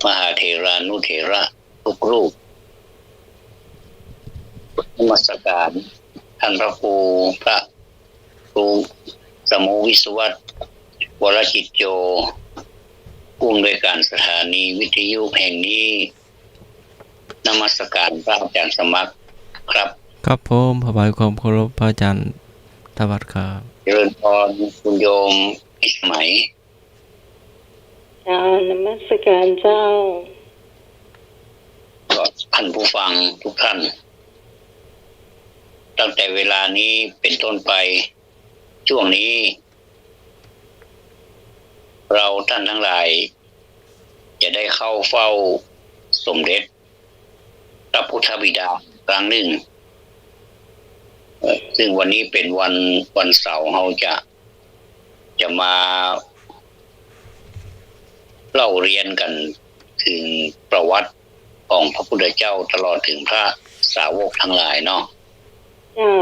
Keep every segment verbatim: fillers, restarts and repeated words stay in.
มหาเถรานุเถระทุกรูป นมัสการท่านพระครู พระครูสมุวิศวัตร วรจิตโจ ผู้อำนวยการสถานีวิทยุแห่งนี้ นมัสการพระอาจารย์สมัครครับ ครับผม ถวายความเคารพพระอาจารย์ธวัชครับ เจริญพรคุณโยมพิสมัย เจ้า นมัสการเจ้า ก็ท่านผู้ฟังทุกท่าน ตั้งแต่เวลานี้เป็นต้นไป ช่วงนี้ เราท่านทั้งหลาย จะได้เข้าเฝ้าสมเด็จพระพุทธบิดาครั้งหนึ่ง เอ่อ ซึ่งวันนี้เป็นวัน วันเสาร์ เราจะ จะมาเล่าเรียนกันถึงประวัติของพระพุทธเจ้าตลอดถึงพระสาวกทั้งหลายเนาะ เจ้า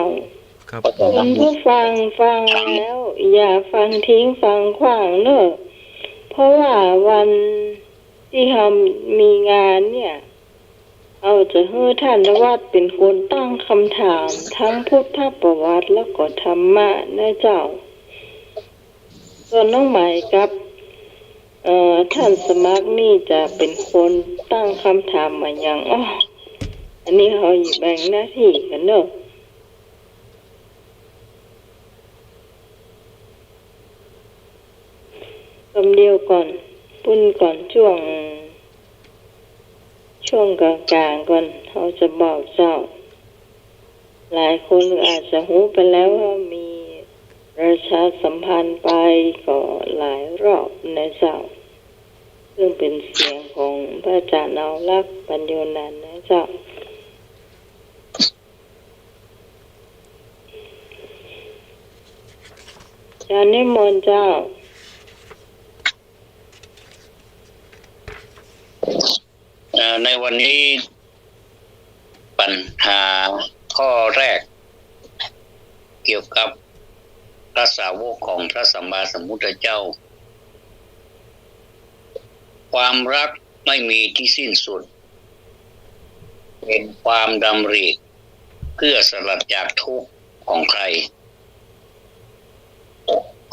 ครับ คุณผู้ฟังฟังแล้วอย่าฟังทิ้งฟังขว้างเนอะ เพราะว่าวันตี้เฮามีงานเนี่ย เฮาจะหื้อท่านธวัชเป็นคนตั้งคำถามทั้งพุทธประวัติแล้วก็ธรรมะนะเจ้า ส่วนน้องไหมกับ เอ่อ ท่านสมัครนี่จะเป็นคนตั้งคำถามอะหยังอ้อ อันนี้เฮาแบ่งหน้าตี้กั๋นเนอะ กำเดียวก่อน ปุ้นก่อน จ้วง จ้วงก๋างๆ ก่อน เฮาจะบอกเจ้า หลายคนอาจจะฮู้ไปแล้วว่ามีประชาสัมพันธ์ไปก็หลายรอบนะเจ้า ซึ่งเป็นเสียงของพระอาจารย์เอาลักษณ์ ปัญโญนันท์นะเจ้า เจ้านิมนต์เจ้า เอ่อ ในวันนี้ปัญหาข้อแรก เกี่ยวกับพระสาวกของพระสัมมาสัมพุทธเจ้า ความรักไม่มีที่สิ้นสุด เป็นความดำริเพื่อสลัดจากทุกข์ของใคร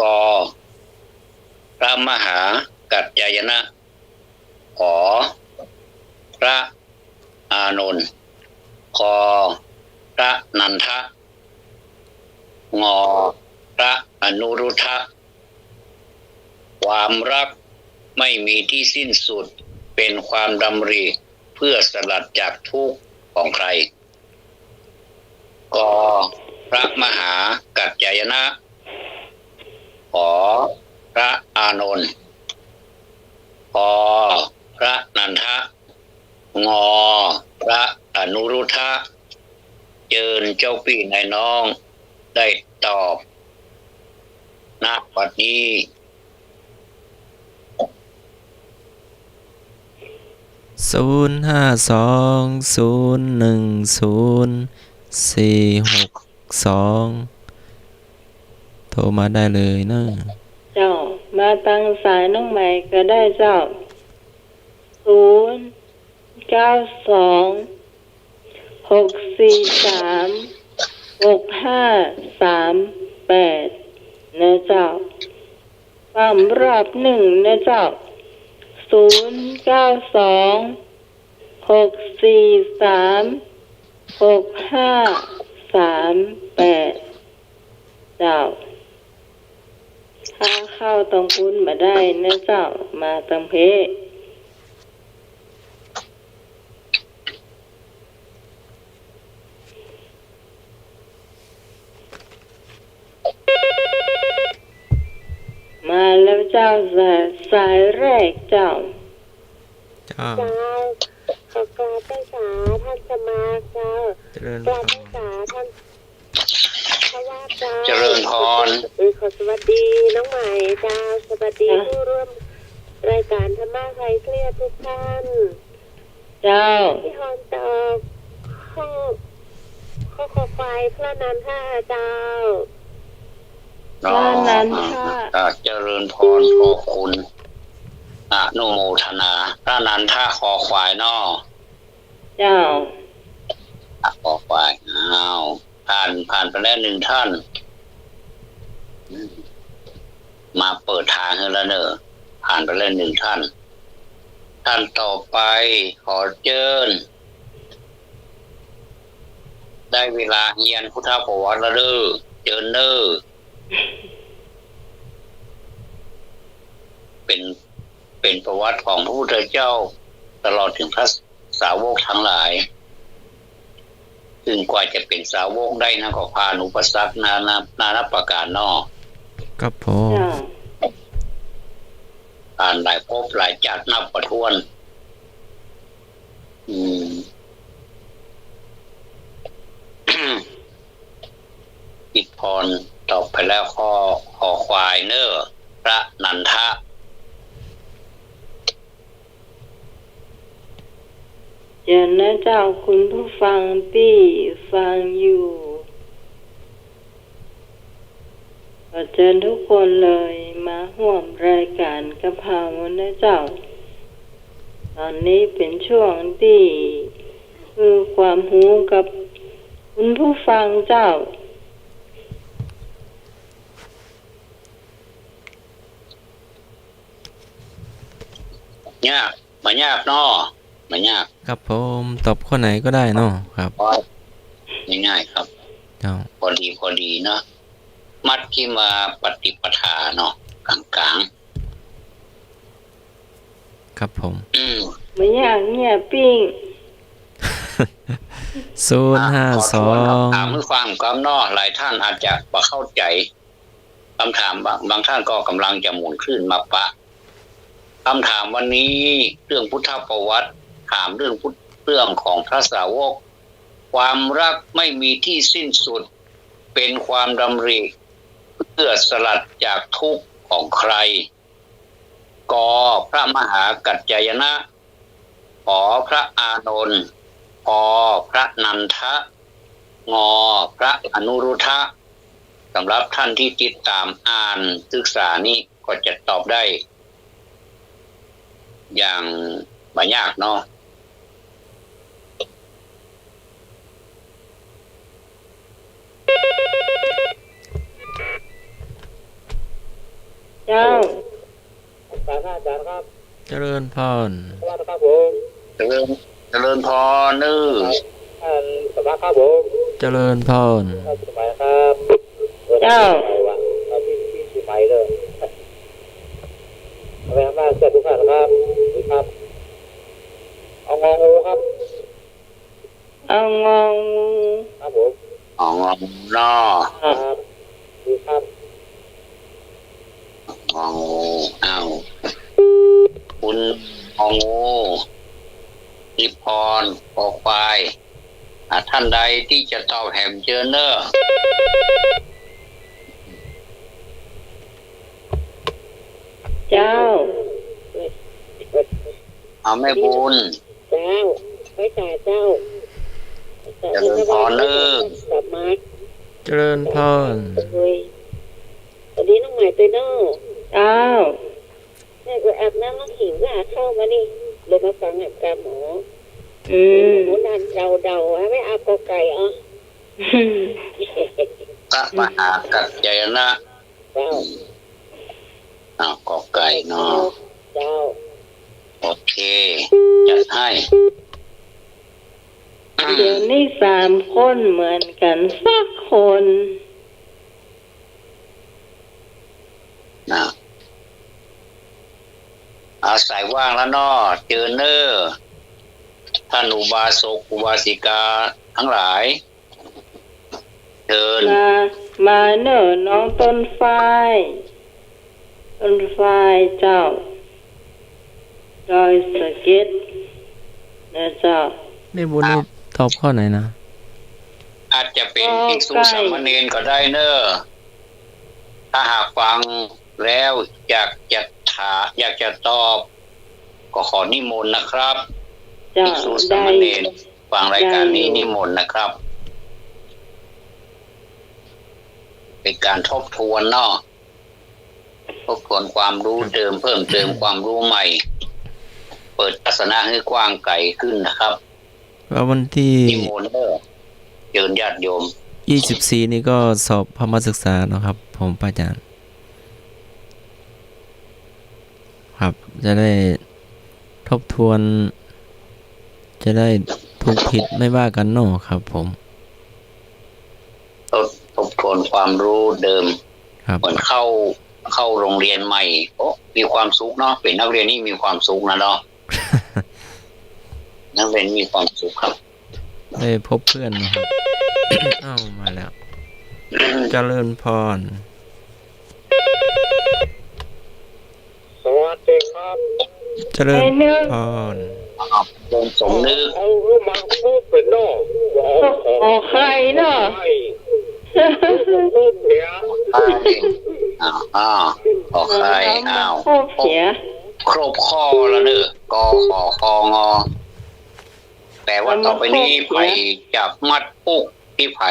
ก พระมหากัจจายนะ ข พระอานนท์ ค พระนันทะ ง พระอนุรุทธะ ความรักไม่มีที่สิ้นสุด เป็นความดำริเพื่อสลัดจากทุกข์ของใคร ก พระมหากัจจายนะ ข พระอานนท์ พ พระนันทะ ง พระอนุรุทธะ เจิญเจ้าปี้นายน้องได้ตอบ ณ บัดนี้ ศูนย์ห้าสอง ศูนย์หนึ่งศูนย์ สี่หกสอง โทรมาได้เลยเนอะ เจ้า มาตังสายน้องใหม่ก็ได้เจ้า ศูนย์เก้าสอง หกสี่สาม หกห้าสามแปด นะเจ้า ฟังรอบนึ่งนะเจ้า ศูนย์เก้าสอง หกสี่สาม หกห้าสามแปด เจ้า ถ้าเข้าตรงปุ้นบ่ได้นะเจ้า มาตรงเพ มาแล้วเจ้า สาย สายแรกเจ้า เจ้า เจ้า ขอกราบไหว้สาท่านสมัครเจ้า เจริญพร กราบไหว้สาท่าน เจริญพร เออ ขอสวัสดีน้องใหม่เจ้า สวัสดี เจ้า ผู้ร่วมรายการธรรมะคลายเครียดทุกท่าน เจ้า ที่ฮอนตอบข้อ ข้อ คอควายพระนันทะเจ้า อ๋อ พระนันทะ อ่า เจริญพร ขอบคุณ อ่า นุโมทนา พระนันทะ คอควายเนาะ เจ้า คอควาย อ้าว ผ่าน ผ่านไปแล้วหนึ่งท่าน มาเปิดตางหื้อแล้วเน่อ ผ่านไปแล้วหนึ่งท่าน ท่านต่อไป ขอเจิญ ได้เวลาเฮียนพุทธประวัติแล้วเน่อ เจิญเน่อ เป๋น เป๋นประวัติของพระพุทธเจ้า ตลอดเถิงพระสาวกตังหลาย ซึ่งกว่าจะเป๋นสาวกได้นั้นก็ผ่านอุปสรรคนานา นานาประก๋านเนาะ ครับผม เจ้า ผ่านหลายภพหลายจาตินับบ่ถ้วน อืม อิทธิพรตอบไปแล้ว คอ คอควายเน่อ พระนันทะ เจิญนะเจ้า คุณผู้ฟังตี้ฟังอยู่ ขอเจิญทุกคนเลยมาฮ่วมรายก๋านกับเฮานะเจ้า ต๋อนนี้เป๋นช่วงตี้หื้ความฮู้กับคุณผู้ฟังเจ้า ยาก บ่ยากเนาะ บ่ยาก ครับผม ตอบข้อไหนก็ได้เนาะ ครับ ง่ายๆ ครับ เจ้า พอดี พอดีเนาะ มัชฌิมาปฏิปทาเนาะ ก๋างๆ ครับผม อืม บ่ยากเนี่ยปิ้ง ศูนย์ห้าสอง อ่ะ ขอทวนคำถามหื้อฟังก่อนเนาะ หลายท่านอาจจะบ่เข้าใจ๋ คำถามบาง บางท่านก็ก่ำลังจะหมุนคลื่นมาปะ คำถามวันนี้เรื่องพุทธประวัติ ถามเรื่องพุทธ เรื่องของพระสาวก ความรักไม่มีที่สิ้นสุด เป็นความดำริเพื่อสลัดจากทุกข์ของใคร ก พระมหากัจจายนะ ข พระอานนท์ พ พระนันทะ ง พระอนุรุทธะ สำหรับท่านที่ติดต๋ามอ่านศึกษานี้ก็จะตอบได้ อย่างบ่ยากเนาะ เจ้า อาจ๋ารย์ครับ อาจ๋ารย์ครับ เจริญพร สวัสดีครับผม เจริญ เจริญพรเน่อ ท่านสมบัติครับผม เจริญพร ครับ สมัยครับ เจ้า เอาที่ ที่เชียงใหม่เลย เอาไปทำงานเสร็จทุกท่านครับ สวัสดีครับ เอางองูครับ เอางองู ครับผม เอางองูเนาะ ครับ สวัสดีครับ งองู อ้าว คุณงองู อิทธิพร คอควาย อ่ะ ท่านใดตี้จะตอบแหมเจิญเน่อ เจ้า เอาแม่บุญ เจ้า ไหว้สาเจ้า เจริญพรเน่อ กลับมา เจริญพร เฮ้ย สวัสดีน้องใหม่เตยเน่อ เจ้า แม่ก็อาบน้ำแล้วหิวก็หาข้าวมานี่ เลยมาฟังแหมกาหมอ อืม หมูนั่นเดาๆ เอาไว้เอากอไก่เอา พระมหากัจจายนะ เจ้า อ้าว กอไก่เนาะ เจ้า โอเค จัดให้ เดี๋ยวนี้สามคนเหมือนกั๋นสักคน นะ อาศัยว่างแล้วเนาะ เจิญเน่อ ท่านอุบาสก อุบาสิกาตังหลาย เจิญ มา มาเน่อ น้องต้นฝ้าย ต้นฝ้ายเจ้า ดอยสะเก็ด นะเจ้า แม่บุญนี่ ครับ ตอบข้อไหนนะ อาจจะเป๋น กอไก่ ภิกษุสามเณรก็ได้เน่อ ถ้าหากฟังแล้วอยากจะถา อยากจะตอบ ก็ขอนิมนต์นะครับ เจ้า ภิกษุสามเณร ได้ ฟังรายการนี้ ได้อยู่ นิมนต์นะครับ เป๋นก๋านทบทวนเนาะ ทบทวนความรู้ ครับ เติม เพิ่มเติมความรู้ใหม่ เปิดทัศนะหื้อกว้างไกลขึ้นนะครับ แล้ววันตี้ นิมนต์เด้อ เจิญญาติโยม ยี่สิบสี่ นี่ก็สอบพระมหาศึกษาเนาะครับผม พระอาจารย์ ครับ จะได้ทบทวน จะได้ถูกผิดไม่ว่ากันเนาะครับผม ทบ ทบทวนความรู้เดิม ครับ เหมือนเข้า เข้าโรงเรียนใหม่ โอ้ มีความสุขเนาะ เป๋นนักเรียนนี่มีความสุขนะเนาะ นักเรียนมีความสุขครับ ได้พบเพื่อนนะครับ อ้าว มาแล้ว เจริญพร สวัสดีครับ เจริญพร อ้าว โยมสมนึก เอา เอามาพูดเป็นนอก ขอไข่เนาะ ขอไข่ พูดเนี่ย อ่า อ่า ขอไข่ อ้าว ครบเสีย ครบข้อแล้วเนอะ ก ข ค ง แป๋ว่าต่อไปนี้ เอามาครบเสีย ใผจับมัดปุ๊กตี้ใผ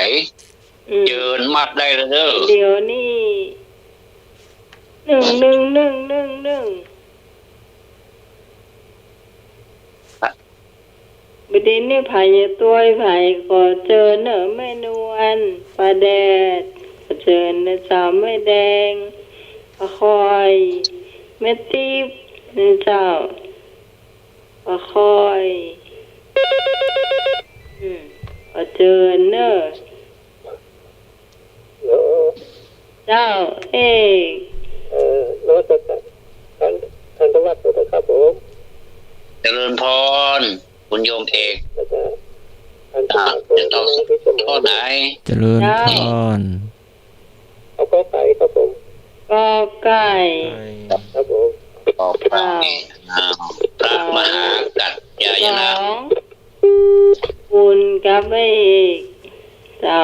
อืม เจิญมัดได้แล้วเด้อ เดี๋ยวนี้ นึ่ง นึ่ง นึ่ง นึ่ง นึ่ง บ่ดีนี่ใผจะตวยใผ ขอเจิญเน่อแม่นวล ป้าแดด ขอเจิญนะเจ้า แม่แดง ป้าคอย แม่ติ๊บนะเจ้า ป้าคอย อืม ขอเจิญเน่อ เจ้าเอก เอ่อ นมัสการ ท่าน ท่านธวัชเจ้าค่ะผม เจริญพร คุณโยมเอก อาจารย์ ท่านธวัช อ่า จะตอบข้อไหน เจริญพร เอากอไก่ครับผม กอไก่ ครับผม กอไก่ อ้าว พระมหากัจจายนะ สอง บุญกับพระเอก เจ้า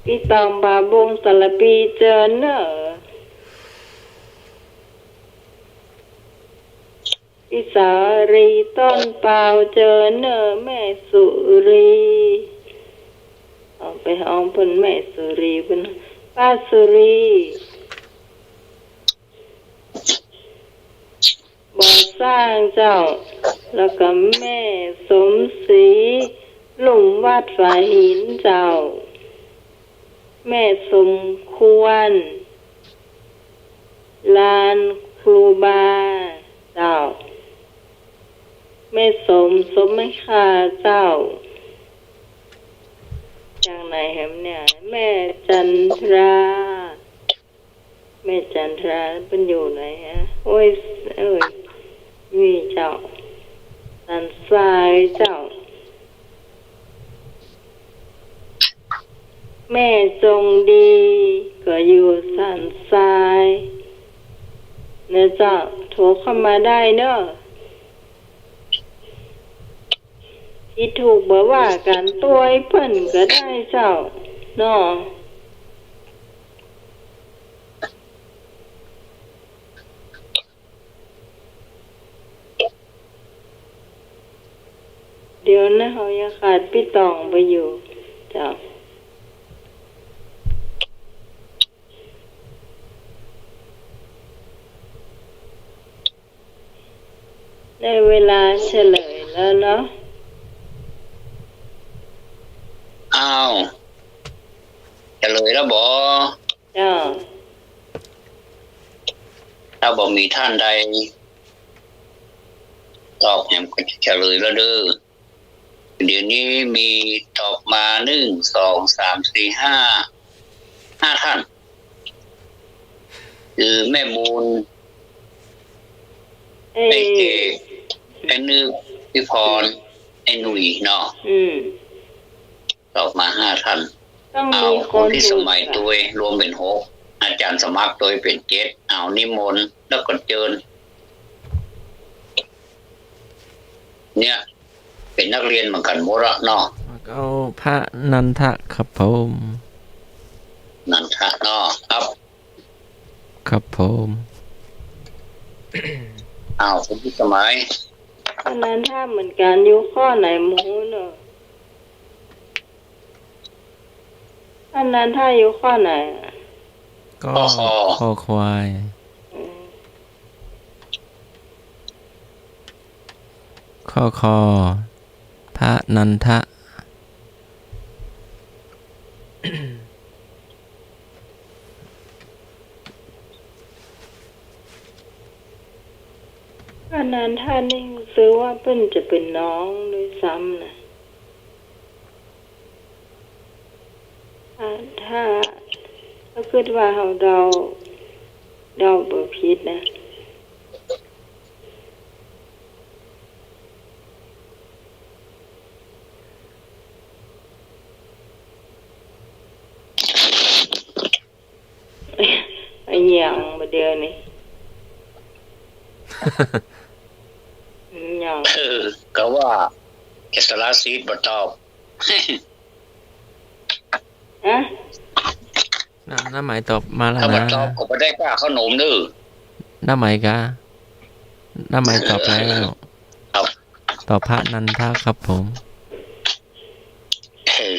ปี้ตอง ผาบุง สารภี เจิญเน่อ ปี้สาลี ต้นเปา เจิญเน่อ แม่สุรี เอาไปฮ้องเปิ้นแม่สุรี เปิ้นป้าสุรี บ่อสร้างเจ้า แล้วก็แม่สมศรี ลุ่มวัดฝายหินเจ้า แม่สมควร ลานครูบาเจ้า แม่สม สมไม่ค่าเจ้า จากไหนแหมเนี่ย แม่จันทรา แม่จันทรา เปิ้นอยู่ไหนฮะ โอ้ย เอ้ย นี่เจ้า สันทรายเจ้า แม่จงดี ก็อยู่สันทราย นะเจ้า โทรเข้ามาได้เนอะ ผิดถูกบ่ว่ากั๋น ตวยเปิ้นก็ได้เจ้า เนาะ เดี๋ยวนะ เฮายังขาดปี้ตองไปอยู่ เจ้า ได้เวลาเฉลยแล้วเนาะ อ้าว เฉลยแล้วบ่ เจ้า ถ้าบ่มีท่านใดตอบแหมก็จะเฉลยแล้วเด้อ เดี๋ยวนี้มีตอบมา นึ่ง สอง สาม สี่ ห้า ห้าท่าน คือแม่มูล เอ่อ แม่เกศ แม่นึก พี่พร ไอ้หนุ่ยเนาะ อืม ตอบมาห้าท่าน ต้องมี เอา คน คนที่ ถูก สมัยตวย รวมเป๋นหก อาจารย์สมัครตวยเป๋นเจ็ด เอานิมนต์ แล้วก็เจิญ เนี่ย เป๋นนักเรียนเหมือนกั๋นหมดละเนาะ เอาพระนันทะครับผม นันทะเนาะ ครับ ครับผม อ้าว คุณพิสมัย พระนันทะเหมือนกั๋น อยู่ข้อไหนหมูเนาะ พระนันทะอยู่ข้อไหนอะ ก็ ข้อ คอควาย อืม ข้อ คอ พระนันทะ พระนันทะนี่ จื้อว่าเปิ้นจะเป๋นน้องด้วยซ้ำนะ อ่า ถ้า ถ้าคิดว่าเฮาเดา เดาบ่ผิดนะ อะหยังบ่าเดี่ยวนี้ อะหยัง เออ ก็ว่าจะสละสิทธิ์บ่ตอบ ฮะ น้า น้าไหมตอบมาแล้วนะ ถ้าบ่ตอบก็บ่ได้ก้าขนมเด้อ น้าไหมกา น้าไหมตอบแล้ว ครับ ตอบพระนันทะครับผม เออ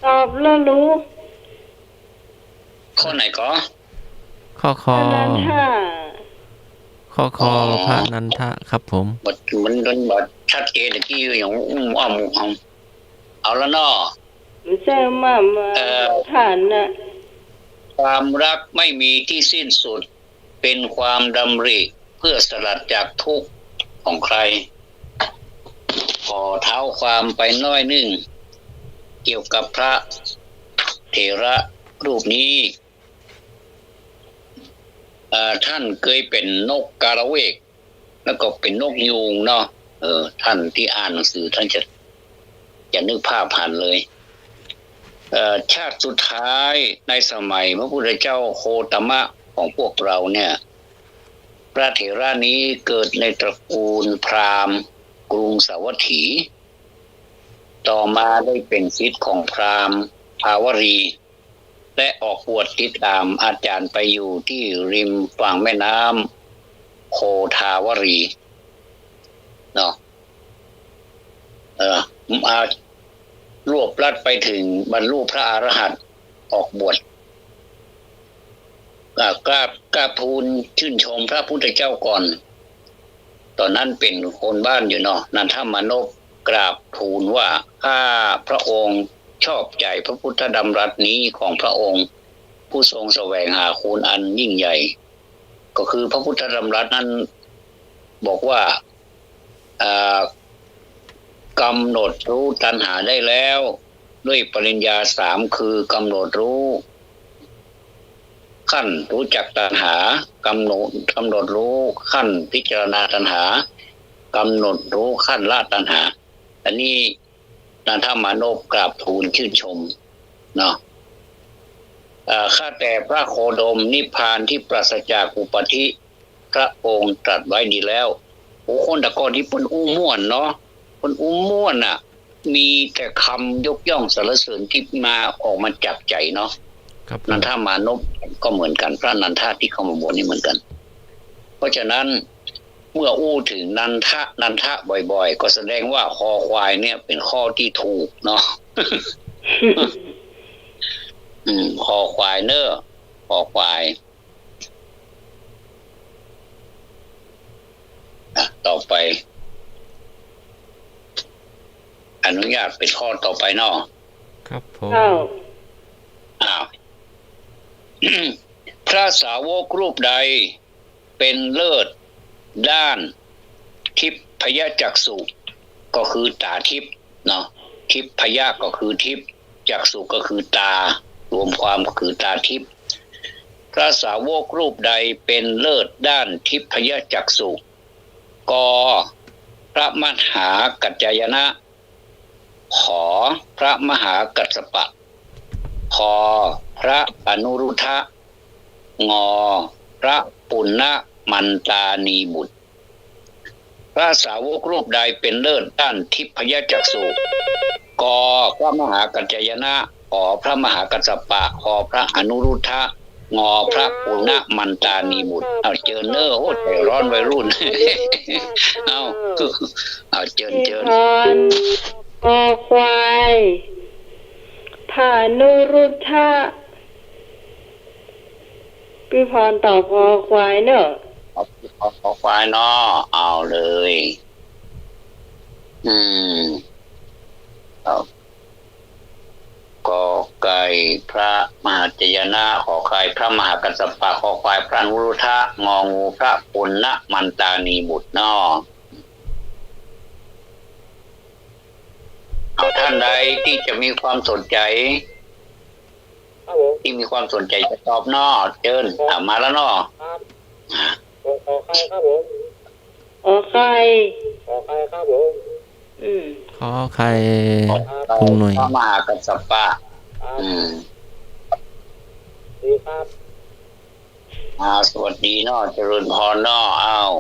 ตอบแล้วลูก ข้อไหนก็ ข้อ คอ พระนันทะ ข้อ คอ อ๋อ พระนันทะครับผม มัน มัน มันบ่ชัดเจน ตะกี้ยังอุ้มอ้อมเอา เอาละเนาะ บ่ใจ้มา มา เอ่อ ผ่านน่ะ ความรักไม่มีที่สิ้นสุด เป็นความดำริเพื่อสลัดจากทุกข์ของใคร ขอเท้าความไปหน้อยหนึ่ง เกี่ยวกับพระเถระรูปนี้ เอ่อ ท่านเกยเป๋นนกกาละเวก แล้วก็เป๋นนกยูงเนาะ เออ ท่านตี้อ่านหนังสือท่านจะ จะนึกภาพหันเลย เอ่อ ชาติสุดท้ายในสมัยพระพุทธเจ้าโคตมะของพวกเราเนี่ย พระเถระนี้เกิดในตระกูลพราหมณ์กรุงสาวัตถี ต่อมาได้เป๋นศิษย์ของพราหมณ์ทาวรี และออกบวชติดต๋ามอาจารย์ไปอยู่ตี้ริมฝั่งแม่น้ำโคทาวรี เนาะ เอ่อ มารวบลัดไปเถิงบรรลุพระอรหันต์ ออกบวช อ่า กราบ กราบทูลชื่นชมพระพุทธเจ้าก่อน ต๋อนนั้นเป๋นคนบ้านอยู่เนาะ นันทมานพกราบทูลว่า ข้าพระองค์ชอบใจ๋พระพุทธดำรัสนี้ของพระองค์ ผู้ทรงแสวงหาคุณอันยิ่งใหญ่ ก็คือพระพุทธดำรัสนั้นบอกว่า อ่า กำหนดรู้ตัณหาได้แล้ว ด้วยปริญญาสาม คือกำหนดรู้ขั้นรู้จักตัณหา กำหนด กำหนดรู้ขั้นพิจารณาตัณหา กำหนดรู้ขั้นละตัณหา อันนี้นันทมานพกราบทูลชื่นชมเนาะ เอ่อ ข้าแต่พระโคดม นิพพานที่ปราศจากอุปาทิ พระองค์ตรัสไว้ดีแล้ว โอ้ คนตะก่อนตี้เปิ้นอู้ม่วนเนาะ เปิ้นอู้ม่วนน่ะ มีแต่กำยกย่องสรรเสริญตี้มา ออกมาจากใจ๋เนาะ ครับผม นันทมานพก็เหมือนกั๋น พระนันทะตี้เข้ามาบวชนี่เหมือนกั๋น เพราะฉะนั้น เมื่ออู้เถิงนันทะ นันทะบ่อยๆ ก็แสดงว่าคอควายเนี่ยเป๋นข้อตี้ถูกเนาะ อืม คอควายเน่อ คอควาย อ่ะ ต่อไป อนุญาตเป๋นข้อต่อไปเนาะ ครับผม อ้าว อ้าว พระสาวกรูปใดเป๋นเลิศด้านทิพยจักษุ ก็คือต๋าทิพย์เนาะ ทิพยะก็คือทิพย์ จักษุก็คือต๋า รวมความก็คือต๋าทิพย์ พระสาวกรูปใดเป๋นเลิศด้านทิพยจักษุ ก พระมหากัจจายนะ ข พระมหากัสสปะ ค พระอนุรุทธะ ง พระปุณณมันตานีบุตร พระสาวกรูปใดเป๋นเลิศด้านทิพยจักษุ ก พระมหากัจจายนะ ข พระมหากัสสปะ ค พระอนุรุทธะ ง พระปุณณมันตานีบุตร เอาเจิญเน่อ โอ้ ใจ๋ฮ้อนวัยรุ่น เอา เอาเจิญ เจิญ คอควาย พระอนุรุทธะ ปี้พรตอบคอควายเน่อ ขอ ขอ ขอควายเนาะ เอาเลย อืม ครับ กอไก่ พระมหากัจจายนะ ขอไข่ พระมหากัสสปะ คอควาย พระนุรุทธะ งองู พระปุณณมันตานีบุตรเนาะ เอา ท่านใดที่จะมีความสนใจ ครับผม ที่มีความสนใจจะตอบเนาะ เจิญ ครับ อ่ะ มาแล้วเนาะ ครับ อ่ะ ขอ ขอไข่ครับผม ขอไข่ ขอไข่ครับผม อืม ขอไข่ ขอไข่ ลุงหน่วย พระมหากัสสปะ ครับ อืม ดีครับ อ่า สวัสดีเนาะ เจริญพรเนาะ อ้าว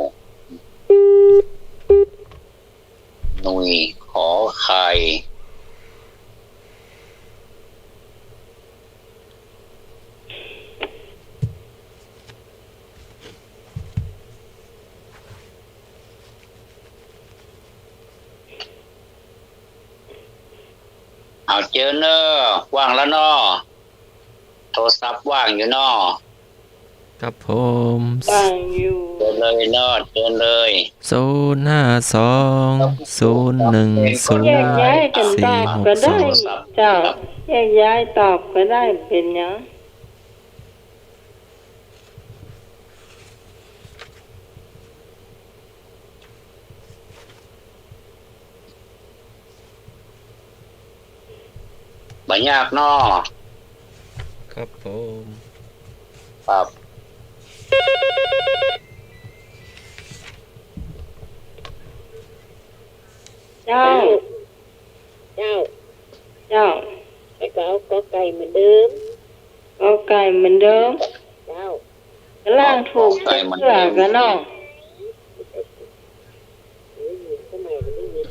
หนุ่ย ขอไข่ เอา เจิญเนาะ ว่างแล้วเนาะ โทรศัพท์ว่างอยู่เนาะ ครับผม ว่างอยู่ เจิญเลยเนาะ เจิญเลย ศูนย์ห้าสอง ศูนย์หนึ่งศูนย์ แยกย้ายกั๋นตอบก็ได้ สี่หกสอง เจ้า แยกย้ายตอบก็ได้ เป๋นหยัง บ่ยากเนาะ ครับผม ครับ เจ้า เจ้า เจ้า แล้วก็เอากอไก่เหมือนเดิม กอไก่เหมือนเดิม เจ้า ก๋ำลังถูกเตื้อกั๋นเนาะ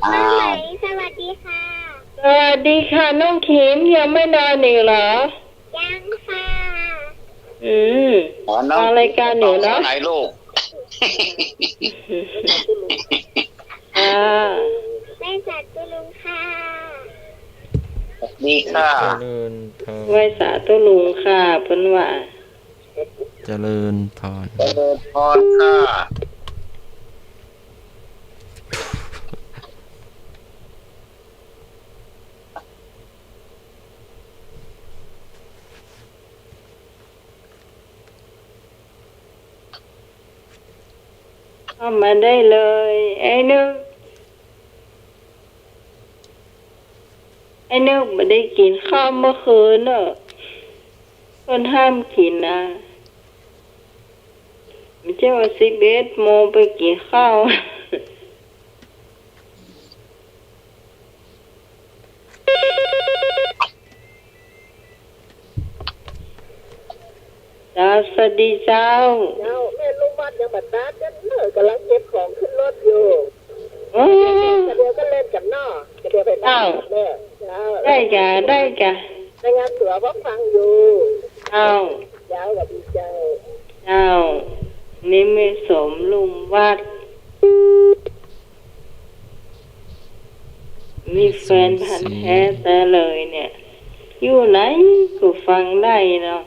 อ้าว สวัสดีค่ะ สวัสดีค่ะ น้องขิม ยังไม่นอนอีกเหรอ ยังค่ะ อืม อ๋อ น้อง ฟังรายการอยู่เนาะ ไหนลูก อ่า ไหว้สาธุลุงค่ะ สวัสดีค่ะ เจริญพร ไหว้สาธุลุงค่ะ เปิ้นว่า เจริญพร เจริญพรค่ะ เข้ามาได้เลย ไอ้นึก ไอ้นึกบ่ได้กิ๋นข้าวเมื่อคืนเน่อ เปิ้นห้ามกิ๋นนะ บ่ใจ้ว่าสิบเอ็ดโมงไปกิ๋นข้าว เจ้า สวัสดีเจ้า เจ้า แม่ลูกบ้านยังบ่ตัดกันเน่อ ก๋ำลังเก็บของขึ้นรถอยู่ โอ้ กะเดียวก็เล่นกั๋นเนาะ กะเดียวไปบ้าน เจ้า เน่อ เจ้า ได้ก่ะ ได้ก่ะ รายงานตั๋วพวกฟังอยู่ เจ้า เจ้า สวัสดีเจ้า เจ้า นี่แม่สมลุมวัด นี่แฟนพันธุ์แท้แต๊เลยเนี่ย อยู่ไหนก็ฟังได้เนาะ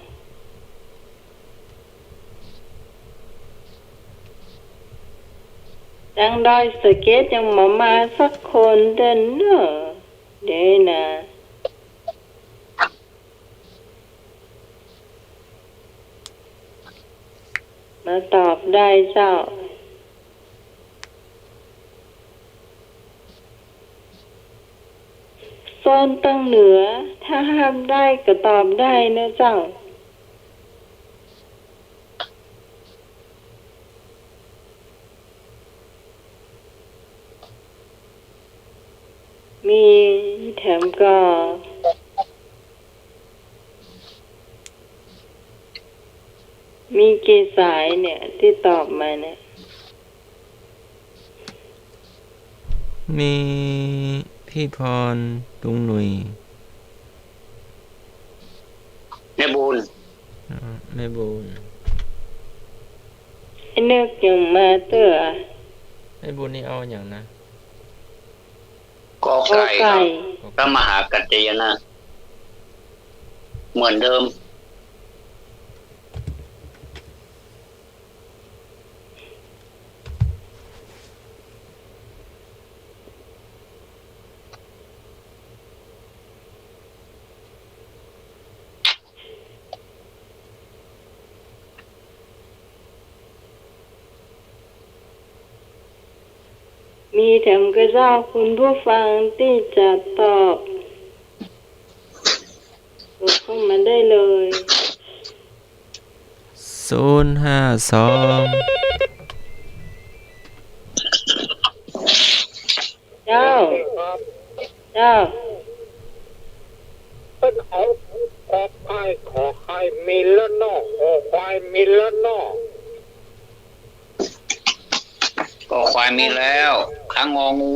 จังดอยสะเก็ดยังบ่มาสักคนเด้อเนาะ เดี๋ยวนะ มาตอบได้เจ้า โซนตังเหนือ ถ้าห้ามได้ก็ตอบได้นะเจ้า มีแถมก็ มีกี่สายเนี่ย ตี้ตอบมาเนี่ย มีพี่พร ลุงหนุ่ย แม่บุญ อ่า แม่บุญ ไอ้นึกยังมาเตื้อ แม่บุญนี่เอาอะหยังนะ กอไก่ กอไก่ ครับ พระมหากัจจายนะ เหมือนเดิม เ มีแถมกระเจ้า คุณผู้ฟังตี้จะตอบ โทรเข้ามาได้เลย ศูนย์ห้าสอง เจ้า เจ้า เปิ้นเอา ขอควาย ขอควายมีแล้วเนาะ ขอควายมีแล้วเนาะ ขอควายมีแล้ว ค้างงองู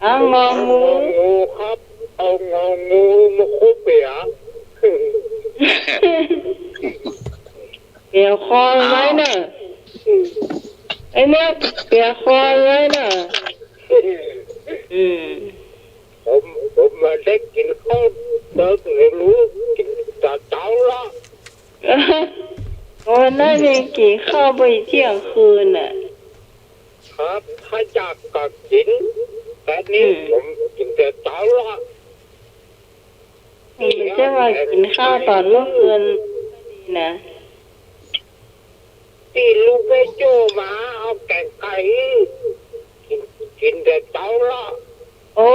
ค้างงองู งองูครับ เอางองูมาคูเปีย เปียคอไว้เน่อ อ้าว ไอ้เนี่ย เปียคอไว้เน่อ อืม ผม ผมมาได้กินข้าวเดิก ไม่รู้กินแต่เจ๊าละ โอ้ วันนั้นยังกินข้าวไปเที่ยงคืนน่ะ ครับ ถ้าอยากก็กิน แต่นี่ อืม ผมกินแต่เจ๊าละ อืม เจ้าว่ากินข้าวต๋อนเมื่อคืนดีนะ ตี้ลูกแม่โจ้มาเอาแก๋งไก่ กิน กินแต่เจ๊าละ โอ้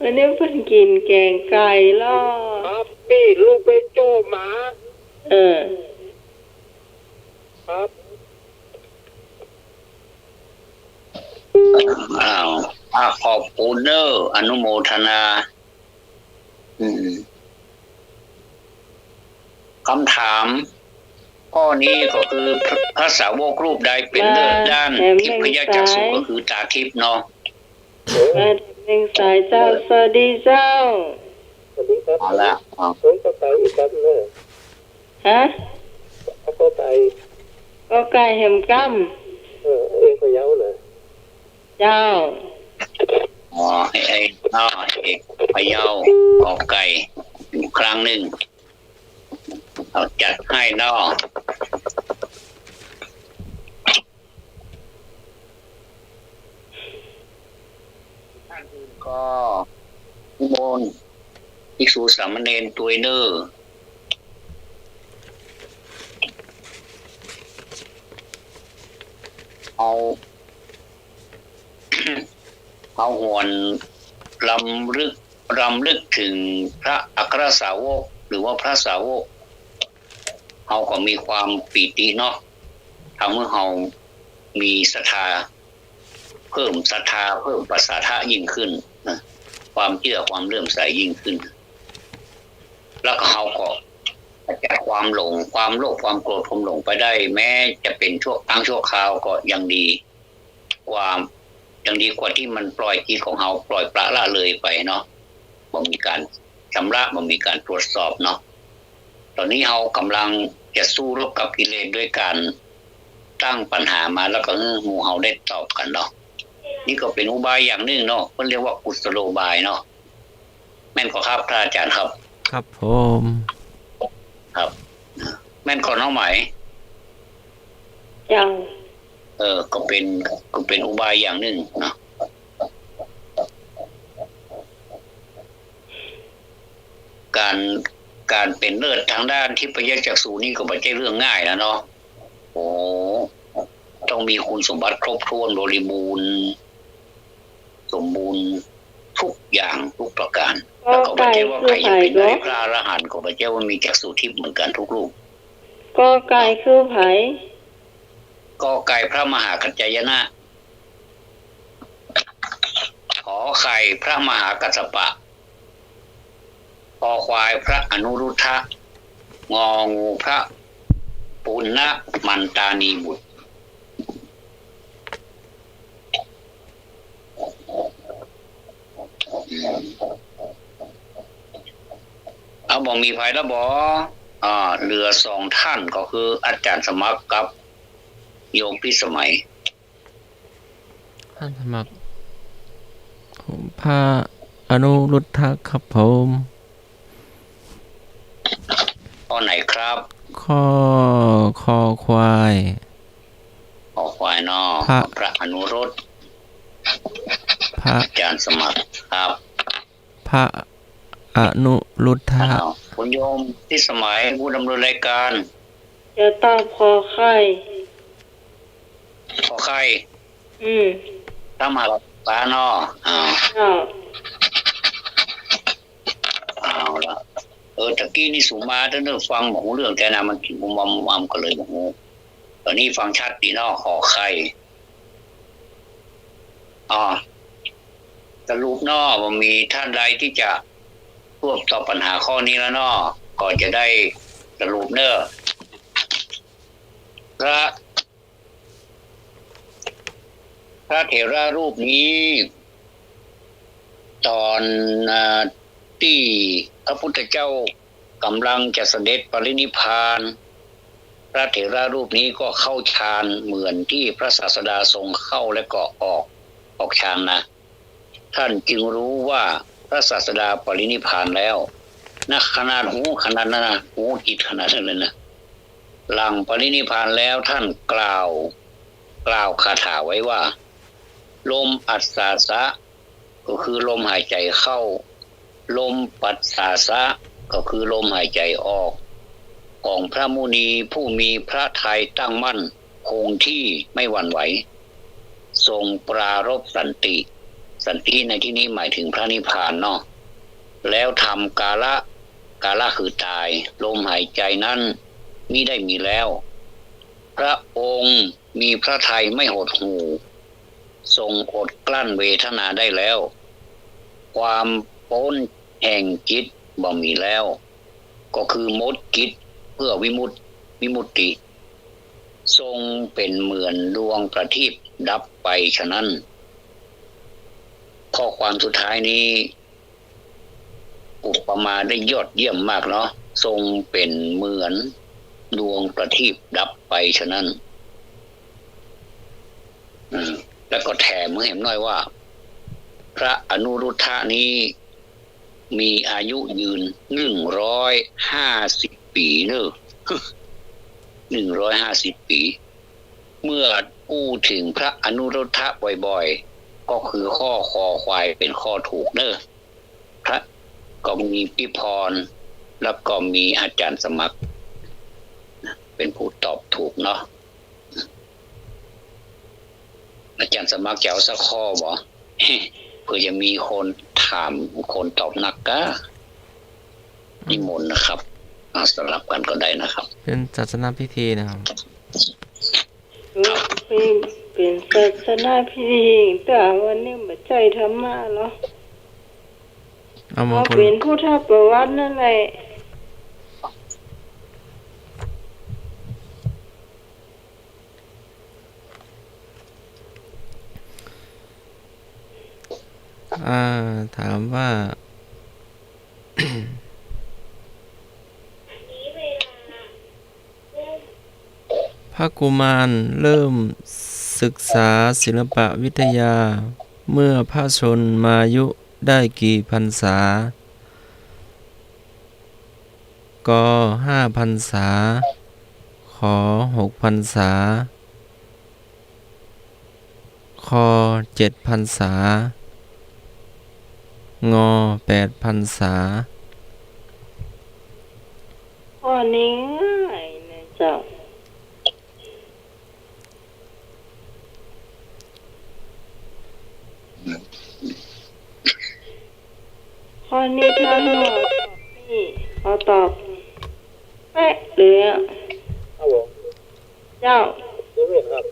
วันนี้เปิ้นกิ๋นแก๋งไก่ลอ ครับ ตี้ลูกแม่โจ้มา เออ ครับ อ้าว อ่ะ ขอบคุณเน้อ อนุโมทนา อืม คำถามข้อนี้ก็คือ พระ พระสาวกรูปใดเป๋นเลิศด้านทิพยจักษุ ก็คือต๋าทิพย์เนาะ มาแถมหนึ่งสายเจ้า สวัสดีเจ้า สวัสดีครับ เอาละ เอา ผมก็ไปอีกครับเนี่ย ฮะ ก็ไป กอไก่แหมกำ เออ เอกพะเยาเหรอ เจ้า อ๋อ ไอ้ ไอ้ อ๋อ เอกพะเยา กอไก่ อีกครั้งหนึ่ง เอาจัดให้เนาะ ท่านอื่นก็นิมนต์ภิกษุสามเณรตวยเน้อ เอา เอาหวนรำลึก รำลึกถึงพระอัครสาวก หรือว่าพระสาวก เฮาก็มีความปีติเนาะ ทำให้เฮามีศรัทธา เพิ่มศรัทธา เพิ่มปัสสาทะยิ่งขึ้นนะ ความเชื่อความเลื่อมใสยิ่งขึ้น แล้วก็เฮาก็ขจัดความหลง ความโลภ ความโกรธ ความหลงไปได้ แม้จะเป็นชั่ว ครั้งชั่วคราวก็ยังดี กว่า ยังดีกว่าที่มันปล่อยจิตของเฮาปล่อยปละละเลยไปเนาะ บ่มีการชำระ บ่มีการตรวจสอบเนาะ ต๋อนนี้เฮากำลังจะสู้รบกับกิเลสด้วยการตั้งปัญหามา แล้วก็หื้อหมู่เฮาได้ตอบกั๋นเนาะ นี่ก็เป๋นอุบายอย่างนึ่งเนาะ เปิ้นเรียกว่ากุศโลบายเนาะ แม่นก่อครับ พระอาจารย์ครับ ครับผม ครับ แม่นก่อน้องไหม เจ้า เออ ก็เป๋น ก็เป๋นอุบายอย่างนึ่งเนาะ การ การเป๋นเลิศทางด้านทิพยจักษุนี่ก็บ่ใจ้เรื่องง่ายนะเนาะ โอ้ ต้องมีคุณสมบัติครบถ้วนบริบูรณ์ สมบูรณ์ทุกอย่างทุกประการ กอไก่ แล้วก็บ่ใจ้ว่าใผจะเป๋นได้ คือใผก็ พระอรหันต์ก็บ่ใจ้ว่ามีจักษุทิพย์เหมือนกั๋นทุกรูป กอไก่คือใผ กอไก่พระมหากัจจายนะ ขอไข่พระมหากัสสปะ คอควายพระอนุรุทธะ งองูพระปุณณมันตานีบุตร เอา บ่มีใผแล้วบ่ อ่า เหลือสองท่านก็คืออาจารย์สมัครกับโยมพิสมัย ท่านสมัคร พระอนุรุทธะครับผม ข้อไหนครับ ข้อ คอควาย คอควายเนาะ พระ พระอนุรุทธะ พระ อาจารย์สมัครครับ พระอนุรุทธะ อ้าว คุณโยมพิสมัย ผู้ดำเนินรายการ จะตอบขอไข่ ขอไข่ อืม ตามหาหลักฐานเนาะ อ่า เจ้า เอาละ เออ ตะกี้นี่สุมาเต๊อะเน่อ ฟังบ่ฮู้เรื่องแต๊นะ มันกิ๋นมุมมามมุมมามก็เลยบ่ฮู้ ต๋อนนี้ฟังชัดดีเนาะ ขอไข่ อ๋อ สรุปเนาะ บ่มีท่านใดตี้จะรวบตอบปัญหาข้อนี้แล้วเนาะ ก็จะได้สรุปเน่อ พระ พระเถระรูปนี้ ต๋อน อ่า ตี้พระพุทธเจ้าก่ำลังจะเสด็จปรินิพพาน พระเถระรูปนี้ก็เข้าฌานเหมือนตี้พระศาสดาทรงเข้าและก็ออก ออกฌานนะ ท่านจึงรู้ว่าพระศาสดาปรินิพพานแล้วนะ ขนาดฮู้ขนาดนั้นนะ ฮู้จิตขนาดนั้นเลยนะ หลังปรินิพพานแล้วท่านกล่าว กล่าวคาถาไว้ว่า ลมอัสสาสะ ก็คือลมหายใจเข้า ลมปัสสาสะ ก็คือลมหายใจออก ของพระมุนีผู้มีพระทัยตั้งมั่น คงที่ไม่หวั่นไหว ทรงปรารภสันติ สันติในที่นี้หมายถึงพระนิพพานเนาะ แล้วทำกาละ กาละคือตาย ลมหายใจนั้นมิได้มีแล้ว พระองค์มีพระทัยไม่หดหู่ ทรงอดกลั้นเวทนาได้แล้ว ความป๊นแห่งกิจบ่มีแล้ว ก็คือหมดกิจเพื่อวิมุตติ วิมุตติ ทรงเป๋นเหมือนดวงประทีปดับไปฉะนั้น ข้อความสุดท้ายนี้ อุปมาได้ยอดเยี่ยมมากเนาะ ทรงเป๋นเหมือนดวงประทีปดับไปฉะนั้น อืม แล้วก็แถมหื้อแหมหน้อยว่า พระอนุรุทธะนี้มีอายุยืนหนึ่งร้อยห้าสิบปี๋เน่อ หนึ่งร้อยห้าสิบปี๋ เมื่ออู้ถึงพระอนุรุทธะบ่อยๆ ก็คือข้อคอควายเป๋นข้อถูกเน่อ พระ ก็มีพี่พร แล้วก็มีอาจารย์สมัคร เป๋นผู้ตอบถูกเนาะ อาจารย์สมัครจะเอาสักข้อบ่ เผื่อจะมีคนถาม คนตอบนักก้า นิมนต์นะครับ อ่า สลับกั๋นก็ได้นะครับ เป๋นศาสนพิธีนะครับ เออ เป๋น เป๋นศาสนพิธี แต่วันนี้บ่ใจ้ธรรมะเหรอ เอามงคล เอาเป๋นพุทธประวัตินั่นแหละ อ่า ถามว่า พระกุมารเริ่มศึกษาศิลปวิทยา เมื่อพระชนมายุได้กี่พรรษา ก ห้าพรรษา ข หกพรรษา ค เจ็ดพรรษา ง แปดพรรษา ข้อนี้ง่ายนะเจ้า ข้อนี้ถ้าหื้อนี่ เอาตอบเป๊ะเลยอะ ครับผม เจ้า เซเว่นครับ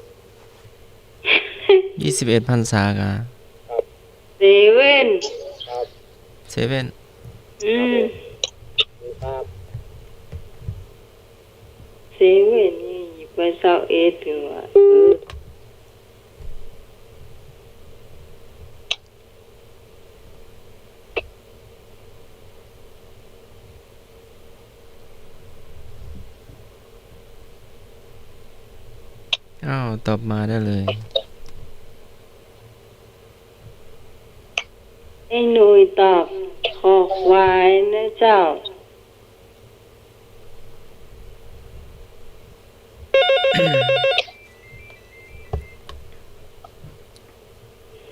ยี่สิบเอ็ดพรรษากา ครับ เซเว่น ครับ เซเว่น อืม ครับผม ครับ เซเว่นนี่ไปซาวเอ็ดถึงว่ะ เออ อ้าว ตอบมาได้เลย ไอ้หนุ่ยตอบ คอควายนะเจ้า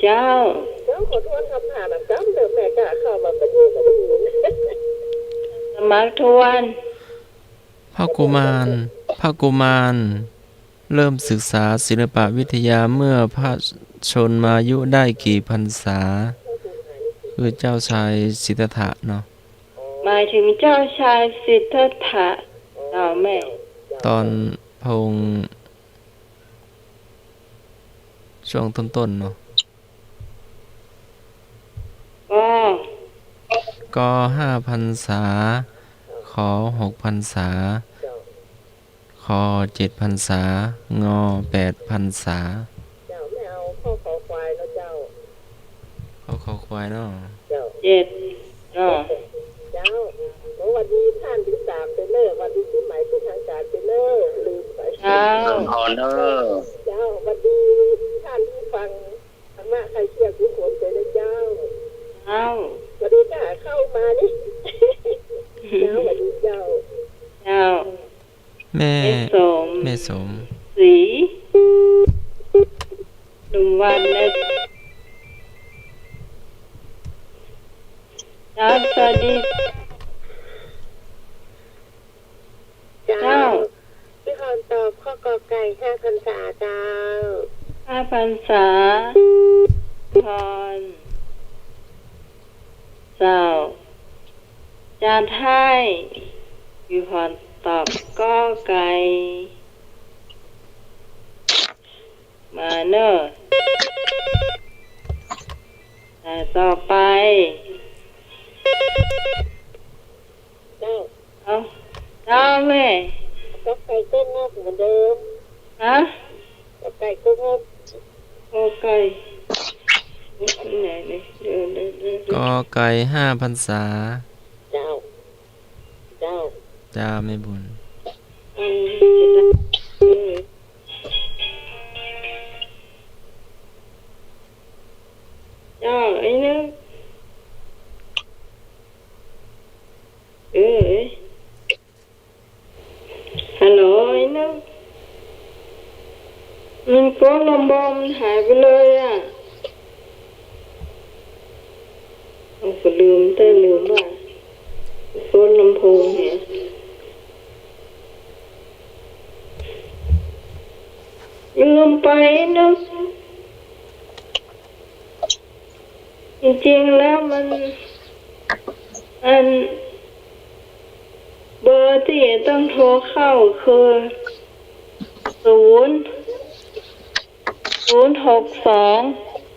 เจ้า เจ้า ขอทวนคำถามแบบจ้ำเดิมแม่กะเข้ามาประเดี๋ยวกับพี่ สมัครทวน พระกุมาร พระกุมาร เริ่มศึกษาศิลปวิทยาเมื่อพระชนมายุได้กี่พรรษา คือเจ้าชายสิทธัตถะเนาะ หมายถึงเจ้าชายสิทธัตถะ เจ้าแม่ ตอนพระองค์ ช่วงต้นๆ เนาะ ก ก ห้าพรรษา ข หกพรรษา ข เจ็ดพรรษา ง แปดพรรษา เจ้า ไม่เอาข้อคอควายนะเจ้า ข้อคอควายเนาะ เจ้า เจ็ดเนาะ เจ้า โอ้ หวัดดีท่านที่สามไปเน่อ หวัดดีปีใหม่เป็นทางการไปเน่อ ลืมไป เจ้า เจ้า หวัดดีท่านที่ฟัง ธรรมะใครเชื่อทุกคนเลยนะเจ้า เจ้า สวัสดีค่ะ เข้ามานี่ เจ้า สวัสดีเจ้า เจ้า แม่ แม่สม แม่สมศรี หนุ่มวันนะ เจ้า สวัสดี เจ้า เจ้า พี่พรตอบข้อกอไก่ ห้าพรรษาเจ้า ห้าพรรษา พร เจ้า จัดให้ พี่พรตอบกอไก่ มาเน่อ อ่า ต่อไป เจ้า เอา เจ้าแม่ กอไก่ก็งกเหมือนเดิม ฮะ กอไก่ก็งก กอไก่ ไหนนี่ เดี๋ยว เดี๋ยว เดี๋ยว กอไก่ ห้าพรรษา เจ้า เจ้า เจ้าแม่บุญ เออ เจ้า ไอ้นึก เออ ฮัลโหล ไอ้นึก มันโกนลำโพงมันหายไปเลยอะ เอา ก็ลืม แต่ลืมว่า โกนลำโพงเนี่ย ลืมไปนะ จริงๆ แล้วมัน อัน เบอร์ที่ต้องโทรเข้าคือ ศูนย์ ศูนย์หกสอง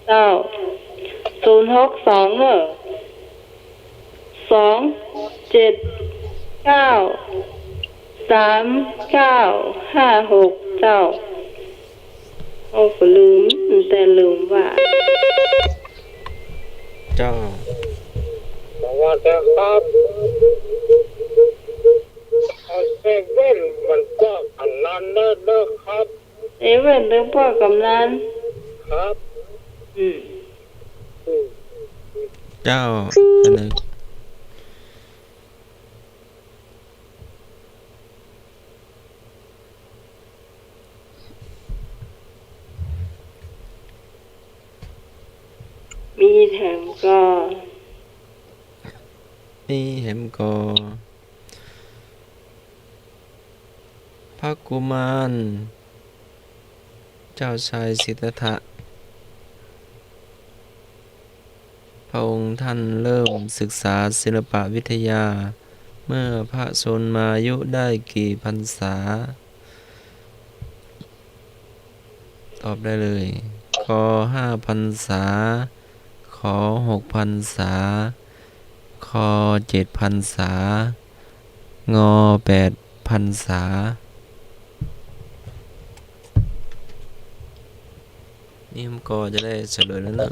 เจ้า ศูนย์หกสอง เนอะ สองเจ็ดเก้า สามเก้าห้าหก เจ้า โอ้ ก็ลืม แต่ลืมว่า เจ้า สวัสดีครับ ไอ้เซเว่นมันก็อันนั้นเนอะครับ เซเว่นหรือพวกกำนัน ครับ อืม อืม เจ้า อันนี้ มีแถมก็ มีแถมก็ พระกุมาร เจ้าชายสิทธัตถะ พระองค์ท่านเริ่มศึกษาศิลปวิทยา เมื่อพระชนมายุได้กี่พรรษา ตอบได้เลย ก ห้าพรรษา ข หกพรรษา ค เจ็ดพรรษา ง แปดพรรษา นี่มันก็จะได้เฉลยแล้วเนอะ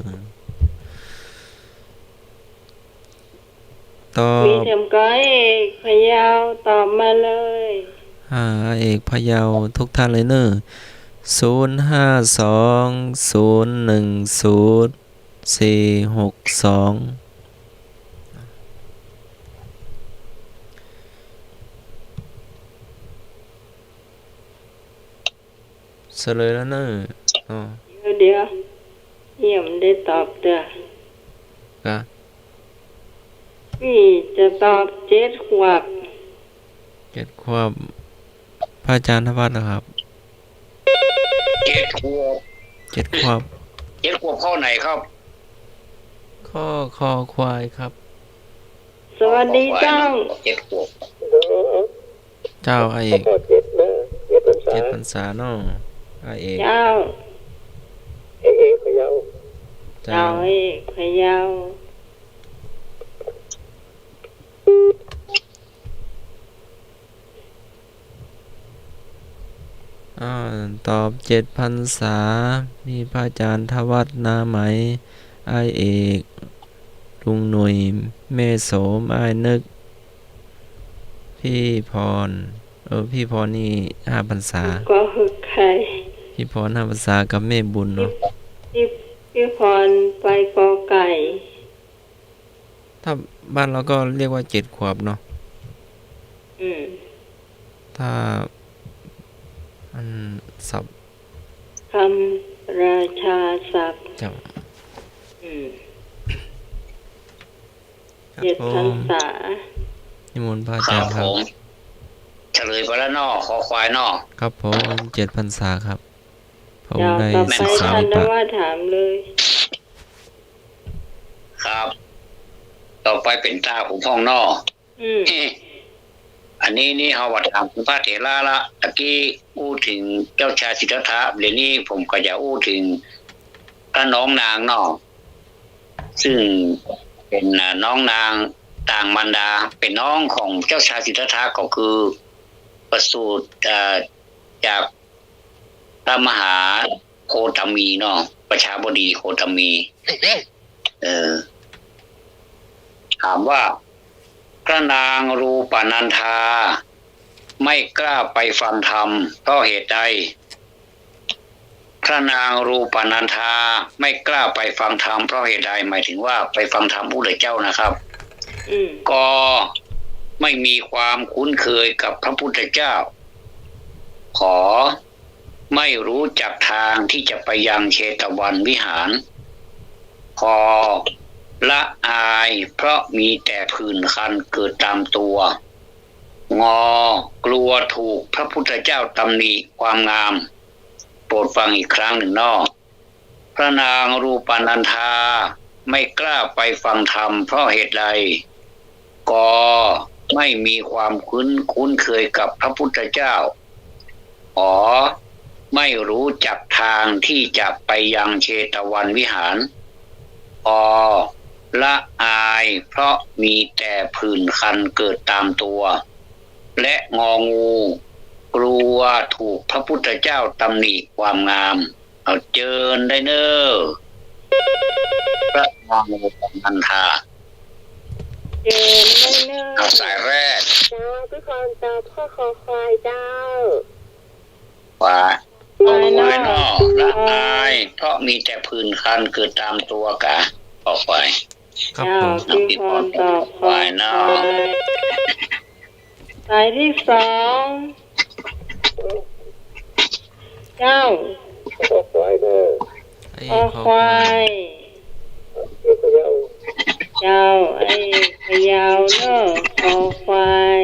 ตอบ มีแถมก็ เอกพะเยา ตอบมาเลย อ่า เอกพะเยาทุกท่านเลยเนอะ ศูนย์ห้าสอง ศูนย์หนึ่งศูนย์ สี่หกสอง เฉลยแล้วเนอะ อ๋อ เดี๋ยว เดี๋ยว ยังบ่ได้ตอบเตื้อ กะ พี่จะตอบเจ็ดขวบ เจ็ดขวบ พระอาจารย์นภัสเหรอครับ เจ็ดขวบ เจ็ดขวบ เจ็ดขวบข้อไหนครับ ข้อคอควายครับ สวัสดีเจ้า เจ็ดขวบ เจ้า อาเอก ข้อเจ็ดนะ เจ็ดพรรษา เจ็ดพรรษาเนาะ อาเอก เจ้า เอก เอกพะเยา เจ้า เจ้า เอกพะเยา อ่า ตอบเจ็ดพรรษา มีพระอาจารย์ธวัฒน์ นาไหม อ้ายเอก ลุงหนุ่ย แม่โสม อ้ายนึก พี่พร เออ พี่พรนี่ห้าพรรษา ก็คือใคร พี่พรห้าพรรษากับแม่บุญเนาะ พี่ พี่ พี่พรไปกอไก่ ถ้าบ้านเราก็เรียกว่าเจ็ดขวบเนาะ อืม ถ้า อัน ศัพท์ คำราชาศัพท์ เจ้า อืม ครับ เจ็ดพรรษา ผม นิมนต์พระอาจารย์ครับ ครับผม เฉลยไปแล้วเนาะ คอควายเนาะ ครับผม เจ็ดพรรษาครับ ผม เจ้า ได้ ต่อไป ศึกษา ท่าน วิปัสส ว่าถามเลย ครับ ต่อไปเป๋นตาผมพ่องเนาะ อืม อันนี้นี่เฮาว่าถามเถิงพระเถระละ ตะกี้อู้เถิงเจ้าชายสิทธัตถะ เดี๋ยวนี้ผมก็จะอู้เถิงพระน้องนางเนาะ ซึ่งเป๋น อ่า น้องนางต่างมารดา เป๋นน้องของเจ้าชายสิทธัตถะ ก็คือประสูติ อ่า จาก พระมหาโคตมีเนาะ ประชาบดีโคตมี เออ ถามว่า พระนางรูปนันธา ไม่กล้าไปฟังธรรมเพราะเหตุใด พระนางรูปนันธา ไม่กล้าไปฟังธรรมเพราะเหตุใด หมายถึงว่าไปฟังธรรมพระพุทธเจ้านะครับ อืม ก็ไม่มีความคุ้นเคยกับพระพุทธเจ้า ขอ ไม่รู้จักทางที่จะไปยังเชตวันวิหาร พอ ละอายเพราะมีแต่ผื่นคันเกิดตามตัว งอ กลัวถูกพระพุทธเจ้าตำหนิความงาม โปรดฟังอีกครั้งหนึ่งเนาะ พระนางรูปนันธาไม่กล้าไปฟังธรรมเพราะเหตุใด กอ ไม่มีความคุ้น คุ้นเคยกับพระพุทธเจ้า ขอ ไม่รู้จักทางที่จะไปยังเชตวันวิหาร ปอ ละอายเพราะมีแต่ผื่นคันเกิดตามตัว และงองู กลัวถูกพระพุทธเจ้าตำหนิความงาม เอาเจิญได้เน่อ พระนางรูปนันธา เจิญได้เน่อ เอาสายแรก เจ้า พี่พรตอบข้อคอควายเจ้า ควาย ควายเนาะ ควายเนาะ ละอาย เพราะมีแต่ผื่นคันเกิดตามตัวกา คอควาย ครับผม เจ้า พี่พรตอบคอควายเนาะ ควาย สายที่สอง เจ้า คอควายเน่อ ไอ้ คอควาย คอควาย เจ้า ไอ้พะเยาเน่อ คอควาย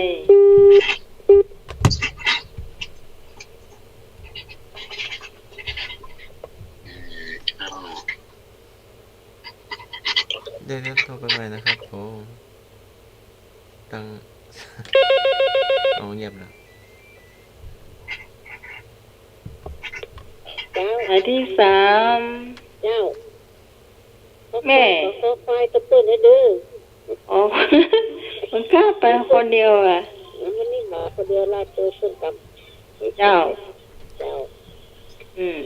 เดี๋ยวๆ โทรไปใหม่นะครับผม ตั้ง เอาเงียบนะ เจ้า อันที่สาม เจ้า แม่ คอควายตะเปิ้นให้เด้อ อ๋อ มันกล้าไปคนเดียวอะ มันนี่มาคนเดียวลาดตัวส้มตำ เจ้า เจ้า อืม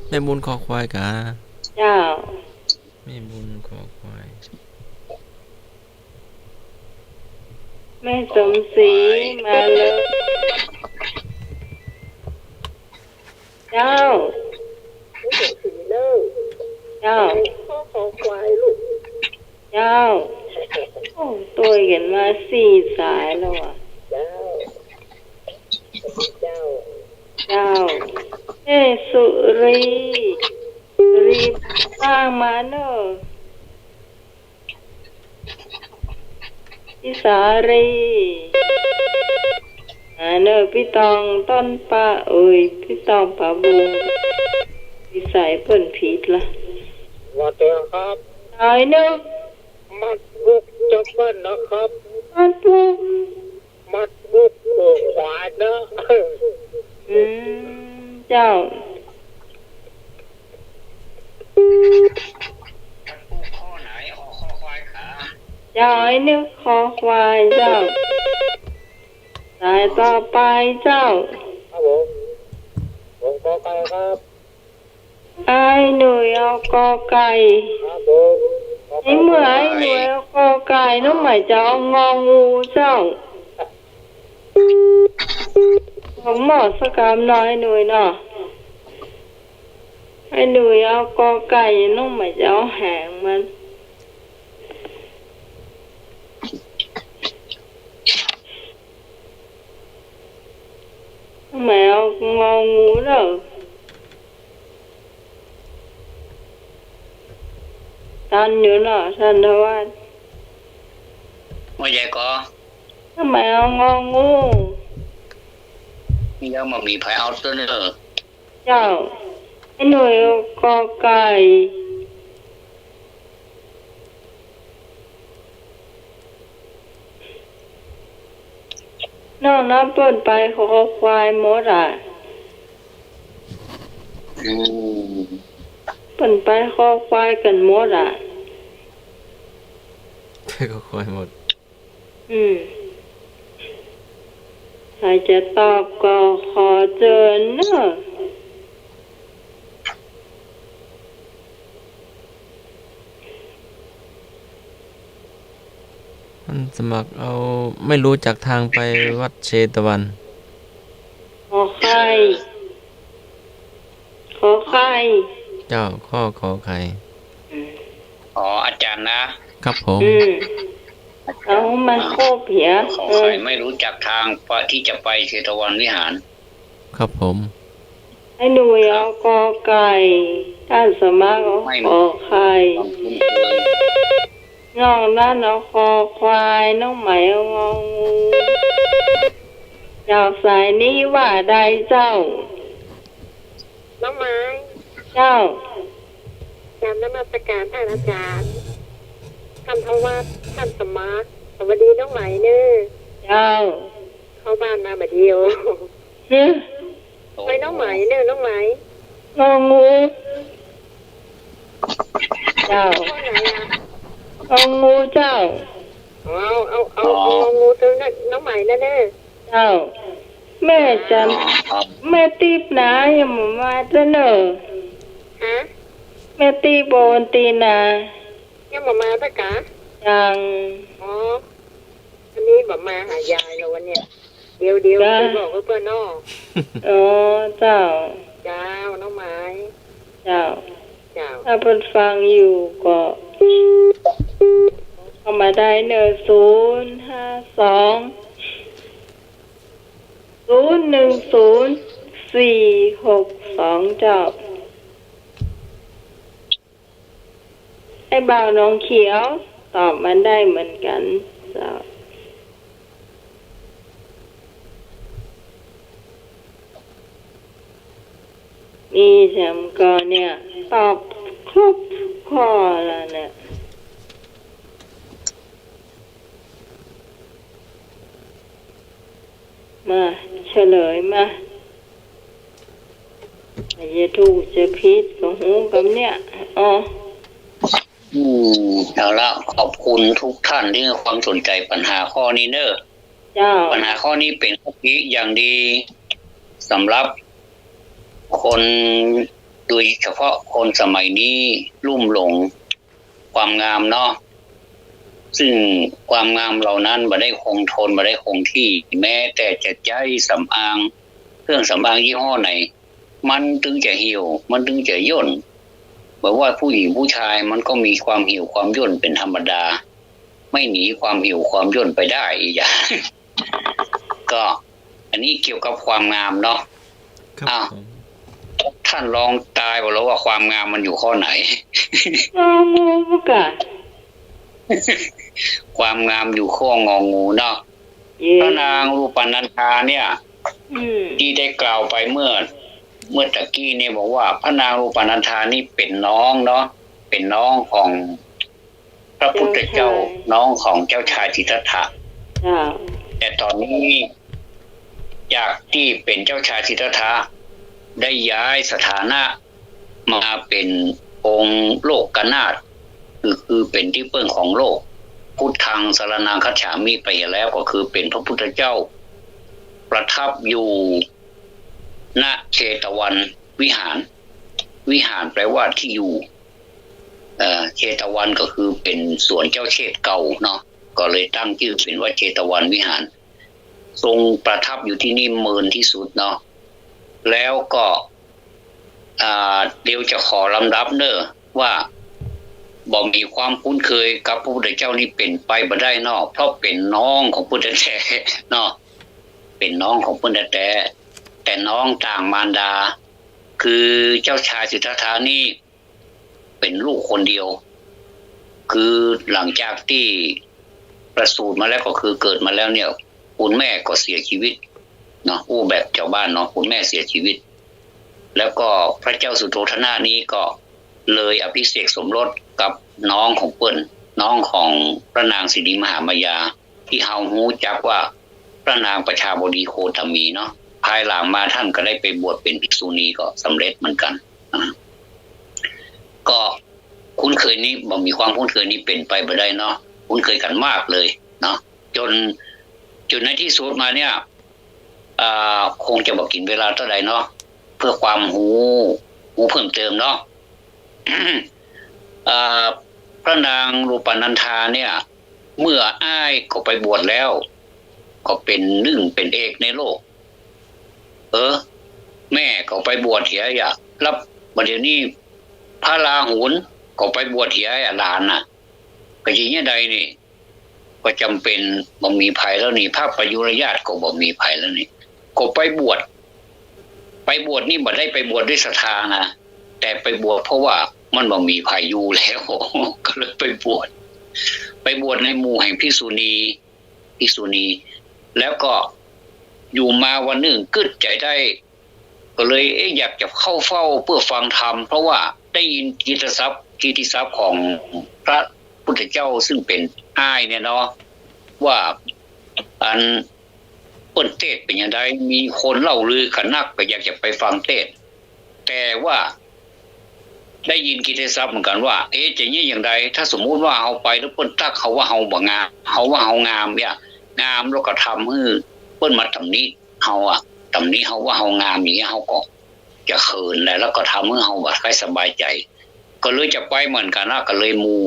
แม่บุญคอควายกา เจ้า แม่บุญคอควาย แม่สมศรีมาเลย เจ้า แม่สมศรีเน่อ เจ้า คอควายลูก เจ้า โอ้ ตวยกั๋นมาสี่สายแล้วอะ เจ้า เจ้า เจ้า เอ้ย สุรี สุรีว่างมาเน่อ พี่สารี อ่า เน่อ ปี้ตองต้นปา เอ้ย ปี้ตองปาบุง นิสัยเปิ้นผิดละ ว่าแต่ครับ ตายเน่อ มัดกุกจะเปิ้นนะครับ มัดกุก มัดกุกหัวขวายนะ อืม เจ้า เจ้า ไอ้นึกคอควายเจ้า สายต่อไปเจ้า ครับผม ผมกอไก่ครับ ไอ้หนุ่ยเอากอไก่ ครับผม ไอ้เมื่อไอ้หนุ่ยเอากอไก่ น้องใหม่จะเอางองูเจ้า ผมบอกสักกำหน่อยหนุ่ยเนาะ ไอ้หนุ่ยเอากอไก่ น้องใหม่จะเอาหางมัน น้องใหม่เอางองูเนาะ ตันอยู่เนาะ ท่านทวัช ว่าใหญ่ก่อ น้องใหม่เอางองู ยังบ่มีใผเอาเตื้อเน่อ เจ้า ไอ้หนุ่ยกอไก่ นอกนั้นเปิ้นไปคอควายหมดอะ อืม เปิ้นไปคอควายกั๋นหมดอะ ไปคอควายหมด อืม ใผจะตอบก็ขอเจิญเน่อ ท่านสมัครเอา ไม่รู้จักทางไปวัดเชตวัน ขอไข่ ขอไข่ เจ้า ข้อขอไข่ อืม อ๋อ อาจารย์นะ ครับผม อืม เอามาครบเหีย ขอไข่ เออ ไม่รู้จักทางที่จะไปเชตวันวิหาร ครับผม ไอ้หนุ่ยเอากอไก่ ท่านสมัครเอาขอไข่ นอกนั้นเอาคอควาย น้องใหม่เอางองู เจ้า สายนี้ว่าใดเจ้า น้องไม้ เจ้า กราบนมัสการท่านอาจารย์ ท่านทวัช ท่านสมัคร สวัสดีน้องไหมเน่อ เจ้า เข้าบ้านมาบ่าเดี่ยว เนี่ย ไปน้องไหมเน่อ น้องไหม งองู เจ้า ข้อไหนอะ งองูเจ้า เอา เอา เอา เอางองูเตื้อน้องไหมนั่นเน่อ เจ้า แม่จัน อ๋อ แม่ติ๊บนะ ยังบ่มาเตื้อเน่อ ฮะ แม่ติ๊บโอนตีนะ ยังบ่มาเตื้อกา ยัง อ๋อ อันนี้บ่มาหายายแล้ววันเนี้ย เดี๋ยว เดี๋ยว เจ้า ไปบอกกับเปิ้นเนาะ อ๋อ เจ้า เจ้า น้องไม้ เจ้า เจ้า ถ้าเปิ้นฟังอยู่ก็เข้ามาได้เน่อ ศูนย์ห้าสอง ศูนย์หนึ่งศูนย์ สี่หกสอง เจ้า ไอ้บ่าวหนองเขียวตอบมาได้เหมือนกั๋นเจ้า มีแถมก่อเนี่ย ตอบครบข้อแล้วเนี่ย มาเฉลยมา จะถูกจะผิดก็ฮู้กำเนี่ย อ๋อ อืม เอาละ ขอบคุณทุกท่านตี้ให้ความสนใจ๋ปัญหาข้อนี้เน่อ เจ้า ปัญหาข้อนี้เป๋นข้อคิดอย่างดี สำหรับคน โดยเฉพาะคนสมัยนี้ลุ่มหลง ความงามเนาะ ซึ่งความงามเหล่านั้นบ่ได้คงทน บ่ได้คงตี้ แม้แต่จะใจ๊สำอาง เครื่องสำอางยี่ห้อไหน มันตึงจะเหี่ยว มันตึงจะย่น บ่ว่าผู้หญิงผู้ชายมันก็มีความเหี่ยวความย่นเป๋นธรรมดา ไม่หนีความเหี่ยวความย่นไปได้อีกอย่าง ก็อันนี้เกี่ยวกับความงามเนาะ ครับ อ้าว ผม ท่านลองตายบ่าแล้วว่าความงามมันอยู่ข้อไหน งองูปะกะ ความงามอยู่ข้ององูเนาะ พระนางรูปานันธาเนี่ย อืม ตี้ได้กล่าวไปเมื่อ เมื่อตะกี้เนี่ยบอกว่าพระนางรูปานันธานี่เป๋นน้องเนาะ เป๋นน้องของพระพุทธเจ้า เจ้าชาย น้องของเจ้าชายสิทธัตถะ เจ้า แต่ต๋อนนี้จากตี้เป๋นเจ้าชายสิทธัตถะ ได้ย้ายสถานะ มาเป๋นองค์โลกนาถ คือ คือเป๋นตี้เปิ้งของโลก พุทธังสรณังคัจฉามิ ไปแล้วก็คือเป๋นพระพุทธเจ้า ประทับอยู่ ณ เชตวันวิหาร วิหารแปลว่าที่อยู่ เอ่อ เชตวันก็คือเป๋นสวนเจ้าเชษฐเก่าเนาะ ก็เลยตั้งจื้อเป๋นว่าเชตวันวิหาร ทรงประทับอยู่ตี้นี่เมินตี้สุดเนาะ แล้วก็ อ่า เดี๋ยวจะขอลำดับเน่อว่า บ่มีความคุ้นเคยกับพระพุทธเจ้านี่เป๋นไปบ่ได้เนาะ เพราะเป๋นน้องของเปิ้นแต๊ๆ เนาะ เป๋นน้องของเปิ้นแต๊ๆ แต่น้องต่างมารดา คือเจ้าชายสิทธัตถะนี่ เป๋นลูกคนเดียว คือหลังจากตี้ประสูติมาแล้วก็คือเกิดมาแล้วเนี่ย คุณแม่ก็เสียชีวิตเนาะ อู้แบบจาวบ้านเนาะ คุณแม่เสียชีวิต แล้วก็พระเจ้าสุโธทนะนี้ก็เลยอภิเษกสมรสกับน้องของเปิ้น น้องของพระนางสิริมหามายา ตี้เฮาฮู้จักว่าพระนางประชาบดีโคตมีเนาะ ภายหลังมาต้านก็ได้ไปบวชเป๋นภิกษุณีก็สำเร็จเหมือนกั๋น อ่า ก็คุ้นเคยนี้ บ่มีความคุ้นเคยนี้เป๋นไปบ่ได้เนาะ คุ้นเคยกั๋นมากเลยเนาะ จ๋น จ๋นในตี้สุดมาเนี่ย อ่า คงจะบ่กิ๋นเวลาเต้าใดเนาะ เปื้อความฮู้ ฮู้เพิ่มเติมเนาะ อ่า พระนางรูปานันธาเนี่ย เมื่ออ้ายก็ไปบวชแล้ว ก็เป๋นนึ่งเป๋นเอกในโลก เออ แม่ก็ไปบวชเหียอะ แล้วบัดเดี๋ยวนี้พระราหุลก็ไปบวชเหียอะ หลานน่ะ ก็จะเยียะใดนี่ ก็จ๋ำเป๋นบ่มีใผแล้วนี่ พระประยุรญาติก็บ่มีใผแล้วนี่ ก็ไปบวช ไปบวชนี่บ่ได้ไปบวชด้วยศรัทธานะ แต่ไปบวชเพราะว่ามันบ่มีใผอยู่แล้ว ก็เลยไปบวช ไปบวชในหมู่แห่งภิกษุณี ภิกษุณี แล้วก็อยู่มาวันนึ่งกึ๊ดใจ๋ได้ ก็เลย เอ๊ะ อยากจะเข้าเฝ้าเปื้อฟังธรรม เพราะว่าได้ยินกิตติศัพท์ กิตติศัพท์ของพระพุทธเจ้าซึ่งเป๋นอ้ายเนี่ยเนาะ ว่าอันเปิ้นเตสน์เป๋นอย่างใด มีคนเล่าลือกั๋นนัก ก็อยากจะไปฟังเตสน์ แต่ว่าได้ยินกิตติศัพท์เหมือนกั๋นว่า เอ๊ะ จะเยียะอย่างใด ถ้าสมมุติว่าเฮาไปแล้วเปิ้นตั๊กเฮาว่าเฮาบ่งาม เฮาว่าเฮางามเนี่ย งามแล้วก็ทำหื้อเปิ้นมาตำหนิ เฮาอะ ตำหนิเฮาว่าเฮางามอย่างเงี้ย เฮาก็จะเขินแหละ แล้วก็ทำหื้อเฮาบ่ค่อยสบายใจ๋ ก็เลยจะไปเหมือนกั๋นนะ ก็เลยหมู่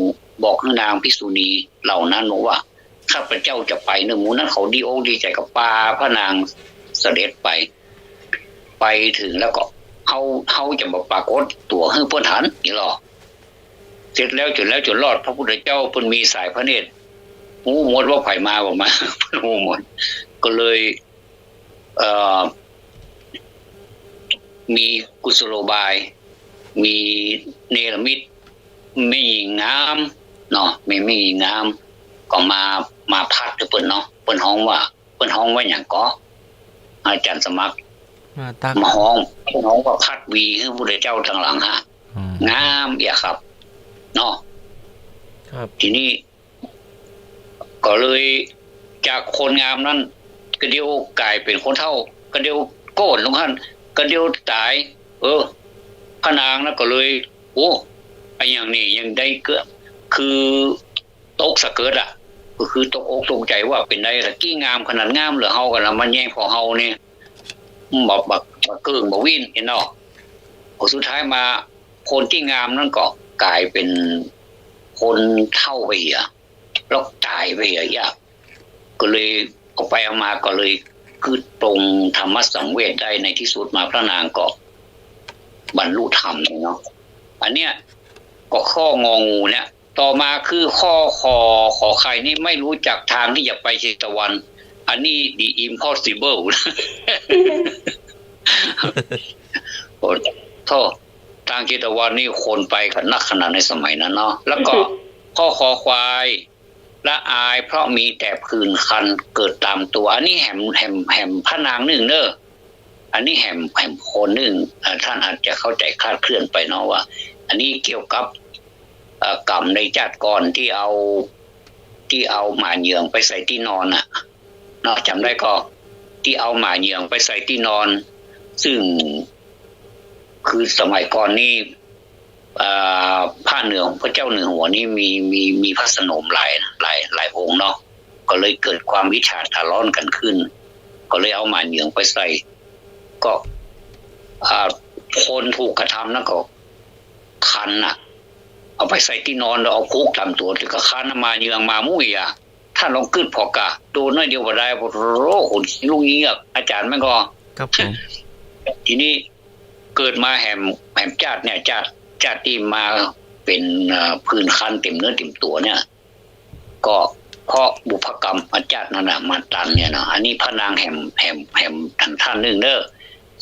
บอกหื้อนางภิกษุณีเหล่านั้นบอกว่า ข้าพเจ้าจะไปเน่อ หมู่นั้นเขาดีอกดีใจ๋ก็ปาพระนางเสด็จไป ไปเถิงแล้วก็เฮา เฮาจะบ่ปรากฏตั๋วหื้อเปิ้นหันนี่ลอ เสร็จแล้วจ๋นแล้วจ๋นรอด พระพุทธเจ้าเปิ้นมีสายพระเนตร ฮู้หมดว่าใผมาบ่มา เปิ้นฮู้หมด ก็เลย เอ่อ มีกุศโลบาย มีเนรมิตแม่ญิงงามเนาะ มีแม่ญิงงาม ก็มา มาพัดหื้อเปิ้นเนาะ เปิ้นฮ้องว่า เปิ้นฮ้องว่าหยังก่อ อาจ๋ารย์สมัคร มาตั๊ก มาฮ้อง เปิ้นฮ้องว่าพัดวีหื้อพุทธเจ้าตังหลังฮะ อืม งามเยียะครับ เนาะ ครับ ทีนี้ ก็เลยจากคนงามนั้น กระเดียวก๋ายเป๋นคนเฒ่า กระเดียวโก้นลงหั้น กระเดียวต๋าย เออ พระนางนั้นก็เลย โอ้ อะหยังนี่ ยังได้เกื้อ คือตกสะเกิดอะ ก็คือตกอกตกใจ๋ว่าเป๋นใดตะกี้งามขนาด งามเหลือเฮากั๋นละ มาแย่งของเฮานี่ บ่ บ่ บ่เกิ่งบ่วิ่น เห็นเนาะ ผลสุดท้ายมา คนตี้งามนั้นก็ก๋ายเป๋นคนเฒ่าไปเหีย แล้วต๋ายไปเหียเยียะ ก็เลยเอาไปเอามาก็เลยกึ๊ดปลงธรรมสังเวชได้ ในตี้สุดมาพระนางก็บรรลุธรรมเนาะ อันเนี้ยก็ข้ององูเนี่ย ต่อมาคือข้อขอ ขอไข่นี่ไม่รู้จักทางที่จะไปเชตวัน อันนี้ the impossible โอ้โธ่ ตางเชตวันนี่คนไปกั๋นนักขนาดในสมัยนั้นเนาะ แล้วก็ ข้อคอควาย ละอายเพราะมีแต่ผื่นคันเกิดตามตัว อันนี้แหม แหม แหมพระนางนึ่งเน่อ อันนี้แหม แหมคนนึ่ง อ่า ท่านอาจจะเข้าใจ๋คลาดเคลื่อนไปเนาะว่า อันนี้เกี่ยวกับ เอ่อ ก๋รรมในจาติก่อนตี้เอา ตี้เอาหมาเหยืองไปใส่ตี้นอนน่ะ เนาะ จ๋ำได้ก่อ ตี้เอาหมาเหยืองไปใส่ตี้นอน ซึ่ง คือสมัยก่อนนี่ อ่า พระเหนือ พระเจ้าเหนือหัวนี่มี มี มีพระสนมหลาย หลาย หลายองค์เนาะ ก็เลยเกิดความอิจฉาตาร้อนกั๋นขึ้น ก็เลยเอาหมาเหยืองไปใส่ ก็ อ่า คนถูกกระทำนั้นก็คันน่ะ เอาไปใส่ตี้นอนแล้วเอาผูกต๋ามตั๋ว แต่ก็คันน่ะ หมาเหยืองหมามุ้ยอะ ท่านลองกึ๊ดผ่อก่ะ โดนน้อยเดียวบ่ได้ โอ้โห ขนลุกเยียบ อาจ๋ารย์แม่นก่อ ครับผม ทีนี้เกิดมาแหม แหมจาติเนี่ย จาติ จาติตี้มาเป๋น เอ่อ ผื่นคันเต๋มเนื้อเต๋มตั๋วเนี่ย ก็เพราะบุพกรรมอาจาตินั้นน่ะ มาตันเนี่ยเนาะ อันนี้พระนางแหม แหม แหมท่านนึ่งเน่อ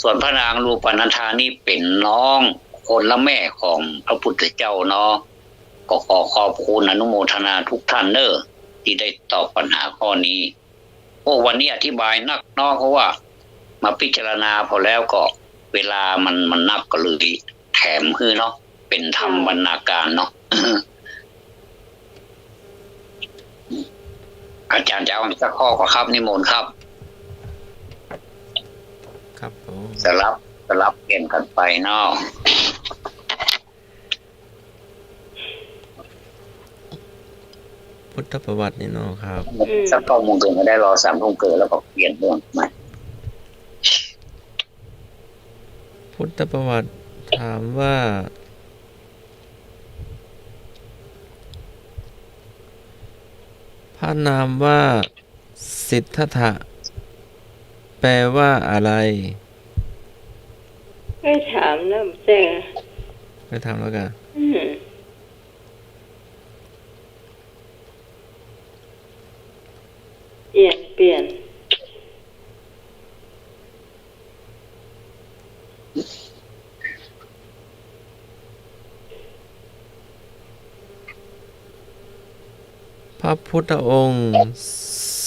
ส่วนพระนางรูปนันธานี่เป๋นน้องคนละแม่ของพระพุทธเจ้าเนาะ ก็ขอขอบคุณอนุโมทนาทุกท่านเน่อ ตี้ได้ตอบปัญหาข้อนี้ โอ้ วันนี้อธิบายนักเนาะ เพราะว่ามาพิจารณาผ่อแล้วก็เวลามัน มันนับก็เลยแถมหื้อเนาะ เป๋นธรรมบรรณาการเนาะ อาจ๋ารย์จะเอาสักข้อก่อครับ นิมนต์ครับ ครับผม สลับ สลับเปลี่ยนกั๋นไปเนาะ พุทธประวัตินี่เนาะครับ อืม สักเก้าโมงเกินก็ได้ รอสามทุ่มเกินแล้วก็เปลี่ยนเรื่องใหม่ พุทธประวัติถามว่า พระนามว่า สิทธัตถะ แปลว่าอะไร เคยถามแล้ว แจ้ง เคยถามแล้วก่ะ อืม เปลี่ยน เปลี่ยน พระพุทธองค์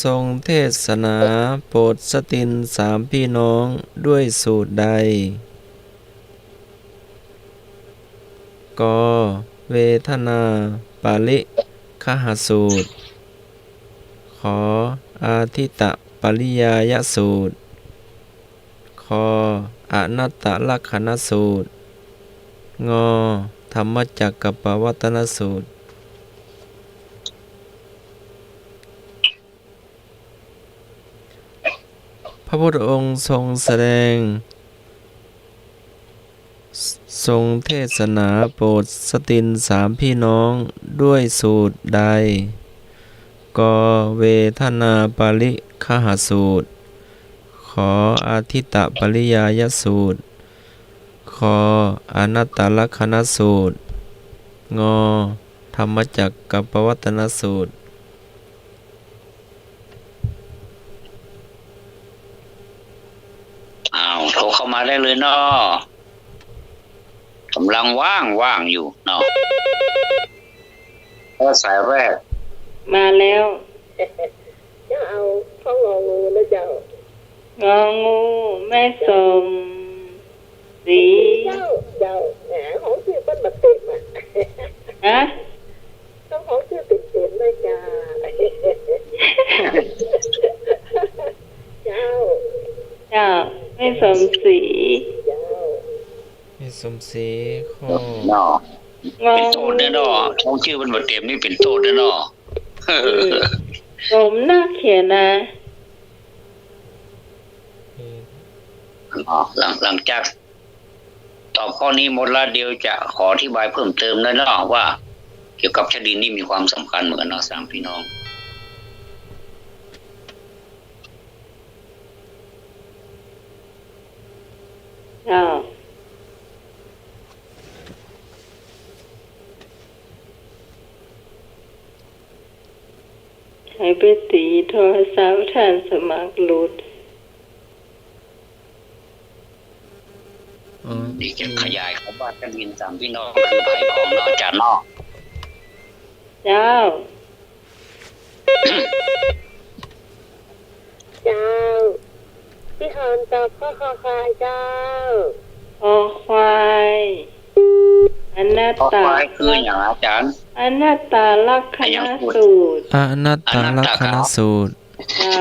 ทรงเทศนาโปรดสตรินสามพี่น้องด้วยสูตรใด ก เวทนาปริคหสูตร ข อาทิตตปริยายสูตร ค อนัตตลักขณสูตร ง ธัมมจักกัปปวัตตนสูตร พระพุทธองค์ทรงแสดง ทรงเทศนาโปรดสตรินสามพี่น้องด้วยสูตรใด ก เวทนาปริคหสูตร ข อาทิตตปริยายสูตร ค อนัตตลักขณสูตร ง ธัมมจักกัปปวัตตนสูตร อ้าว โทรเข้ามาได้เลยเนาะ ก๋ำลังว่างๆ อยู่เนาะ เออ สายแรก มาแล้ว เจ้าเอาข้ององูนะเจ้า งองู แม่สมศรี เจ้า เจ้า แหม ฮ้องจื้อเปิ้นบ่เต็มอะ ฮะ ต้องฮ้องจื้อเต็มๆ เลยจ้า เจ้า เจ้า แม่สมศรี เจ้า แม่สมศรี ข้อ เนาะ งองู เป๋นโต้ษแน่เนาะ ฮ้องจื้อเปิ้นบ่เต็มนี่เป๋นโต้ษแน่เนาะ อืม สมนักเขียนนะ อ๋อ หลัง หลังจากตอบข้อนี้หมดแล้ว เดี๋ยวจะขออธิบายเพิ่มเติมด้วยเนาะ ว่าเกี่ยวกับชะดินนี่มีความสำคัญเหมือนกันเนาะ สามพี่น้อง เจ้า ใผไปตี๋โทรศัพท์ท่านสมัครหลุด อ๋อ นี่จะขยายความว่าชะดินสามพี่น้องคือไผพ่องเนาะ อาจ๋ารย์เนาะ เจ้า เจ้า พี่ฮอนตอบข้อคอควายเจ้า คอควาย อนัตตา คอควายคือหยังอาจ๋ารย์ อนัตตลักษณสูตร อนัตตลักษณสูตร เจ้า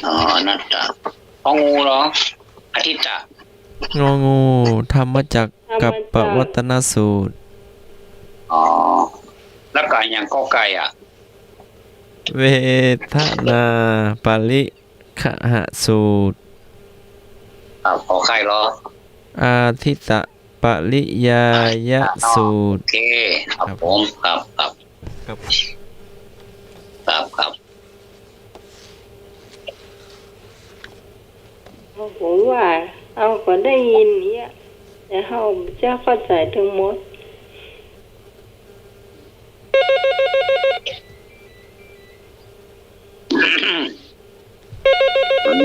อ๋อ อนัตตา งองูเหรอ อทิตตะ งองู ธรรมจักกัปปวัตตนสูตร อ๋อ แล้วก็หยัง กอไก่อะ เวทนาปริคหสูตร ครับ ขอไข่เหรอ อาทิตตปริยายสูตร โอเค ครับ ครับ ผม ครับ ครับ ครับ ครับ ครับ ผมว่าเฮาก็ได้ยินเนี่ย แต่เฮาบ่เข้าใจ๋ตึงหมด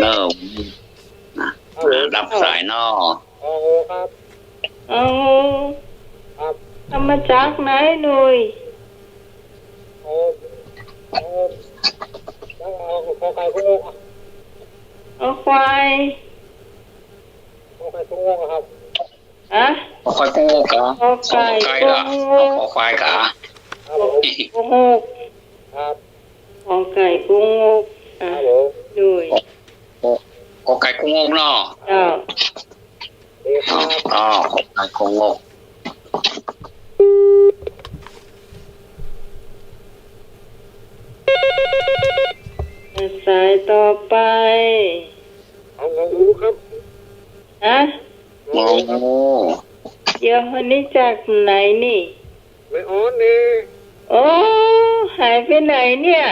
เนิ่น ฮัลโหล รับสายน้อ งองูครับ งองู ครับ ธรรมจักรไหนหนุ่ย เอา เอา เอา เอา ขอไข่ งองู คอควาย ขอไข่ งองู ครับ ฮะ ขอไข่ งองู กา ขอไก่ ขอไก่ กา งองู ขอควาย กา ครับผม งองู ครับ ขอไก่ งองู อ่ะ ครับผม หนุ่ย ขอ ขอไก่ งองู เนาะ เจ้า อ๋อ ขอไก่ งองู สายต่อไป เอา งองู ครับ ฮะ งองู เดี๋ยว อันนี้จากไหนนี่ แม่ออนนี่ โอ้ หายไปไหนเนี่ย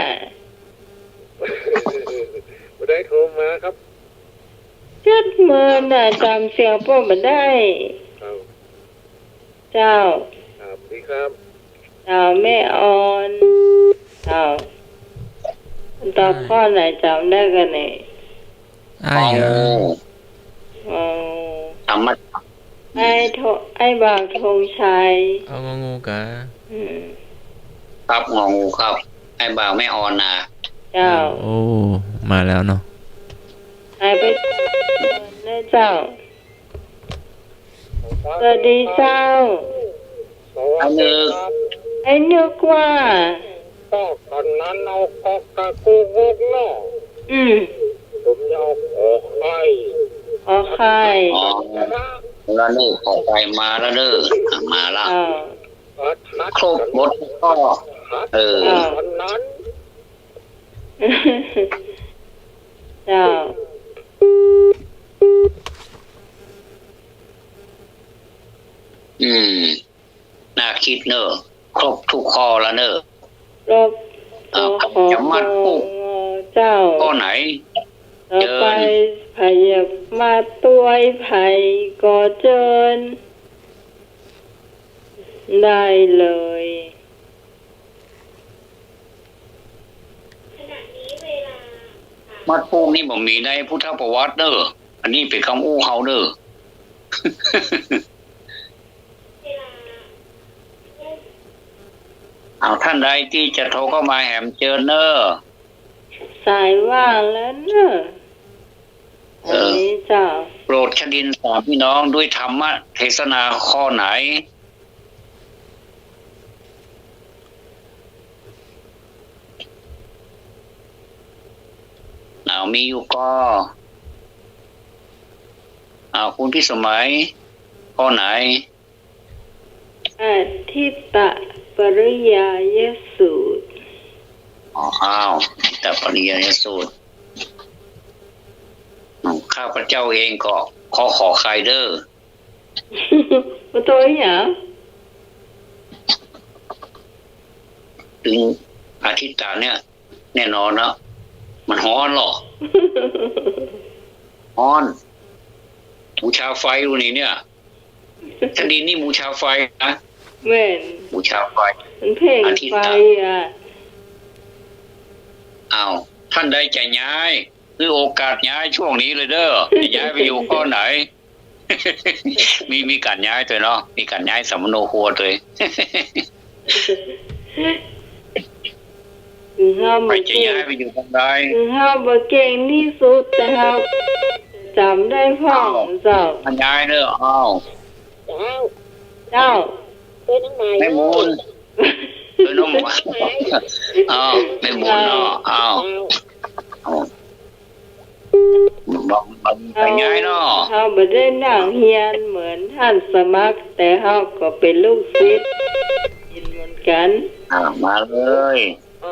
บ่ได้โทรมาครับ จักเมินน่ะ จ๋ำเสียงเปิ้นบ่ได้ ครับ เจ้า ครับ สวัสดีครับ เจ้า แม่ออน เจ้า ตอบข้อไหนจ๋ำได้ก่อนี่ อ้ายเหรอ งองู อ๋อ ธรรมะ อ้ายธง อ้ายบ่าวธงชัย เอางองูกา อืม ครับ งองูครับ อ้ายบ่าวแม่ออนนา เจ้า โอ้ มาแล้วเนาะ หายไป นะเจ้า สวัสดีเจ้า อันนึง ไอ้นึกว่า ก็ตอนนั้นเอากอไก่ งองู เนาะ อืม ผมจะเอาขอไข่ ขอไข่ อ๋อ แล้วนี่ขอไข่มาแล้วเด้อ มาละ อ่า ครบหมดข้อ เออ อ่า ตอนนั้น เจ้า อืม น่าคิดเนอะ ครบทุกข้อแล้วเนอะ ครบ อ้าว ทุกข้อ จะมาพูด เจ้า ข้อไหน ต่อไป เจิญ ใผอยากมาตวยไผก็เจิญ ได้เลย มัดปูกนี่บ่มีในพุทธประวัติเด้อ อันนี้เป๋นกำอู้เฮาเด้อ เอา ท่านใดตี้จะโทรเข้ามาแหมเจิญเน้อ สายว่างแล้วเน้อ เออ อันนี้เจ้า โปรดชดินสามพี่น้องด้วยธรรมเทศนาข้อไหน อ้าว มีอยู่ก็ อ้าว คุณพิสมัย ข้อไหน อทิตตปริยายสูตร อ๋อ อ้าว อทิตตปริยายสูตร อืม ข้าพเจ้าเองก็ ขอ ขอไข่เด้อ บ่โตอีหยัง ตึงอทิตตะเนี่ย แน่นอนเนาะ มันฮ้อนหรอก ฮ้อน บูชาไฟดูนี่เนี่ย ชดินนี่บูชาไฟนะ แม่น บูชาไฟ มันเพ่ง อทิตตะ ไฟอ่ะ อ้าว ท่านใดจะย้าย คือโอกาสย้ายช่วงนี้เลยเด้อ จะย้ายไปอยู่ข้อไหน มี มีก๋านย้ายตวยเนาะ มีก๋านย้ายสัมมโนครัวตวย คือเฮา ใผ บ่ จะ เก่ง ย้ายไปอยู่ตรงใด คือเฮาบ่เก่งตี้สุด แต่เฮาจ๋ำได้พ่อง อ้าว เจ้า มาย้ายเน่อ อ้าว เจ้า เจ้า เปิ้นตังไหน แม่หมุน เปิ้นตังไหน อ้าว แม่หมุนเนาะ อ้าว เจ้า อ้าว บ่ บ่ บ่ย้ายเนาะ เฮาบ่ได้นั่งเฮียนเหมือนต้านสมัคร แต่เฮาก็เป๋นลูกศิษย์เหมือนกั๋น อ่า มาเลย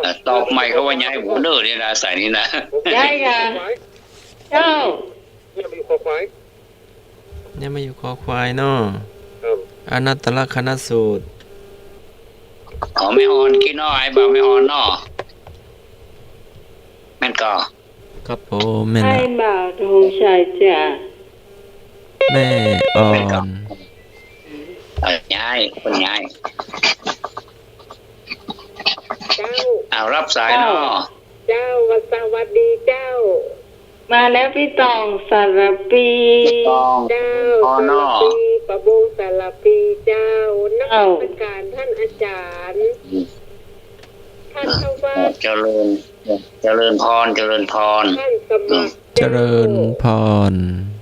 อ่า ตอบใหม่ก็ว่าย้ายหมดเน่อเนี่ยนะ สายนี้นะ ย้ายก่ะ เจ้า เนี่ยมาอยู่คอควาย เนี่ยมาอยู่คอควายเนาะ ครับ อนัตตลักขณสูตร อ๋อ แม่อ่อน กินน้อย บ่าวแม่อ่อนเนาะ แม่นก่อ ครับผม แม่นละ ไอ้บ่าวธงชัยจ้ะ แม่อ่อน แม่นก่อ เออ ย้าย เปิ้นย้าย เจ้า อ้าว ฮับสายเนาะ เจ้า เจ้า สวัสดีเจ้า มาแล้วพี่ตองสารปี พี่ตอง เจ้า พอเนาะ สารปี ป้าบงสารปี เจ้า เจ้า นมัสการต้านอาจ๋ารย์ อืม ต้านเจ้าวัด เจริญ เจริญพร เจริญพร ต้านสมัคร อืม เจ้า เจริญพร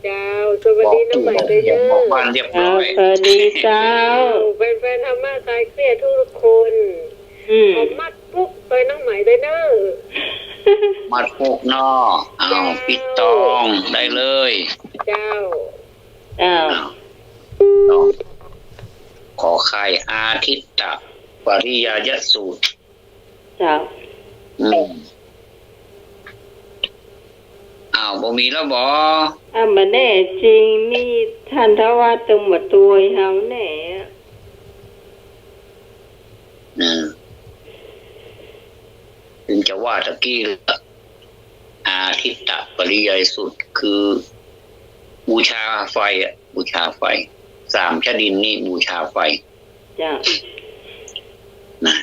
เจ้า สวัสดีน้องใหม่ด้วยเนอะ บอกบ้านเรียบร้อย เจ้า สวัสดีเจ้า แฟนๆ ธรรมะคลายเครียดทุกคน อืม ขอมัด ปุ๊กไปน้องใหม่ด้วยเนอะ มัดปุ๊กเนาะ อ้าว เจ้า ปิดตองได้เลย เจ้า เจ้า อ้าว ตอง ขอไข่ อาทิตตปริยายสูตร เจ้า อืม อ้าว บ่มีแล้วบ่ อ่ะ บ่แน่จริง มีต้านทวัดตึงมาตวยเฮาแน่ อืม ถึงจะว่าตะกี้ละ อาทิตตปริยายสูตร คือ บูชาไฟอะ บูชาไฟ สามชะดินนี่บูชาไฟ เจ้า นะ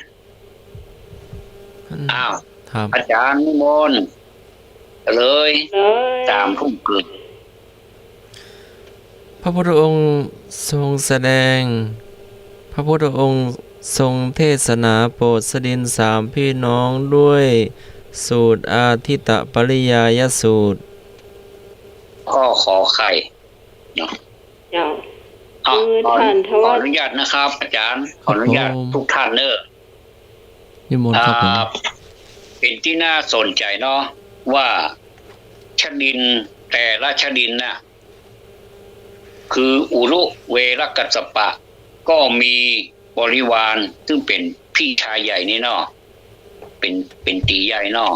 อืม อ้าว ครับ อาจ๋ารย์นิมนต์เลย เลย สามทุ่มครึ่ง พระพุทธองค์ทรงแสดง พระพุทธองค์ทรงเทศนาโปรดชะดินสามพี่น้องด้วยสูตรอาทิตตปริยายสูตร ข้อขอไข่เนาะ เจ้า อ้าว คือ ขอ ต้านทวัด ขออนุญาตนะครับ อาจ๋ารย์ ขออนุญาต ครับผม ทุกท่านเนอะ นิมนต์ครับผม อ่า เป๋นตี้น่าสนใจ๋เนาะ ว่าชะดินแต่ละชะดินน่ะ คืออุรุเวรกัสสปะ ก็มีบริวาร ซึ่งเป๋นพี่ชายใหญ่นี่เนาะ เป๋น เป๋นตี๋ใหญ่เนาะ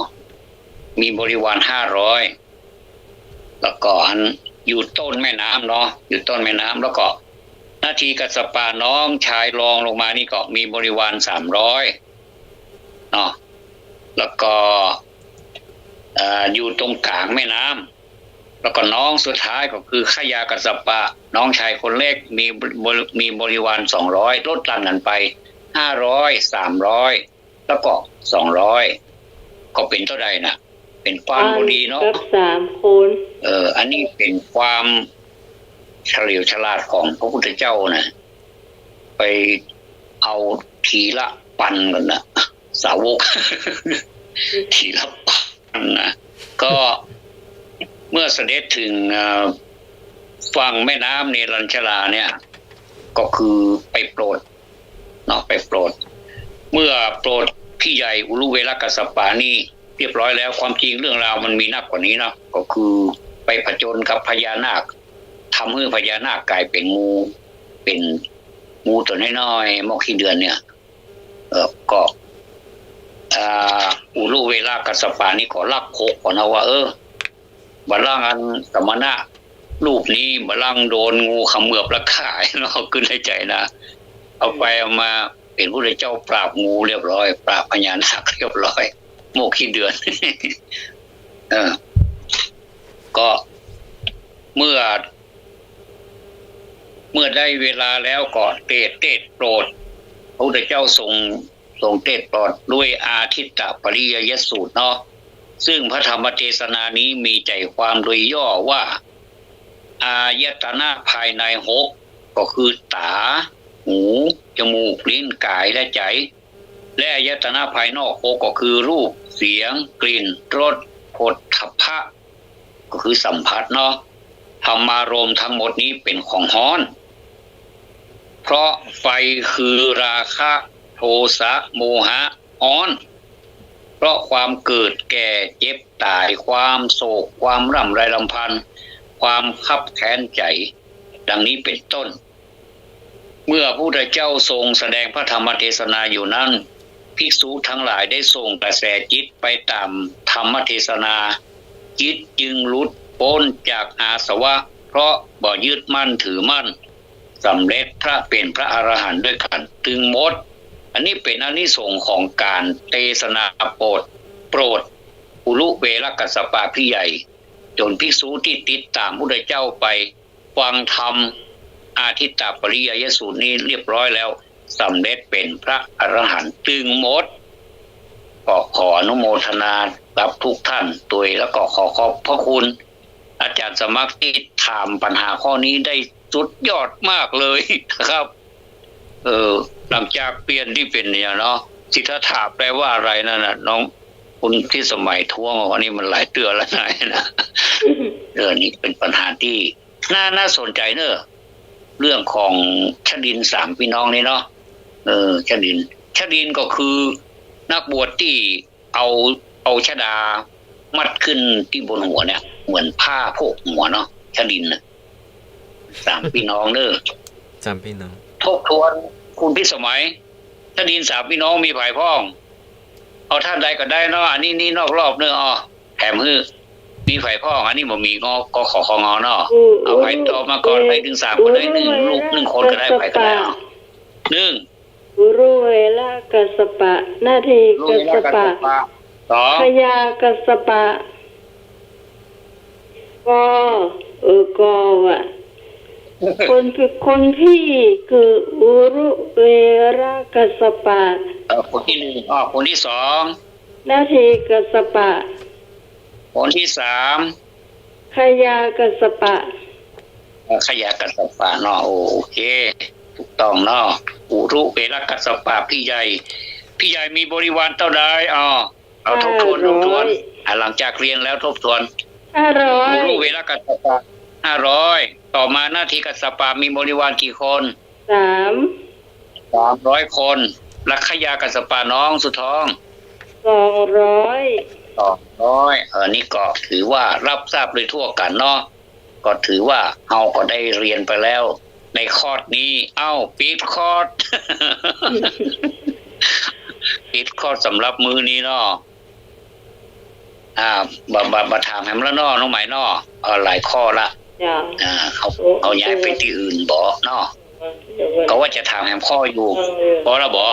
มีบริวารห้าร้อย แล้วก็อันอยู่ต้นแม่น้ำเนาะ อยู่ต้นแม่น้ำ แล้วก็นาทีกัสสปะน้องชายรองลงมานี่ก็มีบริวารสามร้อยเนาะ แล้วก็ เอ่อ อยู่ตรงก๋างแม่น้ำ แล้วก็น้องสุดท้ายก็คือขยากัสสปะ น้องชายคนเล็ก มีบริ มีบริวารสองร้อย ลดหลั่นกั๋นไป ห้าร้อย สามร้อย แล้วก็สองร้อย ก็เป๋นเต้าใดน่ะ เป๋นความพอดีเนาะ กับสามคน เออ อันนี้เป๋นความเฉลียวฉลาดของพระพุทธเจ้านะ ไปเอาทีละปันกั๋นนะ สาวก ทีละปันนะ ก็เมื่อเสด็จถึง เอ่อ ฝั่งแม่น้ำเนรัญชราเนี่ย ก็คือไปโปรด เนาะ ไปโปรด เมื่อโปรดพี่ใหญ่อุรุเวรกัสสปะนี่เรียบร้อยแล้ว ความจริงเรื่องราวมันมีนักกว่านี้เนาะ ก็คือไปผจญกับพญานาค ทำหื้อพญานาคก๋ายเป๋นงู เป๋นงูตั๋วน้อยๆ หมอกขี้เดือนเนี่ย เออ ก็ อ่า อุรุเวรกัสสปะนี่ก็ลักขบก่อนนะว่า เออ บ่าลางอันสมณะรูปนี้ บ่าลางโดนงูเขมือบแล้วฆ่าเนาะ กึ๊ดในใจ๋นะ เอาไปเอามาเป๋นพุทธเจ้าปราบงูเรียบร้อย ปราบพญานาคเรียบร้อย หมอกขี้เดือน เออ ก็เมื่อ เมื่อได้เวลาแล้วก็เตสน์เตสน์โปรด พระพุทธเจ้าทรง ทรงเตสน์โปรดด้วยอาทิตตปริยายสูตรเนาะ ซึ่งพระธรรมเทศนานี้มีใจ๋ความโดยย่อว่า อายตนะภายในหก ก็คือต๋า หู จมูก ลิ้น ก๋าย และใจ๋ และอายตนะภายนอกหกก็คือรูป เสียง กลิ่น รส โผฏฐัพพะ ก็คือสัมผัสเนาะ ธรรมารมณ์ทั้งหมดนี้เป๋นของฮ้อน เพราะไฟคือราคะ โทสะ โมหะ ฮ้อน เพราะความเกิด แก่ เจ็บ ต๋าย ความโศก ความร่ำไรรำพัน ความคับแค้นใจ๋ ดังนี้เป๋นต้น เมื่อพระพุทธเจ้าทรงแสดงพระธรรมเทศนาอยู่นั้น ภิกษุทั้งหลายได้ส่งกระแสจิตไปต๋ามธรรมเทศนา จิตจึงหลุดป๊นจากอาสวะ เพราะบ่ยึดมั่นถือมั่น สำเร็จพระเป๋นพระอรหันต์ด้วยกั๋นตึงหมด อันนี้เป๋นอานิสงส์ของก๋านเทศนาโปรด โปรดอุรุเวรกัสสปะพี่ใหญ่ จ๋นภิกษุตี้ติดต๋ามพุทธเจ้าไปฟังธรรมอาทิตตปริยายสูตรนี้เรียบร้อยแล้ว สำเร็จเป๋นพระอรหันต์ตึงหมด ก็ขออนุโมทนากับทุกท่านตวย แล้วก็ขอขอบพระคุณอาจารย์สมัครตี้ถามปัญหาข้อนี้ได้สุดยอดมากเลยนะครับ เออ หลังจากเปลี่ยนตี้เป๋นเนี่ยเนาะ สิทธัตถะแปลว่าอะไรนั่นน่ะ น้องคุณพิสมัยท้วงว่า อันนี้มันหลายเตื้อแล้วนะ เออ นี่เป๋นปัญหาตี้น่า น่าสนใจ๋เนอะ เรื่องของชดินสามพี่น้องนี่เนาะ เออ ชดิน ชดินก็คือนักบวชตี้เอา เอาชฎามัดขึ้นตี้บนหัวเนี่ย เหมือนผ้าโพกหัวเนาะ ชดินน่ะ สามพี่น้องเนอะ สามพี่น้อง ทบทวนคุณพิสมัย ชดินสามพี่น้องมีใผพ่อง เอาต้านใดก็ได้เนาะ อันนี้นี่นอกรอบเนอะ อ้อ แถมหื้อ มีใผพ่อง อันนี้บ่มี งอ กข ค ง เนาะ อืม เอาใผตอบมาก่อน ใผตึงสามก็ได้ นึ่งลูก นึ่งคนก็ได้ ใผก็ได้ อ้อ นึ่ง อุรุเวรกัสสปะ นาทีกัสสปะ อุรุเวรกัสสปะ สอง ขยากัสสปะ ก เออ ก ว่ะ คนที่ คนที่คืออุรุเวรกัสสปะ เออ คนที่หนึ่ง อ้อ คนที่สอง นาทีกัสสปะ คนที่สาม ขยากัสสปะ เอ่อ ขยากัสสปะเนาะ โอเค ถูกต้องเนาะ อุรุเวรกัสสปะ พี่ใหญ่ พี่ใหญ่มีบริวารเต้าใด อ้อ เอาทบทวน ห้าร้อย ทบทวน อ่ะ หลังจากเรียนแล้วทบทวน ห้าร้อย อุรุเวรกัสสปะ ห้าร้อย ต่อมานาทีกัสสปะมีบริวารกี่คน สาม สามร้อยคน และขยากัสสปะน้องสุดท้อง สองร้อย สองร้อย เออ นี่ก็ถือว่ารับทราบโดยทั่วกั๋นเนาะ ก็ถือว่าเฮาก็ได้เรียนไปแล้วในคอร์สนี้ เอ้า ปิดคอร์ส ปิดคอร์สสำหรับมื้อนี้เนาะ อ่า บ่ บ่ บ่ถามแหมละเนาะ น้องไหมเนาะ เออ หลายข้อละ จ้ะ อ่า เอา โอ้ เอาย้ายไปตี้อื่นบ่เนาะ เดี๋ยวก่อน ก็ว่าจะถามแหมข้ออยู่ เออ ปอละบ่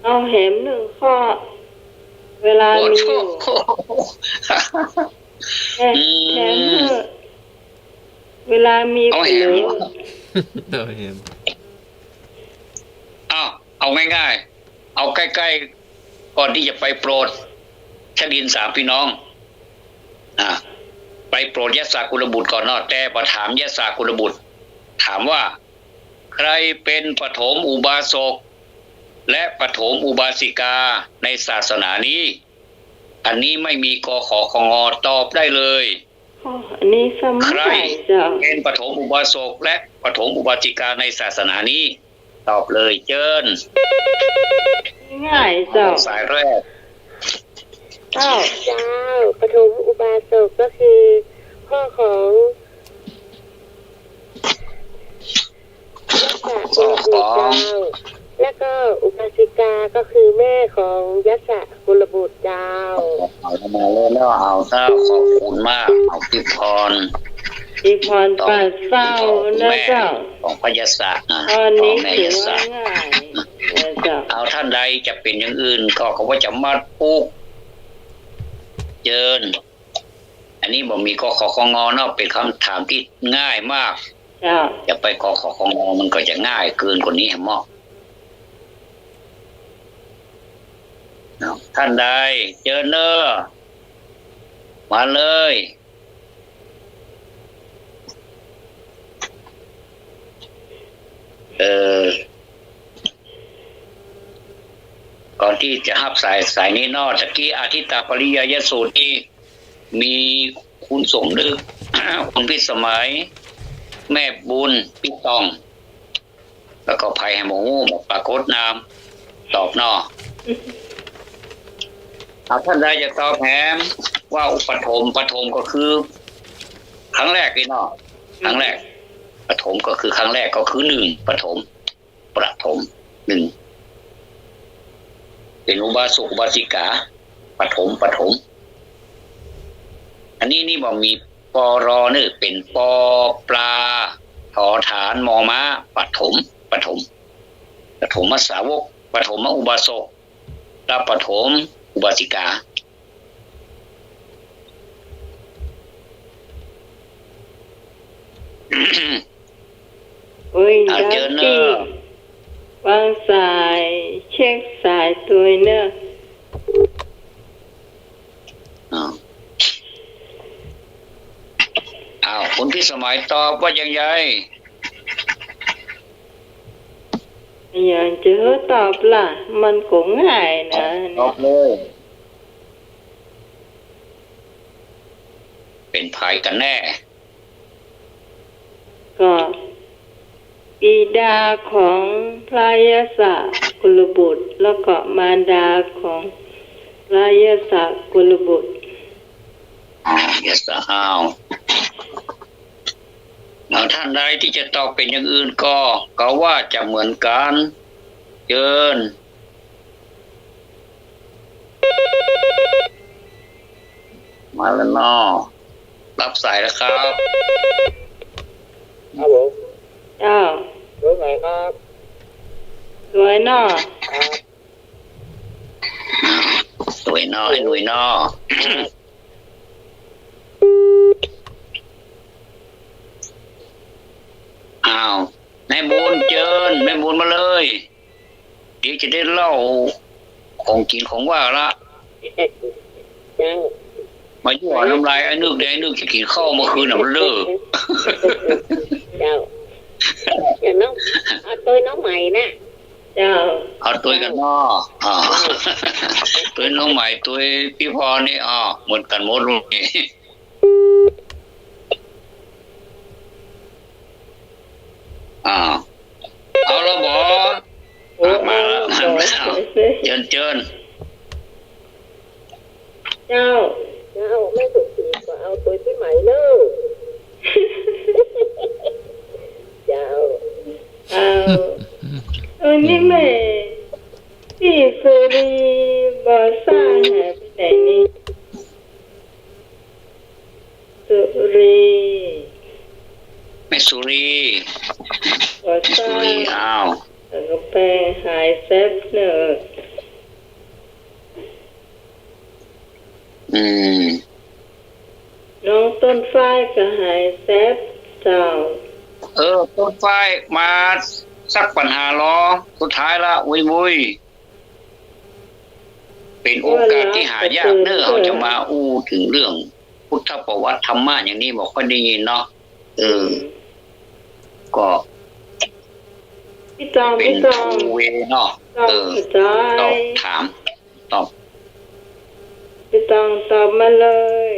เอาแหมนึ่งข้อ เวลามีอยู่ โอ้โห แหม อืม แหมนึ่ง เวลามี เอาแหม เหลือ เอาแหม เอา เอาง่ายๆ เอาใก้ๆ ก่อนตี้จะไปโปรดชดินสามพี่น้อง อ่า ไปโปรดยสสกุลบุตรก่อนเนาะ แต่ปอถามยสสกุลบุตร ถามว่า ใครเป๋นปฐมอุบาสก และปฐมอุบาสิกาในศาสนานี้ อันนี้ไม่มี ก ข ค ง ตอบได้เลย ข้อ อันนี้สมัย ใคร เจ้า เป๋นปฐมอุบาสกและปฐมอุบาสิกาในศาสนานี้ ตอบเลย เจิญ ง่ายเจ้า สายแรก เจ้า เจ้า ปฐมอุบาสกก็คือพ่อของ ยสสกุลบุตรเจ้า แล้วก็อุบาสิกาก็คือแม่ของยสสกุลบุตรเจ้า เอามาเลยเนาะ เอาเจ้า ขอบคุณมาก เอาทิพย์พร ทิพย์พร ตอบ ปัดเศร้า คุณพ่อคุณแม่ นะเจ้า ของพระยสส อ่ะ ข้อนี้ พ่อแม่ยสส ถือว่าง่ายนะเจ้า เอาต้านใดจะเป๋นอย่างอื่นก็ ก็ว่าจะมาปลุก เจิญ อันนี้บ่มี ก ข ค ง เนาะ เป๋นกำถามตี้ง่ายมาก เจ้า จะไป ก ข ค ง มันก็จะง่ายเกินกว่านี้แหมเนาะ เนาะ ต้านใด เจิญเน่อ มาเลย เออ ตี้จะฮับสาย สายนี้เนาะ ตะกี้อาทิตตปริยายสูตรนี่ มีคุณสมนึก คุณพิสมัย แม่บุญ ปี้ต้อง แล้วก็ใผแหมบ่ฮู้ บ่ปรากฏนาม ตอบเนาะ เอา ท่านใดจะตอบแหม ว่าอุปฐม ปฐมก็คือ ครั้งแรกนี่เนาะ ครั้งแรก ปฐมก็คือครั้งแรก ก็คือหนึ่ง ปฐม ประถม หนึ่ง เป๋นอุบาสกอุบาสิกา ปฐม ปฐม อันนี้นี่บ่มี ปร เน่อ เป๋น ป ปลา ถ ฐาน ม ม้า ปฐม ปฐม ปฐมสาวก ปฐมอุบาสก และปฐมอุบาสิกา โอ้ย อ่ะ เจิญเน่อ วางสาย เช็คสายตวยเน่อ อ้าว อ้าว คุณพิสมัยตอบว่าอย่างไร อย่างจะหื้อตอบล่ะ มันก็ง่ายนะ ตอบเลย เป๋นใผกั๋นแน่ ก็บิดาของพระยสกุลบุตร แล้วก็มารดาของพระยสกุลบุตร อ๋อ ยส อ้าว แล้วท่านใดตี้จะตอบเป๋นอย่างอื่นก็ ก็ว่าจะเหมือนกั๋น เจิญ มาแล้วเนาะ ฮับสายแล้วครับ ครับผม เจ้า สวยไหมครับ สวยเนาะ ครับ สวยเนาะ ไอ้หนุ่ยเนาะ อ้าว แม่บุญเจิญ แม่บุญมาเลย เดี๋ยวจะได้เล่าของกิ๋นของหว่านละ เจ้า มายั่วน้ำลายไอ้นึก ไอ้นึกจะกิ๋นข้าวเมื่อคืนน่ะมันเล่อ เจ้า เดี๋ยวน้อง เอาตวยน้องใหม่นะ เจ้า เอาตวยกั๋นเนาะ อ่า ตวยน้องใหม่ ตวยปี้พรนี่ อ่า เหมือนกั๋นหมดลูกนี่ อ่า เอาละบ่ โอ้ อ่ะ มาแล้ว เอาละบ่ มาแล้ว เจิญ เจิญ เจ้า เจ้า แม่สมศรีก็เอาตวยปี้ใหม่เน่อ เจ้า เอา เออ นี่แม่ ตี้สุรีบ่ทราบหายไปไหนนี่ สุรี แม่สุรี แม่สุรี อ้าว แล้วก็แปงหายแซบเน่อ อืม น้องต้นฝ้ายก็หายแซบเจ้า เออ ต้นฝ้ายมาสักปัญหาลอ สุดท้ายละ วุ้ยวุ้ย เป๋นโอกาสตี้หายากเน่อ เฮาจะมาอู้เถิงเรื่องพุทธประวัติธรรมะอย่างนี้บ่ค่อยได้ยินเนาะ เออ ก็ ปี้ต้อง เป๋น ปี้ต้อง ทูเวย์เนาะ ต้อง เออ เข้าใจ๋ ตอบถาม ตอบ ปี้ต้องตอบมาเลย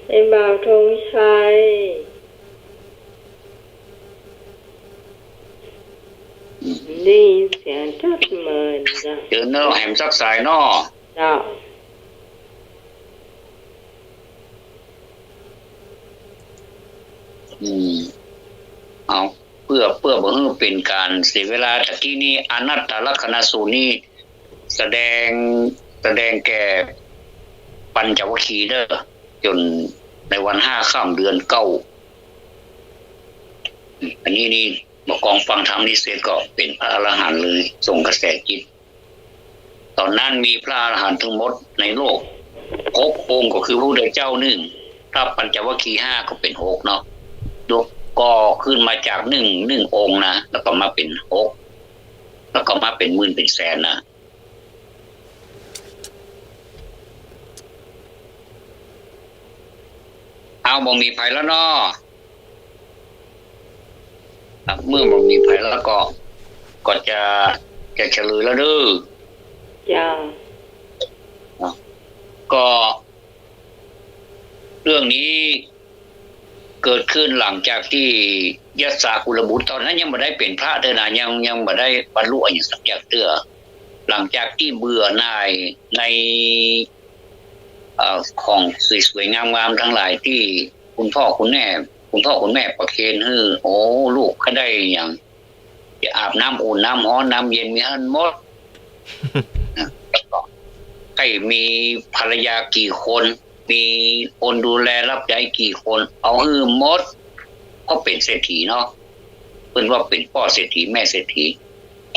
ไอ้บ่าวธงชัย ได้ยินเสียงจักเมินจ้ะ เจิญเน่อ แหมสักสายเนาะ เจ้า อืม เอา เปื้อ เปื้อบ่หื้อเป๋นก๋านเสียเวลา ตะกี้นี้อนัตตลักษณสูตรนี่ แสดง แสดงแก่ปัญจวัคคีย์เน่อ จ๋นในวันห้าค่ำเดือนเก้า อันนี้นี่ บ่ากองฟังธรรมนี้เสร็จก็เป๋นพระอรหันต์เลย ส่งกระแสจิต ต๋อนนั้นมีพระอรหันต์ทั้งหมดในโลกหกองค์ ก็คือพระพุทธเจ้านึ่ง พระปัญจวัคคีย์ห้าก็เป๋นหกเนาะ ยกก็ขึ้นมาจากนึ่ง นึ่งองค์นะ แล้วก็มาเป๋นหก แล้วก็มาเป๋นหมื่นเป๋นแสนนะ เอา บ่มีใผแล้วเนาะ ครับ เมื่อบ่มีใผแล้วก็ ก็จะ จะเฉลยแล้วเด้อ เจ้า ก็ เรื่องนี้เกิดขึ้นหลังจากตี้ยัสสะกุลบุตร ต๋อนนั้นยังบ่ได้เป๋นพระเตื้อนะ ยัง ยังบ่ได้บรรลุอะหยังสักอย่างเตื้อ หลังจากตี้เบื่อหน่ายใน เอ่อ ของสวยๆ งามๆ ตังหลายตี้คุณพ่อคุณแม่ คุณพ่อคุณแม่ประเคนหื้อ โอ้ ลูกก็ได้อย่าง จะอาบน้ำอุ่น น้ำฮ้อน น้ำเย็น มีหั้นหมด นะ แล้วก็ใค่มีภรรยากี่คน มีคนดูแลรับใจ๊กี่คน เอาหื้อหมด เพราะเป๋นเศรษฐีเนาะ เปิ้นว่าเป๋นป้อเศรษฐีแม่เศรษฐี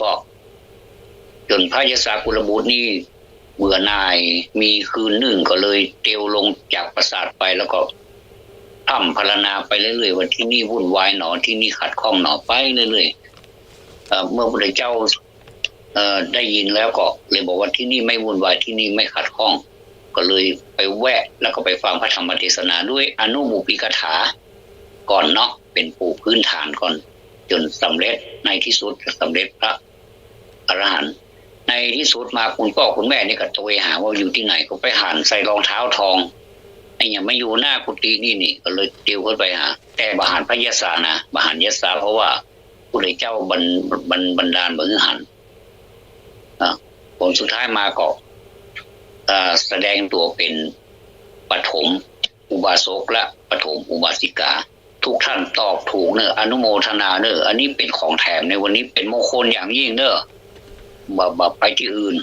ก็ จ๋นพระยัสสะกุลบุตรนี่เบื่อหน่าย มีคืนนึ่งก็เลยเตียวลงจากปราสาทไป แล้วก็พร่ำพรรณนาไปเรื่อยๆ ว่าตี้นี่วุ่นวายหนอ ตี้นี่ขัดข้องหนอ ไปเรื่อยๆ เอ่อ เมื่อพระพุทธเจ้า เอ่อ ได้ยินแล้วก็เลยบอกว่า ตี้นี่ไม่วุ่นวาย ตี้นี่ไม่ขัดข้อง ก็เลยไปแวะ แล้วก็ไปฟังพระธรรมเทศนาด้วยอนุบุพกถาก่อนเนาะ เป๋นปูพื้นฐานก่อน จ๋นสำเร็จ ในที่สุดก็สำเร็จพระอรหันต์ ในที่สุดมาคุณพ่อคุณแม่นี่ก็ตวยหาว่าอยู่ตี้ไหน ก็ไปหันใส่รองเท้าทอง ไอ้เนี่ยมาอยู่หน้ากุฏินี่นี่ ก็เลยเตียวขึ้นไปหา แต่บ่หันพระยัสสะนะ บ่หันยัสสะ เพราะว่าพระพุทธเจ้าบัน บัน บันดาลบ่หื้อหัน อ่ะ ผลสุดท้ายมาก็ เอ่อ แสดงตั๋วเป๋นปฐมอุบาสกและปฐมอุบาสิกา ทุกท่านตอบถูกเน่อ อนุโมทนาเน่อ อันนี้เป๋นของแถมในวันนี้ เป๋นมงคลอย่างยิ่งเน่อ บ่ บ่ไปตี้อื่น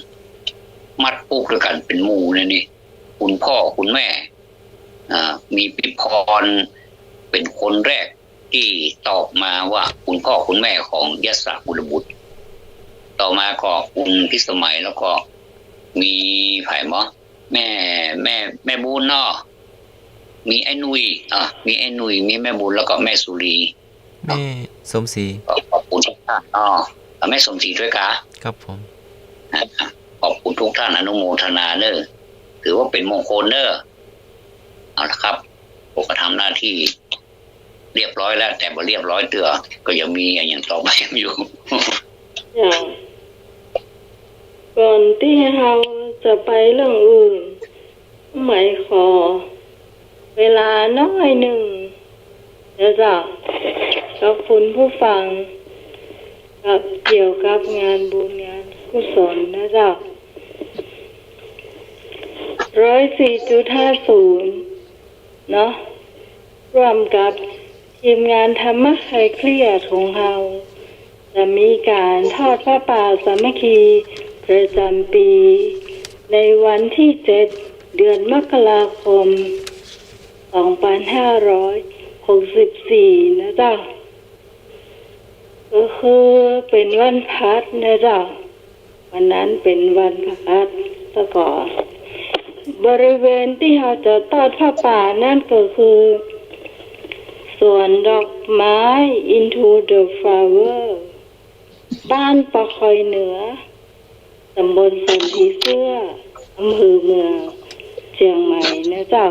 มัดปุ๊กด้วยกั๋นเป๋นหมู่เนี่ยนี่ คุณพ่อคุณแม่ อ่า มีพิพรเป๋นคนแรกตี้ตอบมาว่าคุณพ่อคุณแม่ของยัสสะกุลบุตร ต่อมาก็คุณพิสมัย แล้วก็มีใผหมอ แม่ แม่ แม่บุญเนาะ มีไอ้หนุ่ย อ่ะ มีไอ้หนุ่ย มีแม่บุญ แล้วก็แม่สุรี แม่สมศรี ก็ขอบคุณทุกท่านเนาะ อ่ะ แม่สมศรีด้วยกา ครับผม อ่ะ ขอบคุณทุกท่าน อนุโมทนาเน่อ ถือว่าเป๋นมงคลเน่อ เอาละครับ ผมก็ทำหน้าที่เรียบร้อยแล้ว แต่บ่เรียบร้อยเตื้อ ก็ยังมีอะหยังต่อไปอยู่ เจ้า ก่อนตี้เฮาจะไปเรื่องอื่น ไหมขอเวลาน้อยนึ่งนะเจ้า กับคุณผู้ฟัง กับเกี่ยวกับงานบุญงานกุศลนะเจ้า ร้อยสี่จุดห้าศูนย์ เนาะ ร่วมกับทีมงานธรรมะคลายเครียดของเฮา จะมีก๋านทอดผ้าป่าสามัคคีประจ๋ำปี๋ ในวันตี้เจ็ด เดือนมกราคม สองปันห้าร้อยหกสิบสี่ นะเจ้า ก็คือเป๋นวันพฤหัสนะเจ้า วันนั้นเป๋นวันพฤหัส แล้วก็บริเวณตี้เฮาจะทอดผ้าป่านั้นก็คือ สวนดอกไม้ Into the Flower บ้านปะคอยเหนือ ต๋ำบลสันผีเสื้อ อำเภอเมือง เจียงใหม่นะเจ้า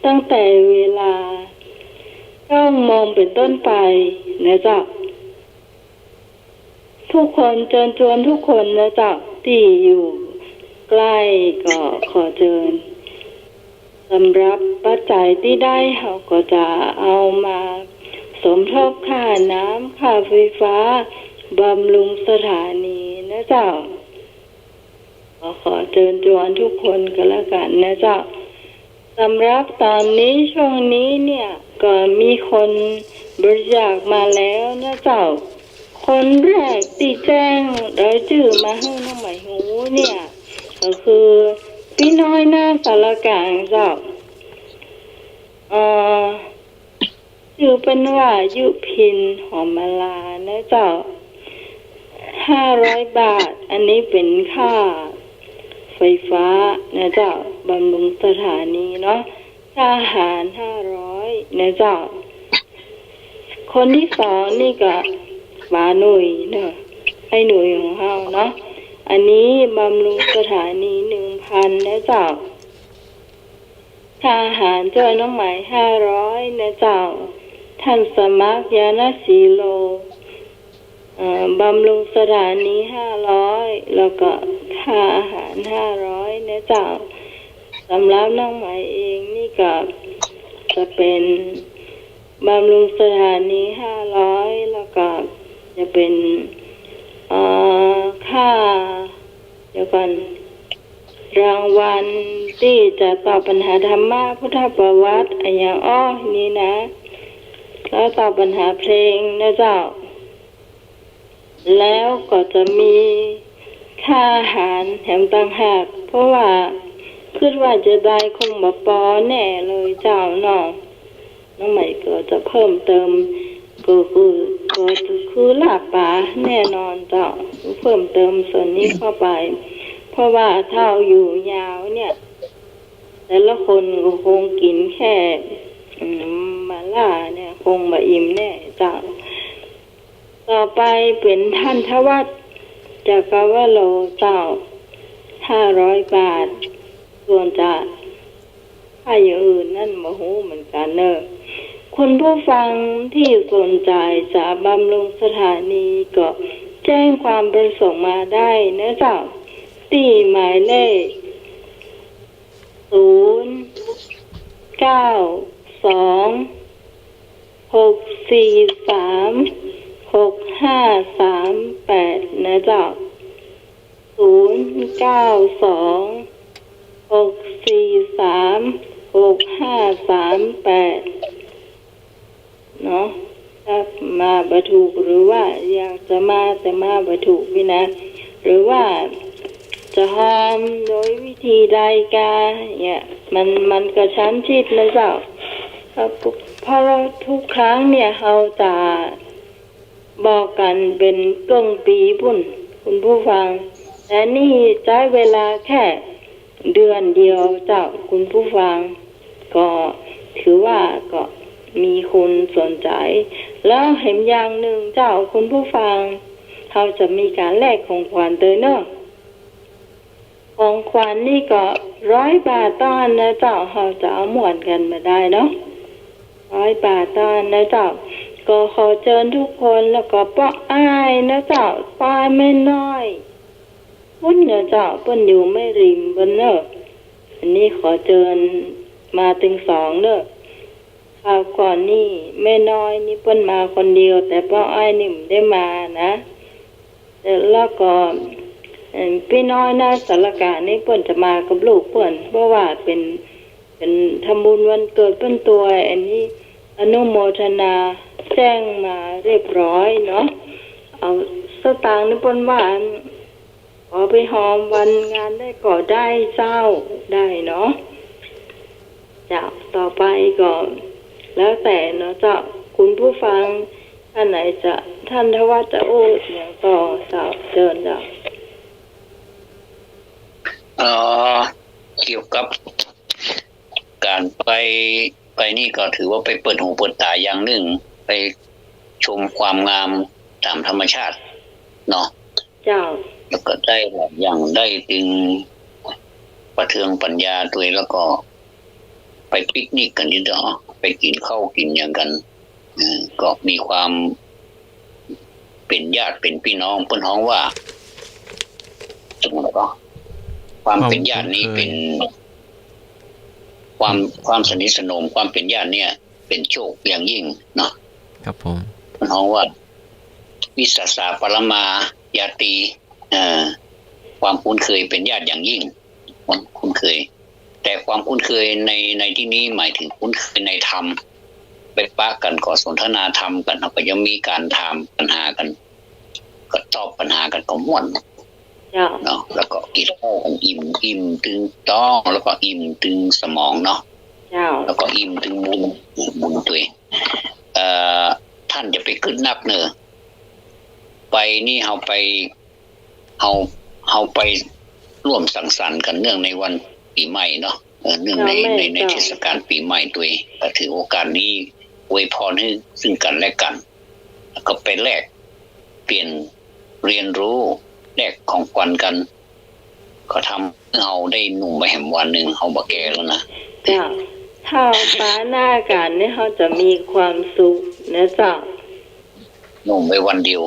ตั้งแต่เวลาเก้าโมงเป๋นต้นไปนะเจ้า ทุกคน เจิญจวนทุกคนนะเจ้า ตี้อยู่ใก้ก็ขอเจิญ สำหรับปัจจัยตี้ได้ เฮาก็จะเอามาสมทบค่าน้ำ ค่าไฟฟ้า บำรุงสถานีนะเจ้า ก็ขอเจิญจวนทุกคนก็แล้วกั๋นนะเจ้า สำหรับต๋อนนี้ ช่วงนี้เนี่ย ก็มีคนบริจาคมาแล้วนะเจ้า คนแรกตี้แจ้งรายจื้อมาหื้อน้องไหมฮู้เนี่ย ก็คือปี้น้อยหน้าสารกลางเจ้า เอ่อ จื้อเปิ้นว่ายุพิน หอมมาลานะเจ้า ห้าร้อยบาท อันนี้เป๋นค่าไฟฟ้านะเจ้า บำรุงสถานีเนาะ ค่าอาหาร ห้าร้อย นะเจ้า คนตี้สองนี่ก็ป๋าหนุ่ยเนาะ ไอ้หนุ่ยของเฮาเนาะ อันนี้บำรุงสถานี หนึ่งพัน นะเจ้า ค่าอาหารจ้วยน้องไหม ห้าร้อย นะเจ้า ต้านสมัคร ยานะสีโล อ่า บำรุงสถานีห้าร้อย แล้วก็ค่าอาหารห้าร้อยนะเจ้า สำหรับน้องไหมเองนี่ก็จะเป็นบำรุงสถานีห้าร้อย แล้วก็จะเป็น เอ่อ ค่า เดี๋ยวก่อน รางวัลตี้จะตอบปัญหาธรรมะพุทธประวัติอะหยังอ้อนี่นะ แล้วตอบปัญหาเพลงนะเจ้า แล้วก็จะมีค่าอาหารแถมต่างหาก เพราะว่าคิดว่าจะได้คงบ่ปอแน่เลยเจ้าเนาะ น้องไหมก็จะเพิ่มเติม ก็คือ ก็คือลาบป๋าแน่นอนเจ้า เพิ่มเติมส่วนนี้เข้าไป เพราะว่าถ้าอยู่ยาวเนี่ย แต่ละคนก็คงกิ๋นแค่ อืม หม่าล่าเนี่ยคงบ่อิ่มแน่เจ้า ต่อไปเป๋นธัญวัฒน์ จักรวโรจน์เจ้า ห้าร้อยบาท ส่วนจะ ถ้าอย่างอื่นนั้นบ่ฮู้เหมือนกั๋นเน่อ คุณผู้ฟังตี้สนใจ๋จะบำรุงสถานีก็แจ้งความประสงค์มาได้นะเจ้า ตี้หมายเลข ศูนย์ เก้า สอง หก สี่ สาม หก ห้า สาม แปด นะเจ้า ศูนย์ เก้า สอง หก สี่ สาม หก ห้า สาม แปด เนาะ ถ้ามาบ่ถูก หรือว่าอยากจะมาแต่มาบ่ถูกนี่นะ หรือว่าจะฮอมโดยวิธีใดกาเนี่ย มัน มันกระชั้นชิดนะเจ้า เพราะ เพราะทุกครั้งเนี่ยเฮาจะ บอกกั๋นเป๋นเกิ่งปี๋ปู้น คุณผู้ฟัง แต่นี่ใจ๊เวลาแค่เดือนเดียวเจ้า คุณผู้ฟัง ก็ถือว่าก็มีคนสนใจ๋ แล้วแถมอย่างนึ่งเจ้า คุณผู้ฟัง เฮาจะมีก๋านแลกของขวัญตวยเนาะ ของขวัญนี่ก็ร้อยบาทเต้าอั้นนะเจ้า เฮาจะเอาม่วนกั๋นบ่ได้เนาะ ร้อยบาทเต้าอั้นนะเจ้า ก็ขอเจิญทุกคน แล้วก็ป้ออ้ายนะเจ้า ป้ออ้ายแม่น้อย ปุ้นนะเจ้า เปิ้นอยู่แม่ริมปู้นเน่อ อันนี้ขอเจิญมาตึงสองเน่อ คราวก่อนนี่แม่น้อยนี่เปิ้นมาคนเดียว แต่ป้ออ้ายนี่บ่ได้มานะ แล้วก็ เอิ่ม ปี้น้อยหน้าสารกลางนี่เปิ้นจะมากับลูกเปิ้น เพราะว่าเป๋น เป๋นทำบุญวันเกิดเปิ้นตวย อันนี้อนุโมทนาแจ้งมาเรียบร้อยเนาะ เอาสตางค์นี่เปิ้นว่า ขอไปฮอมวันงานได้ก่อได้เจ้า ได้เนาะ เจ้า ต่อไปก็แล้วแต่เนาะเจ้า คุณผู้ฟังท่านไหนจะ ธัญวัฒน์จะอู้อะหยังต่อเจ้า เจิญเจ้า เอ่อ เกี่ยวกับก๋านไป ไปนี่ก็ถือว่าไปเปิดหูเปิดต๋าอย่างนึ่ง ไปชมความงามต๋ามธรรมชาติเนาะ เจ้า แล้วก็ได้หลายอย่าง ได้ตึงประเทืองปั๋ญญาตวย แล้วก็ไปปิกนิกกั๋นตี้เนาะ ไปกิ๋นข้าวกิ๋นหยังกั๋น เออ ก็มีความเป๋นญาติเป๋นปี้น้อง เปิ้นฮ้องว่า สมมุติว่า ความเป๋นญาตินี่เป๋น ความคุ้นเคย ความ ความสนิทสนม ความเป๋นญาติเนี่ยเป๋นโชคอย่างยิ่งเนาะ ครับผม เปิ้นฮ้องว่า วิสสาปรมาญาตี เอ่อ ความคุ้นเคยเป๋นญาติอย่างยิ่ง ความคุ้นเคย แต่ความคุ้นเคยใน ในที่นี้หมายถึงคุ้นเคยในธรรม ไปปะกั๋นก็สนทนาธรรมกั๋น แล้วก็ยังมีก๋านถามปัญหากั๋น ก็ตอบปัญหากั๋นก็ม่วน เจ้า เนาะ แล้วก็กิ๋นข้าวกั๋นอิ่ม อิ่มตึงต๊อง แล้วก็อิ่มตึงสมองเนาะ เจ้า แล้วก็อิ่มตึงบุญ บุญตวย เอ่อ ต้านจะไปกึ๊ดนักเน่อ ไปนี่เฮาไป เฮา เฮาไปร่วมสังสรรค์กั๋นเนื่องในวันปี๋ใหม่เนาะ เอ่อ เนื่องใน เจ้า แม่ ใน ใน เจ้า เทศกาลปี๋ใหม่ตวย ก็ถือโอกาสนี้อวยพรหื้อซึ่งกั๋นและกั๋น แล้วก็ไปแลกเปลี่ยนเรียนรู้ แลกของขวัญกั๋น ก็ทำหื้อเฮาได้หนุ่มไปแหมวันนึ่ง เฮาบ่แก่แล้วนะ เจ้า ถ้าปะหน้ากั๋นนี่เฮาจะมีความสุขนะเจ้า หนุ่มไปวันเดียว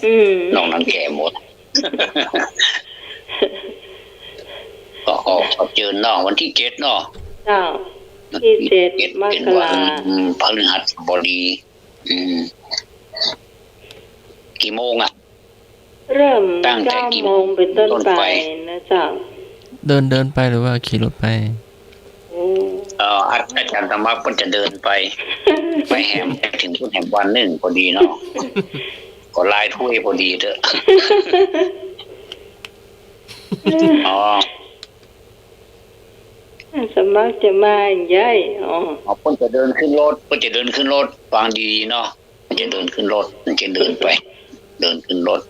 อืม นอกนั้นแก่หมด ก็ ก็ ก็เจิญเนาะ วันตี้เจ็ดเนาะ เจ้า วันตี้เจ็ด ตี้เจ็ด มกรา เป๋นวันพฤหัสบดี อืม กี่โมงอะ เริ่ม ตั้งแต่ เก้า กี่ โมงเป๋นต้น ต้นไป ไปนะเจ้า เดิน เดินไปหรือว่าขี่รถไป โอ้ เอ่อ อา อาจ๋ารย์สมัครเปิ้นจะเดินไป ไปแหม ไปเถิงพุ้นแหมวันนึ่งพอดีเนาะ ก็ลายถ้วยพอดีเต๊อะ อ๋อ สมัครจะมาอย่างใด อ๋อ อ๋อ เปิ้นจะเดินขึ้นรถ เปิ้นจะเดินขึ้นรถ ฟังดีๆ เนาะ มันจะเดินขึ้นรถ มันจะเดินไป เดินขึ้นรถ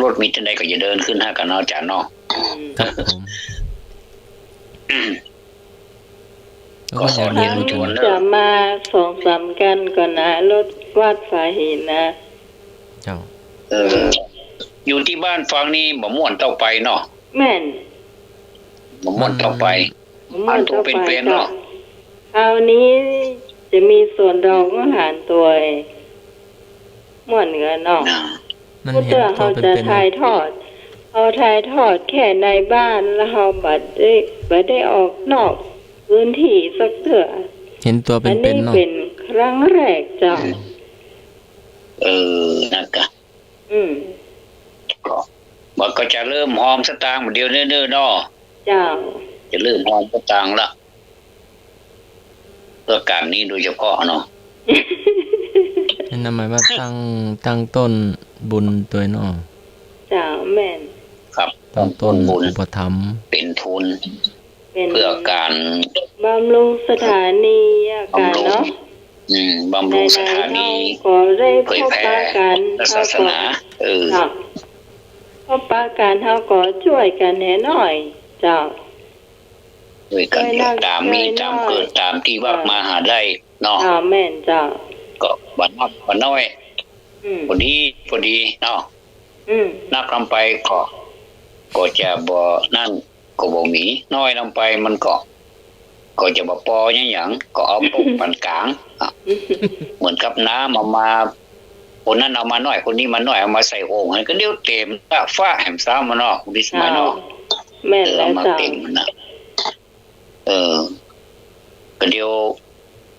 รถมีตี้ใดก็จะเดินขึ้นหากั๋นเนาะ อาจ๋ารย์เนาะ อืม ครับผม อืม ก็ขอเชิญชวนเนอะ จะมาสองสามคันก่อนนะ รถวัดฝายหินนะ เจ้า เออ อยู่ตี้บ้านฟังนี่บ่ม่วนเต้าไปเนาะ แม่น บ่ม่วนเต้าไป มัน บ่ม่วนเต้าไป อันตั๋วเป๋นๆ เนาะ คราวนี้จะมีสวนดอกเอื้อหลานตวย ม่วนกั๋นเนาะ น่ะ มันเห็นตั๋วเป๋นๆ เนาะ เฮาจะถ่ายทอด เฮาถ่ายทอดแค่ในบ้าน แล้วเฮาบ่ได้ บ่ได้ออกนอกพื้นตี้สักเตื้อ เห็นตั๋วเป๋นๆ เนาะ อันนี้เป๋นครั้งแรกเจ้า เออ นะกะ อืม ก็ มันก็จะเริ่มฮอมสตางค์เดี๋ยวเนิ่นๆ เนาะ เจ้า จะเริ่มฮอมสตางค์ละ เปื้อก๋านนี้โดยเฉพาะเนาะ นั่นหมายว่าตั้ง ตั้งต้นบุญตวยเนาะ เจ้า แม่น ครับ ตั้งต้น ตั้งต้นบุญ อุปถัมภ์ เป๋นทุน เป๋น เปื้อก๋าน บำรุงสถานีอะ บำรุง เนาะ อืม บำรุงสถานี ไหนๆ เฮาก็ได้พบปะกั๋น เผยแผ่ศาสนา เฮาก็ เออ เจ้า พบปะกั๋น เฮาก็จ้วยกั๋นแหน่หน้อย เจ้า จ้วยกั๋น จ้วยนัก ต๋ามมี จ้วยน้อย ต๋ามเกิด ต๋ามตี้วัก เออ มาหาได้ เนาะ เจ้า แม่นเจ้า ก็บ่นักบ่น้อย อืม พอดี พอดีเนาะ อืม นักนำไปก็ ก็จะบ่นั่น ก็บ่มี น้อยนำไปมันก็ ก็จะบ่ปอหยัง ก็เอาปกปานก๋าง อ่ะ เหมือนกับน้ำเอามา คนนั้นเอามาน้อย คนนี้มาน้อย เอามาใส่โอ่ง ก็เดี๋ยวเต๋มฟ้าแหมซ้ำมาเนาะ คุณวิสมัยเนาะ เจ้า แม่นแล้วเจ้า เออ เอามาเต๋มมันน่ะ เออ ก็เดี๋ยว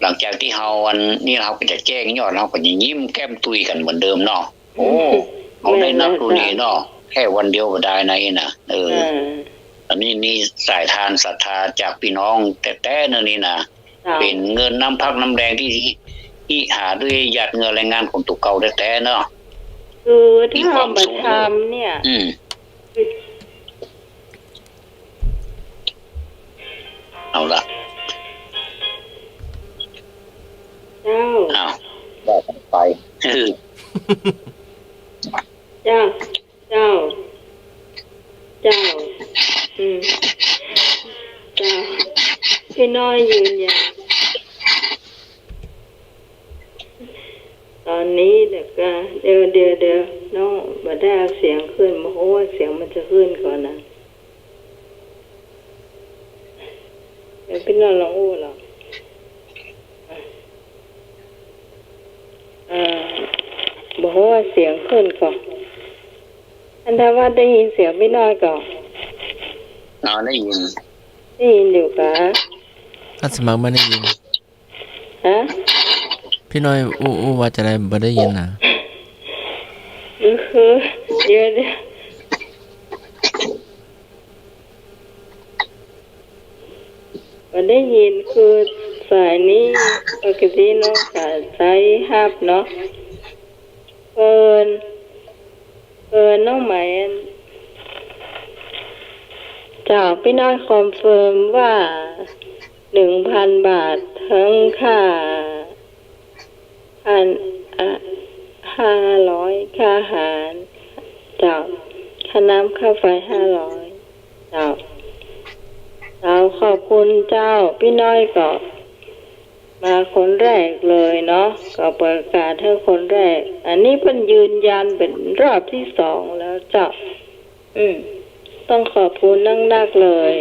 หลังจากตี้เฮาอันนี้ เฮาก็จะแจ้งยอด เฮาก็จะยิ้มแก้มตุยกั๋นเหมือนเดิมเนาะ โอ้ เฮาได้นัก แม่นแล้ว ดูดีเนาะ แค่วันเดียวบ่ได้นะนี่นะ เออ เออ อันนี้นี่สายทานศรัทธาจากปี้น้องแต๊ๆ เนาะนี่นะ เจ้า เป๋นเงินน้ำพักน้ำแรงตี้ ตี้หาด้วยหยาดเหงื่อแรงงานของตั๋วเก่าแต๊ๆ เนาะ คือ มีความสุข ถ้าบ่ทำเนี่ย อืม เอาละ เจ้า อ้าว ว่ากั๋นไป เจ้า เจ้า เจ้า อืม เจ้า ปี้น้อยยืนยัน ต๋อนนี้เดี๋ยวก่า เดี๋ยว เดี๋ยว เดี๋ยว น้องบ่ได้เอาเสียงขึ้น บ่ฮู้ว่าเสียงมันจะขึ้นก่อนนะ เดี๋ยวปี้น้อยลองอู้ลอง เอ่อ บ่ฮู้ว่าเสียงขึ้นก่อ อันถ้าว่าได้ยินเสียงปี้น้อยก่อ อ๋อ ได้ยิน ได้ยินอยู่ก่า อาสมัครบ่ได้ยิน ฮะ ปี้น้อยอู้ อู้ว่าจะใด บ่ได้ยินนะ คือ เดี๋ยว เดี๋ยว บ่ได้ยิน คือสายนี้ปกติน้องก็ใจ๊ฮับเนาะ เปิ้น เปิ้นน้องไหม เจ้า ปี้น้อยคอนเฟิร์มว่า หนึ่งพันบาท ทั้งค่า อัน อ่ะ ห้าร้อย ค่าอาหาร เจ้า ค่าน้ำค่าไฟ ห้าร้อย เจ้า เจ้า ขอบคุณเจ้า ปี้น้อยก็มาคนแรกเลยเนาะ ก็ประกาศหื้อคนแรก อันนี้เปิ้นยืนยันเป๋นรอบตี้สองแล้วเจ้า อืม ต้องขอบคุณนักๆ เลย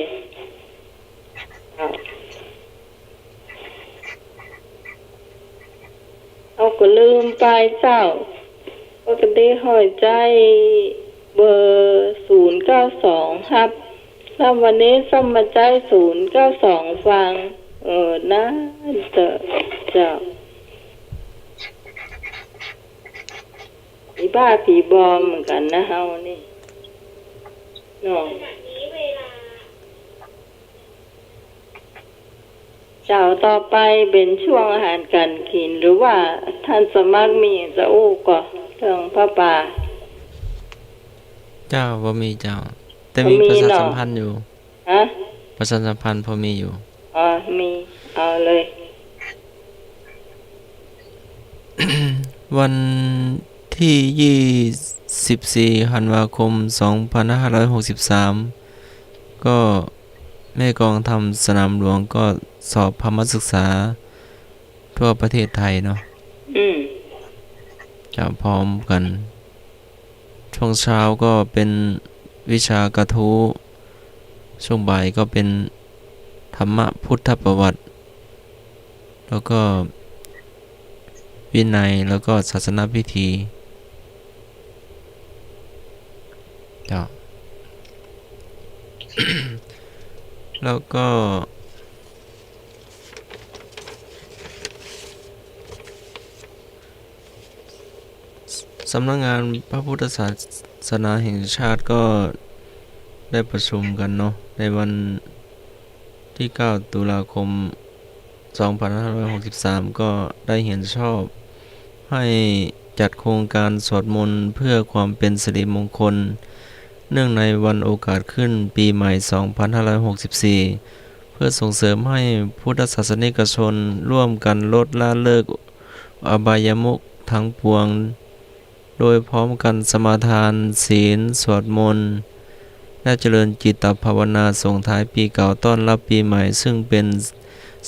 เจ้า เฮาก็ลืมไปเจ้า ปกติข้อยใจ๊เบอร์ศูนย์เก้าสองฮับ แล้ววันนี้ซ้ำมาใจ๊ศูนย์เก้าสองฟัง เออ นะ เจ้า เจ้า ผีบ้าผีบอเหมือนกั๋นนะเฮานี่ เนาะ เจ้า ต่อไปเป๋นช่วงอาหารก๋านกิ๋น หรือว่าต้านสมัครมีจะอู้ก่อเรื่องผ้าป่า เจ้า บ่มีเจ้า แต่มี บ่มี ประชาสัมพันธ์อยู่ เนาะ ฮะ ประชาสัมพันธ์พอมีอยู่ อ๋อ มี เอาเลย วันตี้ยี่สิบสี่ธันวาคมสองพันห้าร้อยหกสิบสาม ก็แม่กองธรรมสนามหลวงก็สอบพรหมศึกษาทั่วประเทศไทยเนาะ อืม จะพร้อมกั๋น ช่วงเช้าก็เป๋นวิชากระทู้ ช่วงบ่ายก็เป๋นธรรมะพุทธประวัติ แล้วก็วินัย แล้วก็ศาสนพิธี เจ้า แล้วก็ สำนักงานพระพุทธศาสนาแห่งชาติก็ได้ประชุมกั๋นเนาะ ในวันตี้เก้าตุลาคมสองพันห้าร้อยหกสิบสาม ก็ได้เห็นชอบให้จัดโครงการสวดมนต์เพื่อความเป็นสิริมงคล เนื่องในวันโอกาสขึ้นปีใหม่สองพันห้าร้อยหกสิบสี่ เพื่อส่งเสริมให้พุทธศาสนิกชนร่วมกันลดละเลิกอบายมุขทั้งปวง โดยพร้อมกันสมาทานศีล สวดมนต์ และเจริญจิตภาวนาส่งท้ายปีเก่าต้อนรับปีใหม่ ซึ่งเป็น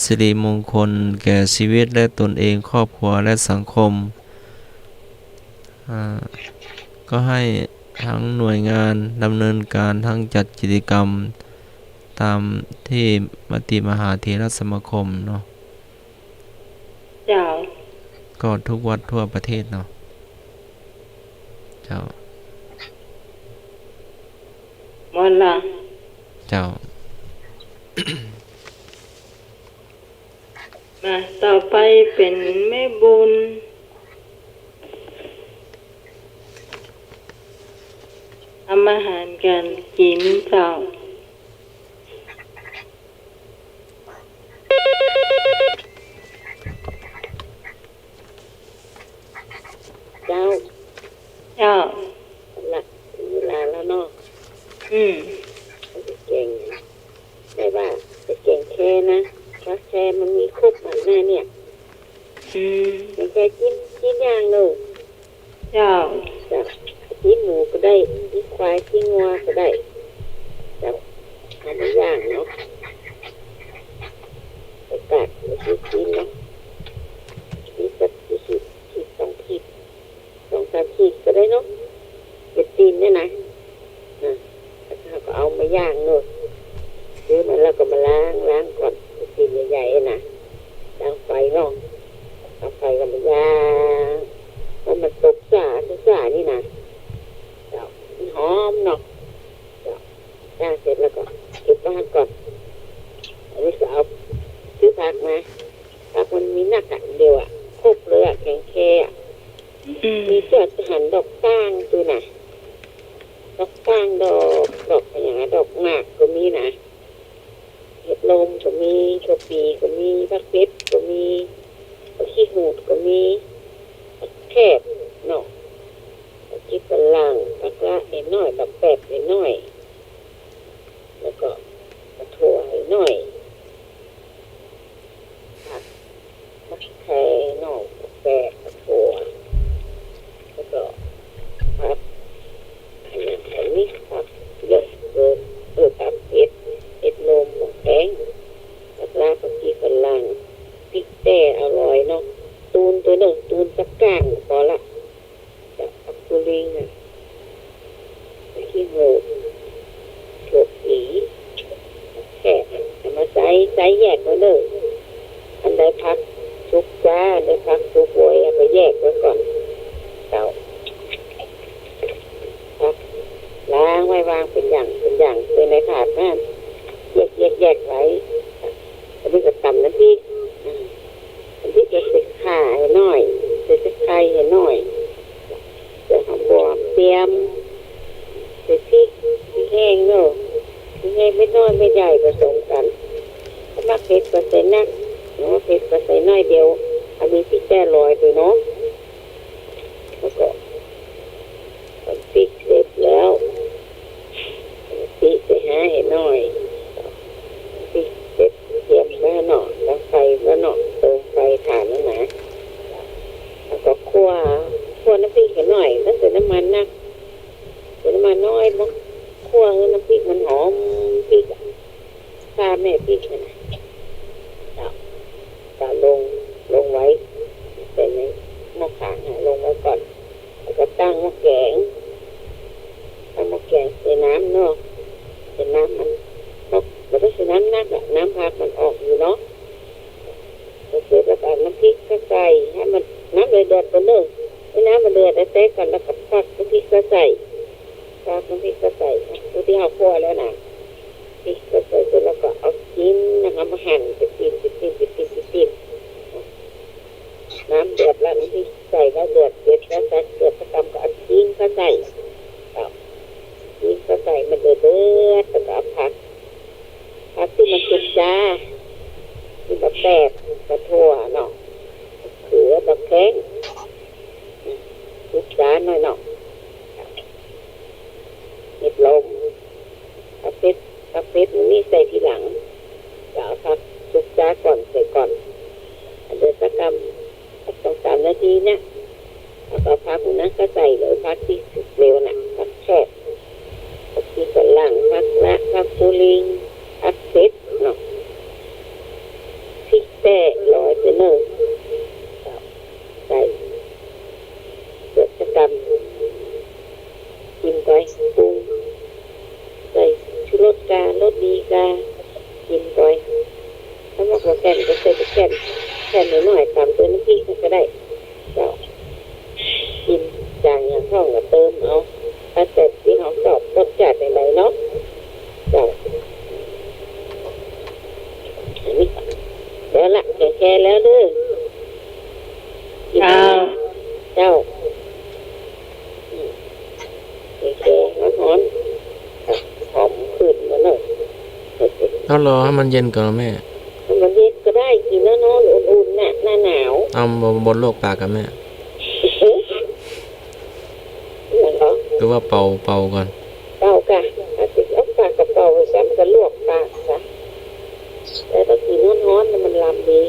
สิริมงคลแก่ชีวิตและตนเอง ครอบครัว และสังคม อ่า ก็ให้ทั้งหน่วยงานดำเนินการ ทั้งจัดกิจกรรมตามตี้มติมหาเถรสมาคมเนาะ เจ้า ก็ทุกวัดทั่วประเทศเนาะ เจ้า หมดละ เจ้า มา ต่อไปเป๋นแม่บุญ ทำอาหารก๋านกิ๋นเจ้า เจ้า เจ้า ละ เวลาแล้วเนาะ อืม แกง แต่ว่าจะแกงแคนะ ผักแคมันมีครบหมดนะเนี่ย อืม แกงแคจิ๊ม จิ๊มอย่างเนาะ เจ้า เจ้า จิ๊มหมูก็ได้ จิ๊มควาย จิ๊มงัวก็ได้ เจ้า เอามาย่างเนาะ ไปตัด ไปจิ๊มเนาะ จิ๊มสักกี่ขีด ขีดสองขีด สองสามขีดก็ได้เนาะ เห็ดตีนเนี่ยนะ นะ แล้วก็เอามาย่างเนาะ ซื้อมาแล้วก็มาล้าง ล้างก่อน เห็ดตีนใหญ่ๆ นะ ตั้งไฟเนาะ ตั้งไฟก็มาย่าง ให้มันสุกจ๋า จ๋านี่นะ เจ้า มันหอมเนาะ เจ้า ย่างเสร็จแล้วก็เก็บไว้ก่อน อันนี้ก็เอา ซื้อผักมา ผักมันมีนักอะ เดียวอะ ครบเลยอะ แกงแคอะ อืม มีเจ้าหันดอกตั้งตั๊วน่ะ ดอกตั้ง ดอก ดอกอะหยังอะ ดอกหมากก็มีนะ เห็ดลมก็มี กะปิก็มี ผักเผ็ดก็มี ผักขี้หูดก็มี ผักแคบเนาะ ผักชีฝรั่ง ผักละน้อยๆ ผักแป๊บน้อยๆ แล้วก็ผักถั่วน้อย ผัก ผักแคเนาะ ผักแป๊บ ผักถั่ว แล้วก็ผัก อันนี้ อันนี้ผักเยอะเกิน เออ ผักเผ็ด เห็ดลม ผักแตง ผักละ ผักชีฝรั่ง พริกแต้อร่อยเนาะ ตูนตั๊วเนาะ ตูนสักก้านก็พอละ จะผักกุลีน่ะ ขี้หูด ถั่วปี แค่เอามาใส่ ใส่แยกไว้เนาะ อันใดผักสุกจ๊า อันใดผักสุกโวย เอาไปแยกไว้ก่อน เจ้า วางเป๋นอย่างเป๋นอย่าง ใส่ในถาดมา แยกๆๆ ไว้ อันนี้ก็ต๋ำน้ำพริก อ่า อันนี้ก็ใส่ข่าหื้อหน้อย ใส่ตะไคร้หื้อหน้อย ใส่หอมป้อม เตรียม ใส่พริก พริกแห้งเนาะ พริกแห้งเม็ดน้อยเม็ดใหญ่ผสมกั๋น ถ้ามักเผ็ดก็ใส่นัก ถ้าบ่เผ็ดก็ใส่น้อยเดียว อันนี้พริกแจ้ลอยไปเนาะ แล้วก็ ต๋ำพริกเสร็จแล้ว ปิ๊ใส่ห้าหื้อหน้อย ปิ๊เสร็จเตรียมไว้เนาะ ตั้งไฟไว้เนาะ เติมไฟถ่านนั่นนะ แล้วก็คั่ว คั่วน้ำพริกหื้อหน้อย บ่ใส่น้ำมันนัก ใส่น้ำมันน้อยเนาะ คั่วหื้อน้ำพริกมันหอม พริกอะ ข่าแม่พริกนั่นน่ะ เจ้า ก็ลง ลงไว้ ใส่ในหม้อก๋างอะ ลงไว้ก่อน แล้วก็ตั้งหม้อแก๋ง ตั้งหม้อแก๋งใส่น้ำเนาะ ใส่น้ำมัน บ่ บ่ต้องใส่น้ำนักอะ น้ำผักมันออกอยู่เนาะ เสร็จแล้วก็เอาน้ำพริกก็ใส่ หื้อมัน น้ำเดือดๆ ก่อนเนาะ หื้อน้ำมันเดือดแต๊ๆ ก่อน แล้วก็ฟักน้ำพริกก็ใส่ ฟักน้ำพริกก็ใส่ ตัวตี้เฮาคั่วแล้วน่ะ พริกก็ใส่เสร็จแล้วก็เอาจิ๊นนะคะ มาหั่นเป๋นจิ๊น เป๋นจิ๊น เป๋นจิ๊น เป๋นจิ๊น น้ำเดือดแล้ว น้ำพริกใส่แล้ว เดือดเสร็จแล้ว เดือดสักกำก็เอาจิ๊นก็ใส่ เอาจิ๊นก็ใส่ มันเดือดๆ แล้วก็เอาผัก ผักตี้มันสุกจ๊า ตี้บักแตด บักถั่วเนาะ บักเขือ บักแข้ง อืม สุกจ๊าหน้อยเนาะ เห็ดลม ผักเผ็ด ผักเผ็ดนี่ใส่ทีหลัง จะเอาผักสุกจ๊าก่อน ใส่ก่อน เดี๋ยวสักกำ สักสองสามนาทีเนี่ย แล้วก็ผักนั้นก็ใส่เลย ผักตี้สุกเร็วน่ะ ผักแขก ผักชีฝรั่ง ผักคะน้า ผักปูลิง ผักเสร็จเนาะ พริกแจ้ลอยไปเนาะ ใส่ เดือดสักกำ กิ๋นไป ปรุง ใส่ชูรสกา รสดีกา กิ๋นไป ถ้ามักบ่แข็มก็ใส่บ่แข็ม แข็มหน้อยๆ ต๋ามใส่น้ำพริกก็ได้ เจ้า กิ๋นจางอย่างพ่องก็เติมเอา แล้วแต่ตี้เฮาชอบรสจ๊าดใดๆ เนาะ เจ้า อันนี้ เดี๋ยวละ แก่ๆ แล้วเด้อ กิ๋น เจ้า เจ้า อืม แก่ๆ ฮ้อนๆ หอมขึ้นมาหน่อย ต้องรอหื้อมันเย็นก่อนแม่ มันเย็นก็ได้ กิ๋นฮ้อนๆ อุ่นๆ น่ะ หน้าหนาว เอาบ่ บ่ลวกปากก่อแม่ นั่นเหรอ หรือว่าเป่า เป่าก่อน เป่ากะ เอาสิ เอาปากกะเป่าซ้ำกะลวกปากซะ แต่ถ้ากิ๋นฮ้อนๆ น่ะมันลำดี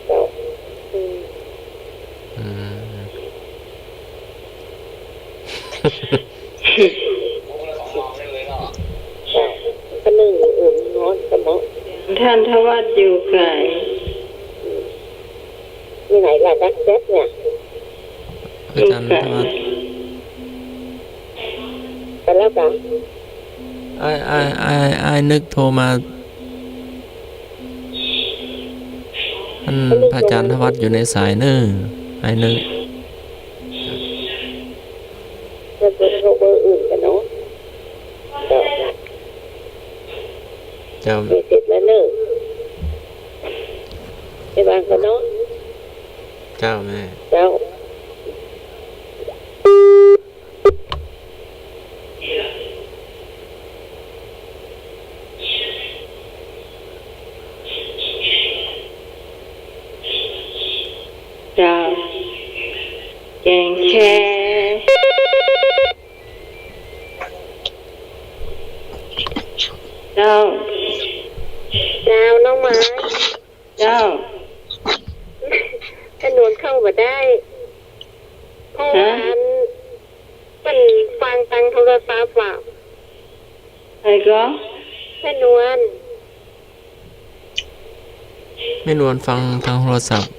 เจ้า อืม อืม เจ้า ก็นึ่งอุ่นๆ ฮ้อนสะเหมาะ ท่านธวัชอยู่ไกล อืม มีไหนล่ะ ดักแจ๊บเนี่ย อาจ๋ารย์ธวัช ไปแล้วกะ อ้าย อ้าย อ้าย อ้ายนึกโทรมา อันพระอาจ๋ารย์ธวัชอยู่ในสายเน่อ อ้ายนึก เบอร์ เบอร์ เบอร์อื่นก่อเนาะ เจ้า เจ้า เสร็จแล้วเน่อ ไปวางก่อเนาะ เจ้าแม่ เจ้า เจ้า แกงแค่ เจ้า เจ้า น้องไม้ เจ้า แม่นวลเข้าบ่ได้ เพราะว่า ฮะ อัน เปิ้นฟังตางโทรศัพท์ว่ะ ใครก็ แม่นวล แม่นวลฟังตางโทรศัพท์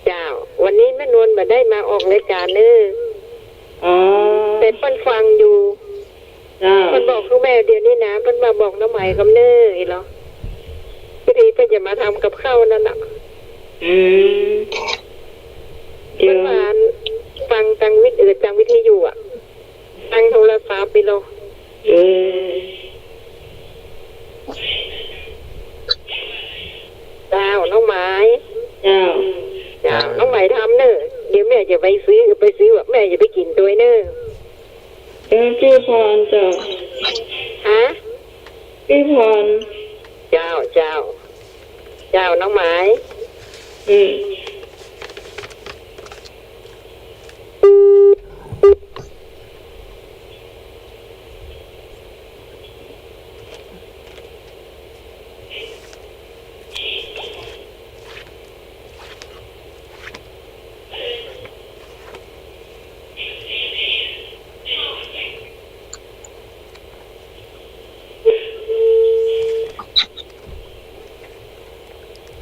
เจ้า วันนี้แม่นวลบ่ได้มาออกรายก๋านเน่อ อ๋อ แต่เปิ้นฟังอยู่ เจ้า เปิ้นบอกคือแม่เดี๋ยวนี้นะ เปิ้นมาบอกน้องไหมกำเน่ออีหลอ พอดีเปิ้นจะมาทำกับข้าวนั่นน่ะ อืม เปิ้นว่าฟังตางวิท- เอ่อ ตางวิทยุอะ ตางโทรศัพท์อีหลอ เออ เจ้า น้องหมาย เจ้า เจ้า น้องหมายทำเน่อ เดี๋ยวแม่จะไปซื้อ ไปซื้อ แม่จะไปกิ๋นตวยเน่อ เออ ปี้พรเจ้า ฮะ ปี้พร เจ้า เจ้า เจ้า น้องหมาย อืม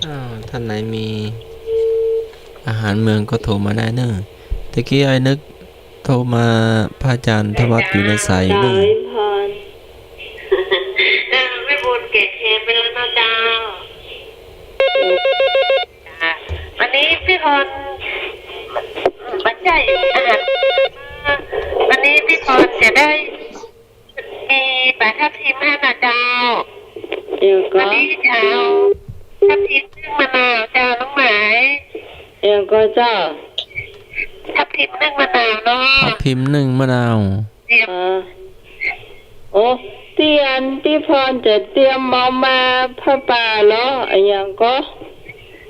อ้าว ต้านไหนมีอาหารเมืองก็โทรมาได้เน่อ ตะกี้ไอ้นึกโทรมา พระอาจ๋ารย์ธวัฒน์อยู่ในสายอยู่เน่อ เออ แม่บุญเกตเทไปแล้วนะเจ้า วันนี้ปี้พร บ่ใจ้อาหาร วันนี้ปี้พรจะได้ มีป๋าทับทิมห้านะเจ้า เดี๋ยวก่อน วันนี้จะเอาทับทิมนึ่งมะนาวเจ้า น้องหมาย เดี๋ยวก่อนเจ้า ทับทิมนึ่งมะนาวเนาะ ทับทิมนึ่งมะนาว เตรียม เออ โอ้ ตี้อันปี้พรจะเตรียมเอามาผ้าป่าเหรอ อะหยังก็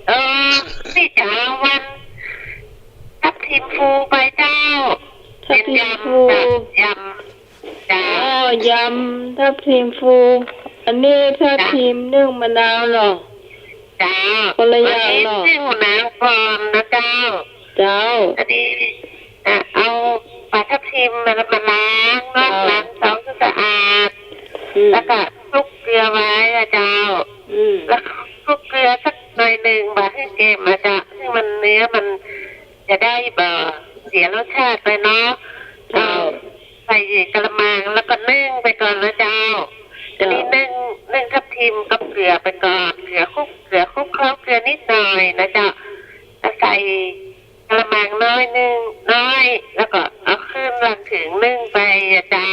เออ นี่จะเอาวัน ทับทิมฟูไปเจ้า ทับทิมฟู เตรียมยำเจ้า ยำ เจ้า อ๋อ ยำทับทิมฟู อันนี้ทับทิมนึ่งมะนาวเหรอ เจ้า คนละอย่างเหรอ อันนี้นึ่งมะนาวก่อนนะเจ้า เจ้า อันนี้ อ่ะ เอาป๋าทับทิมมา มาล้างเนาะ เจ้า ล้างซะหื้อสะอาด อืม แล้วก็คลุกเกลือไว้อะเจ้า อืม แล้วคลุกเกลือสักหน่อยนึ่ง บ่าหื้อเกมอะเจ้า หื้อมันเนื้อมันจะได้บ่เสียรสชาติไปเนาะ เจ้า เอาใส่กะละมังแล้วก็นึ่งไปก่อนนะเจ้า เจ้า อันนี้นึ่ง นึ่งทับทิมกับเกลือไปก่อน เกลือคลุก เกลือคลุกเคล้าเกลือนิดหน่อยนะเจ้า แล้วใส่ กะละมังน้อยนึ่ง น้อย แล้วก็เอาขึ้นลังถึงนึ่งไปอะเจ้า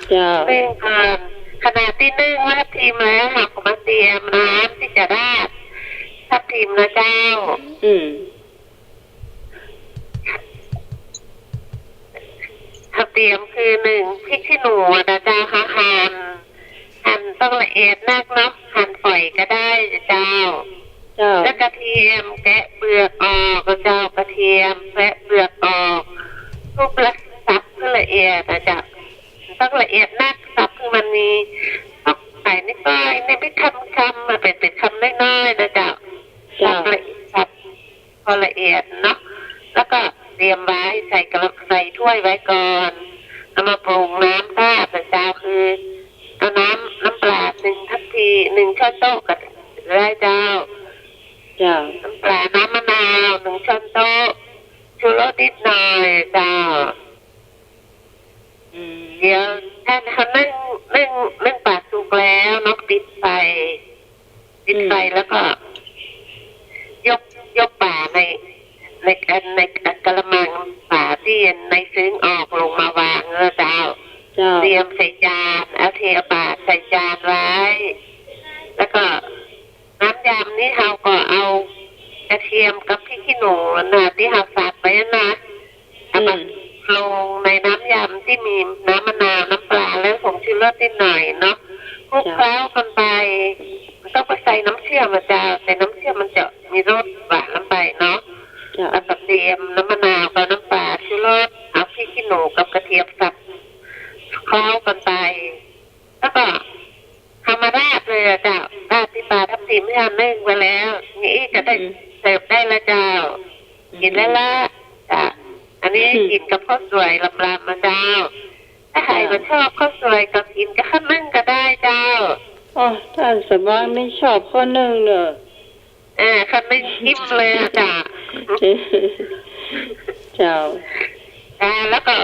เจ้า นึ่งก่อน ขณะตี้นึ่งทับทิมแล้ว เฮาก็มาเตรียมน้ำตี้จะราดทับทิมนะเจ้า อืม เฮาเตรียมคือนึ่ง พริกขี้หนูนะเจ้า เฮาหั่น หั่นต้องละเอียดนักเนาะ หั่นฝอยก็ได้เจ้า เจ้า แล้วกระเทียมแกะเปลือกออกเจ้า กระเทียมแกะเปลือกออก ทุบและสับหื้อละเอียดนะเจ้า ต้องละเอียดนัก สับหื้อมันมี ต้องใส่นิดหน่อย นี่ไม่คำๆ มันเป็น เป็นคำน้อยๆ นะเจ้า เจ้า สับละ สับ พอละเอียดเนาะ แล้วก็เตรียมไว้ ใส่กะละ ใส่ถ้วยไว้ก่อน เอามาปรุงน้ำราดนะเจ้า คือเอาน้ำ น้ำปลานึ่งทัพพี นึ่งช้อนโต๊ะก็ได้เจ้า เจ้า น้ำปลา น้ำมะนาวนึ่งช้อนโต๊ะ ชูรสนิดหน่อยเจ้า อืม เดี๋ยวถ้าเฮานึ่ง นึ่ง นึ่งป๋าสุกแล้วเนาะ ปิดไฟ ปิดไฟ อืม แล้วก็ ยก ยกป๋าใน ใน ในกะละมัง ป๋าตี้ในซึ่งออกลงมาวางเนาะเจ้า เจ้า เตรียมใส่จาน เอาเทเอาป๋าใส่จานไว้ แล้วก็ น้ำยำนี่เฮาก็เอากระเทียมกับพริกขี้หนูน่ะ ตี้เฮาสับไว้น่ะ เอามา อืม ลงในน้ำยำตี้มีน้ำมะนาว น้ำปลา และผงชูรสนิดหน่อยเนาะ คลุกเคล้ากันไป เจ้า มันต้องไปใส่น้ำเชื่อมอะเจ้า ใส่น้ำเชื่อมมันจะมีรสหวานลงไปเนาะ เจ้า แล้วก็เตรียมน้ำมะนาวกับน้ำปลา ชูรส เอาพริกขี้หนูกับกระเทียมสับเคล้ากันไป แล้วก็ เฮามาราดเลยอะเจ้า ราดตี้ป๋าทับทิมตี้เฮานึ่งไว้แล้ว นี่ก็ได้ อืม เสิร์ฟได้แล้วเจ้า อืม กิ๋นได้ละ จ้ะ อันนี้ อืม กิ๋นกับข้าวสวยลำๆ นะเจ้า ถ้าใผ เจ้า บ่ชอบข้าวสวยก็กิ๋นกับข้าวนึ่งก็ได้เจ้า อ๋อ ต้านสมหวังนี่ชอบข้าวนึ่งเน่อ อ่า ข้าวนึ่งจิ้มเลยอะเจ้า เจ้า อ่า แล้วก็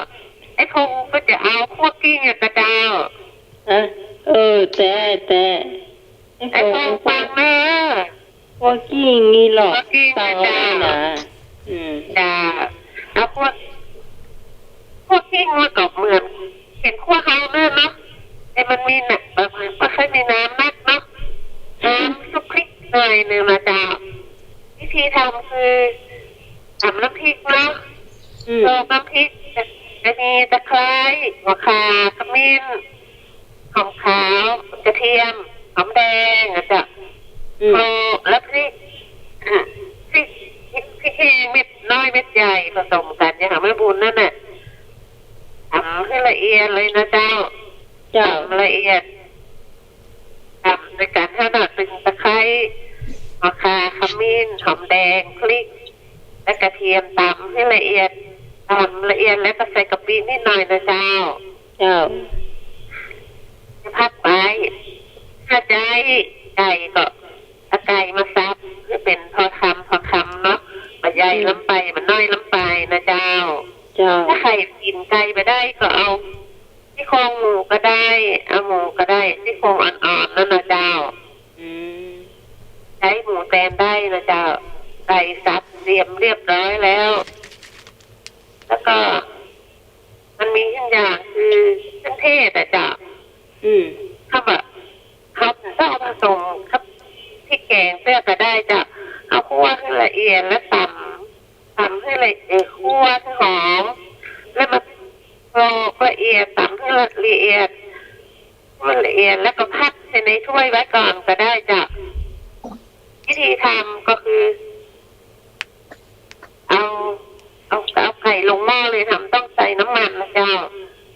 ไอ้พงก็จะเอาคั่วกลิ้งอะเจ้า ฮะ เออ แต่ แต่ ไอ้พง ไอ้พงฟังเน่อ คั่วกลิ้งนี่หรอ คั่วกลิ้ง เตา นะเจ้า นี่นะ อืม เจ้า เอาคั่ว คั่วกลิ้งมันก็เหมือน เห็นคั่วเฮาเน่อเนาะ แต่มันมีน้ำ บ่ บ่ค่อยมีน้ำนักเนาะ อืม น้ำคลุกคลิกหน่อยนึ่งนะเจ้า วิธีทำคือต๋ำน้ำพริกเนาะ อืม โขลกน้ำพริก จะ จะมีตะไคร้ หัวข่า ขมิ้น หอมขาว กระเทียม หอมแดงนะเจ้า อืม โขลกแล้วพริก อ่ะ พริก พริก พริกแห้งเม็ดน้อยเม็ดใหญ่ผสมกั๋น อย่างแม่บุญนั่นน่ะ ต๋ำหื้อละเอียดเลยนะเจ้า เจ้า ต๋ำละเอียด ต๋ำโดยก๋านหันน่ะ ตึงตะไคร้ หัวข่า ขมิ้น หอมแดง พริก และกระเทียม ต๋ำหื้อละเอียด ต๋ำละเอียดแล้วก็ใส่กะปินิดหน่อยนะเจ้า เจ้า จะพักไว้ ถ้าใจ๊ไก่ก็เอาไก่มาสับหื้อเป๋นพอคำพอคำเนาะ บ่ใหญ่ อืม ล้ำไป บ่น้อยล้ำไปนะเจ้า เจ้า ถ้าใผกิ๋นไก่บ่ได้ก็เอา ซี่โครงหมูก็ได้ เอาหมูก็ได้ ซี่โครงอ่อนๆ นั่นนะเจ้า อืม ใจ๊หมูแตนได้นะเจ้า ไก่สับเตรียมเรียบร้อยแล้ว แล้วก็มันมีอีกอย่างคือเครื่องเทศอะเจ้า อืม ถ้าแบบ เฮาต้องผสมกับพริกแกงเตื้อก็ได้เจ้า เอาคั่วหื้อละเอียดแล้วต๋ำ ต๋ำหื้อละเอียด คั่วหื้อหอม แล้วมาโขลกละเอียด ต๋ำหื้อละเอียด มันละเอียดแล้วก็พักใส่ในถ้วยไว้ก่อนก็ได้เจ้า วิธีทำก็คือ เอา เอา เอาไก่ลงหม้อเลย ทำต้องใส่น้ำมันนะเจ้า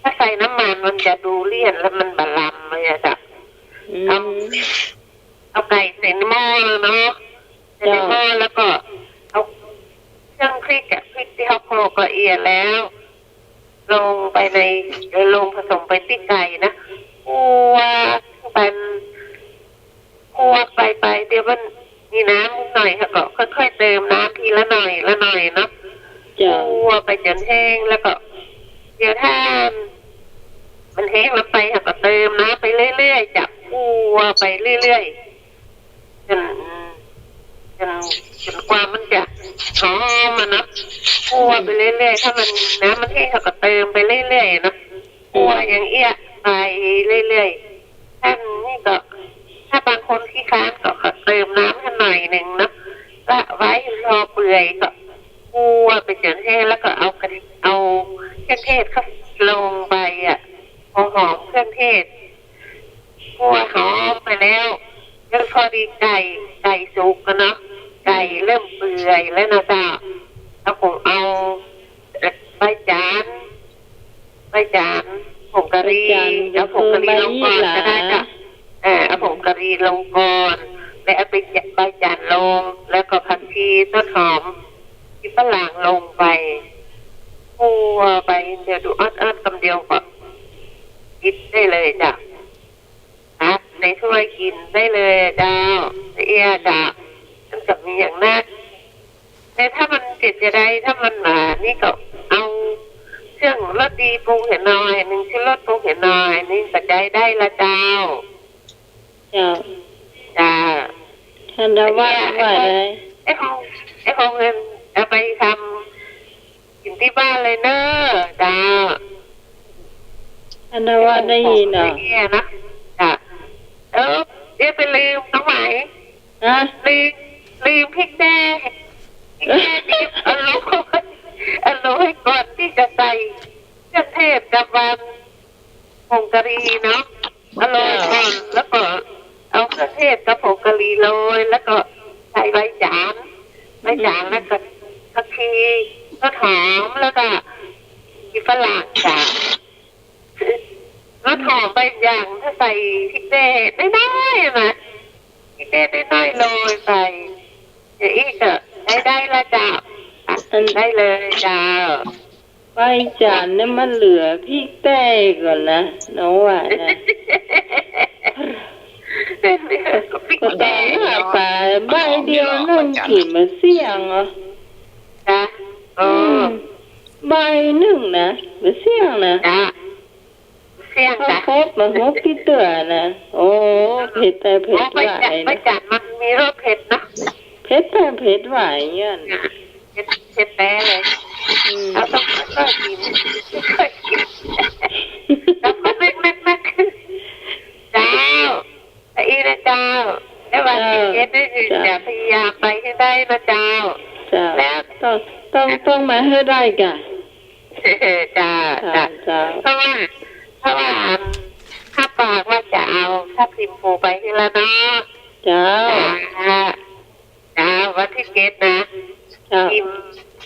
ถ้าใส่น้ำมันมันจะดูเลี่ยนแล้วมันบ่ลำเลยอะเจ้า อืม เอา เอาไก่ใส่หม้อเลยเนาะ ใส่ในหม้อ เจ้า แล้วก็เอาเครื่องพริกอะ พริกตี้เฮาโขลกละเอียดแล้ว ลงไปใน เอ่อ ลงผสมไปตี้ไก่นะ คั่วไป คั่วไปไป เดี๋ยวมันมีน้ำนิดหน่อย เฮาก็ค่อยๆ เติมน้ำทีละหน่อยละหน่อยเนาะ เจ้า คั่วไปจ๋นแห้ง แล้วก็ เดี๋ยวถ้ามันแห้งลงไป เฮาก็เติมน้ำไปเรื่อยๆ เจ้า คั่วไปเรื่อยๆ จ๋น จ๋น จ๋นกว่ามันจะหอมอะเนาะ คั่วไปเรื่อยๆ ถ้ามัน น้ำมันแห้ง เฮาก็เติมไปเรื่อยๆ เนาะ คั่วอย่างเอี้ยไปเรื่อยๆ ถ้านี่ก็ ถ้าบางคนขี้คร้านก็ขอเติมน้ำหื้อหน่อยนึ่งเนาะ ละไว้รอเปื่อย ก็คั่วไปจ๋นแห้ง แล้วก็เอากระ เอาเครื่องเทศเข้าลงไปอะ พอหอมเครื่องเทศ คั่วหอมไปแล้ว แล้วพอดีไก่ ไก่สุกอะเนาะ ไก่เริ่มเปื่อยแล้วนะเจ้า เอาผง เอา เอ่อ ใบจ๋าน ใบจ๋าน ผงกะหรี่ ใบจ๋าน เอาผงกะหรี่ลงก่อนก็ได้เจ้า เออ เอาผงกะหรี่ลงก่อน แล้วเอาใบจ๋านลง แล้วก็ผักชี ต้นหอม ขี้ฝรั่งลงไป คั่วไป เดี๋ยวดูอ่อนๆ กำเดียวก็กิ๋นได้เลยเจ้า ตักในถ้วยกิ๋นได้เลยเจ้า ละเอียดเจ้า มันก็มีอย่างนัก แต่ถ้ามันเจ็บจะได้ ถ้ามันหวานนี่ก็เอาเครื่องรสดีปรุงหื้อหน่อยนึ่ง ชูรสปรุงหื้อหน่อยนึ่ง ก็ใจ๊ได้ละเจ้า เจ้า เจ้า ท่านเจ้าว่า ไอ้เนี่ย ว่าอะไร ไอ้ของ ไอ้ของเงินเอาไปทำ กิ๋นตี้บ้านเลยเน่อ เจ้า อันนั้นว่าได้ยินเนาะ ไอ้เนี่ยนะ เจ้า เออ เดี๋ยวไปลืมน้องไหม ฮะ ลืม ลืมพริกแด้ พริกแด้นี่เอาลง เอาลงไว้ก่อนตี้จะใส่เครื่องเทศกับวัน ผงกะหรี่เนาะ เอาโรยก่อน แล้วก็เอาเครื่องเทศกับผงกะหรี่โรย แล้วก็ใส่ใบจ๋าน ใบจ๋าน แล้วก็ผักชี ต้นหอม แล้วก็ขี้ฝรั่งจ้ะ ต้นหอมใบจ๋าน ถ้าใส่พริกแด้น้อยๆ นะ พริกแด้น้อยๆ โรยไป เดี๋ยวอี้ก็ได้ ได้ละเจ้า อัน ได้เลยเจ้า ใบจ๋านเนี่ยมันเหลือพริกแด้ก่อนนะ น้องว่านะ เป็นพริกแด้ ก็ต้องหาปลาใบเดียวนึ่งกิ๋นบ่เสี้ยงเหรอ จ้ะ เออ อืม ใบนึ่งนะ บ่เสี้ยงนะ จ้ะ เสี้ยง ข้าว จ้ะ โพดมาหกตี้เตื้อนะ โอ้ เผ็ดแต่เผ็ด โอ้ ใบจ๋าน หวาย ใบ นะ จ๋านมันมีรสเผ็ดนะ เผ็ดแต่เผ็ดหวายเนี่ย เผ็ด เผ็ดแต๊เลย อืม เราต้องค่อยๆ กิ๋น ค่อยๆ กิ๋น แล้วก็แม็กๆๆ เจ้า ไปอี้นะเจ้า แล้ววันตี้เจ็ดนี่ เจ้า จะพยายามไปหื้อได้นะเจ้า เจ้า แล้ว ต้อง ต้อง ต้องมาหื้อได้ก่ะ เจ้า เจ้า เจ้า เจ้า เพราะว่า เพราะว่า ข้าปากว่าจะเอาทับทิมฟูไปหื้อแล้วเนาะ เจ้า เจ้า เจ้า วันตี้เจ็ดนะ เจ้า ทิม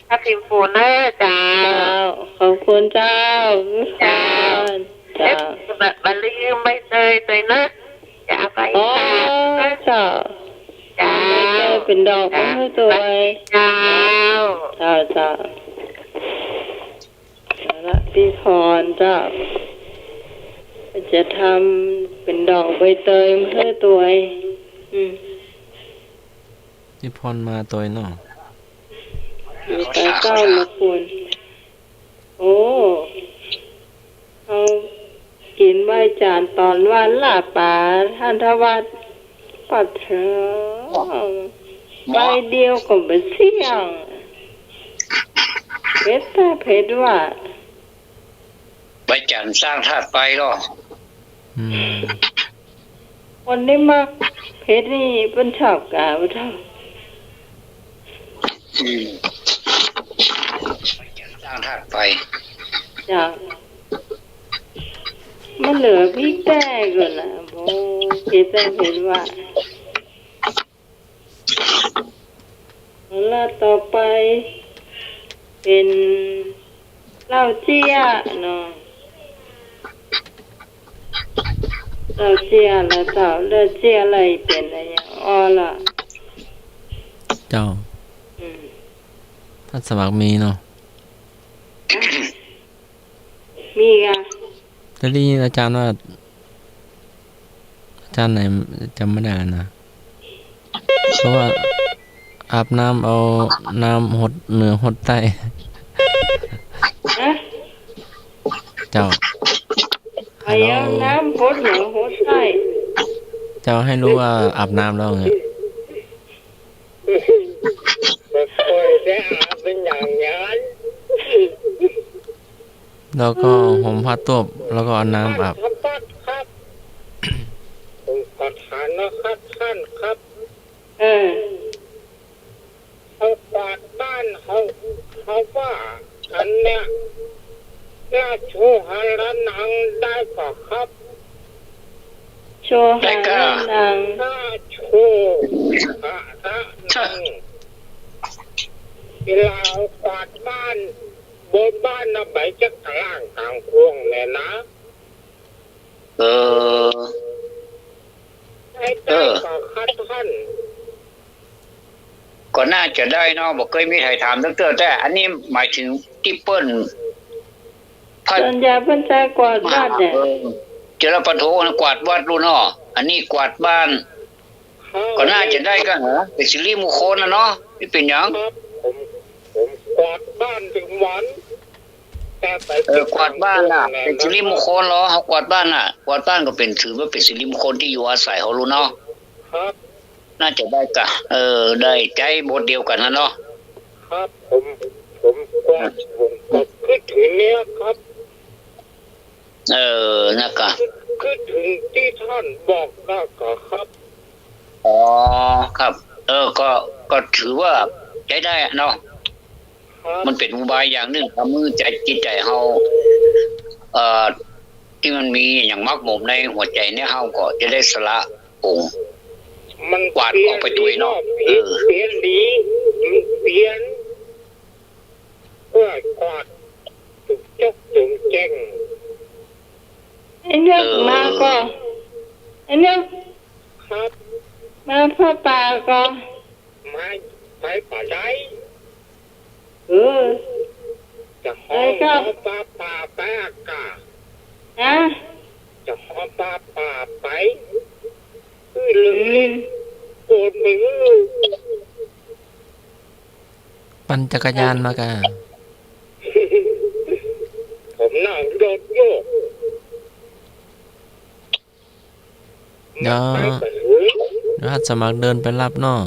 ทับทิมฟูเน่อเจ้า เจ้า ขอบคุณเจ้า เจ้า เจ้า เอ๊ะ บ่ บ่าลืมใบเตยตวยเน่อ จะเอาไป อ๋อ ฝากเน่อ เจ้า เจ้า ใบเตยเป๋นดอก เจ้า มาหื้อตวย เจ้า เจ้า เจ้า เอาละ ปี้พรเจ้า จะทำเป๋นดอกใบเตยมาหื้อตวย อืม ปี้พรมาตวยเนาะ อยู่ใต้เต้าละคุณ โอ้ เฮากิ๋นไหว้จานต๋อนวันละป๋า ต้านทาสวัฒน์ ปะเถาะ ใบเดียวก็บ่เสี้ยง เผ็ดแต๊เผ็ดว่า ไหว้จานสร้างธาตุไฟเหรอ อืม คนตี้มักเผ็ดนี่เปิ้นชอบก๋าบ่เจ้า อืม ไหว้จานสร้างธาตุไฟ เจ้า มันเหลือพริกแต๊ก่อนละ โอ้ เผ็ดแต๊เผ็ดว่า เอาละ ต่อไปเป๋นเหล้าเจี๊ยะเนาะ เหล้าเจี๊ยะละเจ้า เหล้าเจี๊ยะละเป๋นอะหยัง อ้อละ เจ้า อืม ต้านสมัครมีเนาะ มีก่ะ แต่ได้ยินอาจารย์ว่า อาจารย์ไหนจ๋ำบ่ได้แล้วนะ เพราะว่าอาบน้ำเอาน้ำหดเหนือหดใต้ ฮะ เจ้า เอาน้ำหดเหนือหดใต้ เจ้า หื้อฮู้ว่าอาบน้ำแล้วไง บ่ค่อยได้อาบเป๋นอย่างนั้น แล้วก็ห่มผ้าตวบ แล้วก็เอาน้ำอาบ ครับ ผมขอถามนะครับท่านครับ เออ เฮากวาดบ้าน เฮา เฮาว่าอันเนี้ย ราโชหะระนังได้ก่อครับ โชหะระนัง ราโชหะระนัง เวลาเฮากวาดบ้าน บนบ้านนะ ใบจะกล้างกลางข่วงแลนะ เออ ได้ก่อครับท่าน ก็น่าจะได้เนาะ บ่เกยมีใผถามตักเตื้อ แต่อันนี้หมายถึงตี้เปิ้น ส่วนใหญ่เปิ้นจะกวาดวัดเนี่ย เออ เจริญปัญโธนะ กวาดวัดลูกเนาะ อันนี้กวาดบ้าน ก็น่าจะได้ก่ะเหรอ เป๋นสิริมงคลน่ะเนาะ บ่เป๋นหยัง ครับ ผม ผมกวาดบ้านตึงวัน แต่ไป เออ กวาดบ้านน่ะ เป๋นสิริมงคลเหรอ เฮากวาดบ้านน่ะ กวาดบ้านก็เป๋น ถือว่าเป๋นสิริมงคลตี้อยู่อาศัยเฮาลูกเนาะ ครับ น่าจะได้ก่ะ เออ ได้ใจ๊บทเดียวกั๋นน่ะเนาะ ครับ ผม ผมกวาด ผมก็กึ๊ดเถิงเนี่ยครับ เออ นะก่ะ กึ๊ด กึ๊ดเถิงตี้ท่านบอกนะก่ะครับ อ๋อ ครับ เออ ก็ ก็ถือว่าใจ๊ได้อะเนาะ ครับ มันเป๋นอุบายอย่างนึ่ง ทำหื้อใจ๋ จิตใจ๋เฮา เอ่อ ตี้มันมีอะหยังหมกหมมในหัวใจ๋เนี่ย เฮาก็จะได้สละองค์ มันกวาดออกไปตวยเนาะ เปลี่ยน เออ เปลี่ยนดี มันเปลี่ยน เปื้อกวาดตึงจกตึงแจ้ง ไอ้เนิก เออ มาก่อ ไอ้เนิก ครับ มาผ้าป่าก่อ มาไปป่าใด เออ จะหอ ไปครับ หอปลาป่าไปอะก่ะ ฮะ จะหอปลาป่าไป อืม โกนมือ ปั่นจักรยานมาก่ะ ผมนั่งรถอยู่ เดี๋ยว เดี๋ยวอาสาสมัครเดินไปรับเนาะ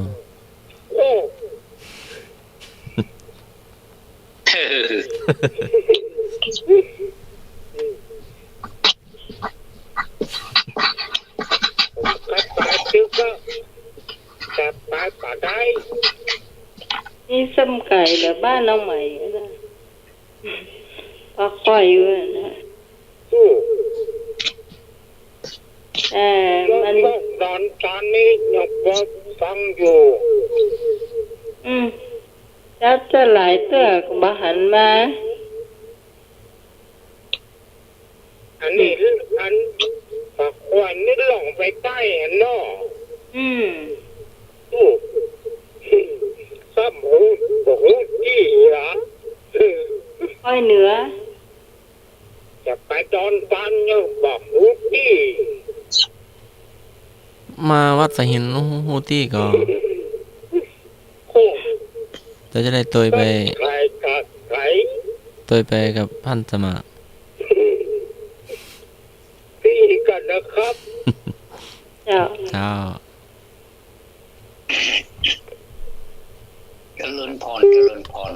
โอ้ เออ เออ ตึกก็จะไปป่าได้ นี่ซ้ำไก่เหลือบ้านน้องใหม่นะ ปะค่อยอยู่นะ สู้ เออ มัน ตอน ตอนนี้ยังฟังอยู่ อืม จับจะหลายเตื้อก็บ่หันมา อันนี้ อัน ปากขวัญนี่ล่องไปใต้อันเนาะ อืม อู้ ซ้ำฮู้ บ่ฮู้ตี้ละ ค่อยเหนือ จะไปดอนตันยังบ่ฮู้ตี้ มาวัดสายหินฮู้ตี้ก่อ โอ้ เดี๋ยวจะได้ตวยไป ไกลกับไกล ตวยไปกับพันสมัคร ตี้กันนะครับ เจ้า เจ้า เจริญพร เจริญพร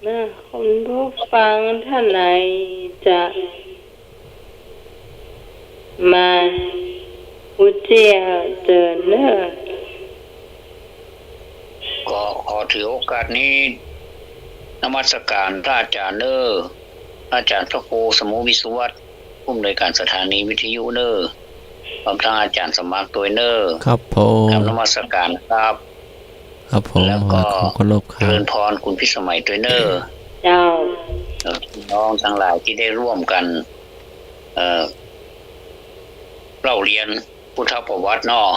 นะ คุณผู้ฟังท่านไหนจะมาปูเจียเจิญเน่อ ก็ขอถือโอกาสนี้นมัสการพระอาจารย์เน่อ พระอาจารย์พระครูสมุวิศวัตร ผู้อำนวยการสถานีวิทยุเน่อ พร้อมทั้งอาจารย์สมัครตวยเน่อ ครับผม กราบนมัสการครับ ครับผม แล้วก็ ขอเคารพครับ เจริญพรคุณพิสมัยตวยเน่อ เจ้า เอ่อ พี่น้องทั้งหลายที่ได้ร่วมกัน เอ่อ เล่าเรียนพุทธประวัติเนาะ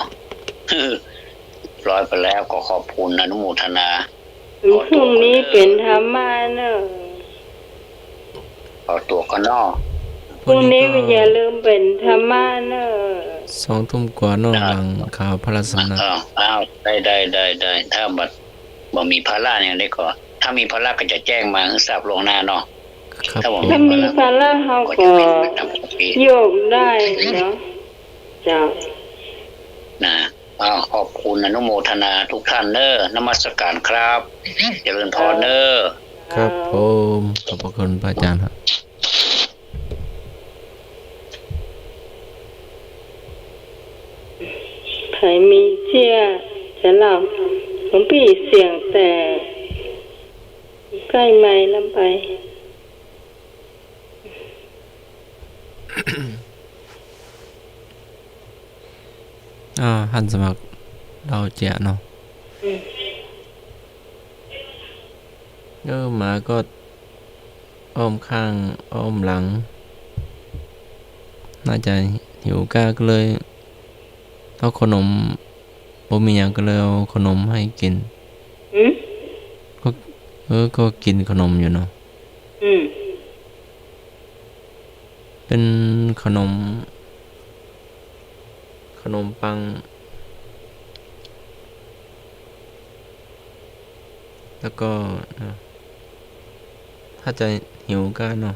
เรียบร้อยไปแล้ว ก็ขอบคุณอนุโมทนา พรุ่งนี้เป๋นธรรมะเน่อ ขอตั๋วก่อนเนาะ พรุ่งนี้ พรุ่งนี้ก็ อย่าลืมเป๋นธรรมะเน่อ สองทุ่มกว่าเนาะ อ่า หลังข่าวพระราชสำนัก อ่า อ้าว ได้ ได้ ได้ ได้ ถ้าบ่ บ่มีภาระอย่างใดก็ ถ้ามีภาระก็จะแจ้งมาให้ทราบล่วงหน้าเนาะ ครับ ถ้าบ่มี ถ้ามีภาระ ภาระเฮาก็ ก็จะเป็นไปตามปกติ โยกได้เนาะ เจ้า นะ อ้าว ขอบคุณอนุโมทนาทุกท่านเน่อ นมัสการครับ เจริญพรเน่อ ครับผม ขอบพระคุณพระอาจารย์ครับ ใผมีเจี้ยจะเล่า หลวงปี้เสียงแตก ใก้ไมค์ลำไป อ่า หันสมัคร เล่าเจี้ยเนาะ อืม เออ หมาก็อ้อมข้าง อ้อมหลัง น่าจะหิวก้าก็เลย เอาขนม บ่มีหยังก็เลยเอาขนมให้กิ๋น อืม ก็ เออ ก็กิ๋นขนมอยู่เนาะ อืม เป๋นขนม ขนมปัง แล้วก็ เอ่อ ถ้าจะหิวก็เนาะ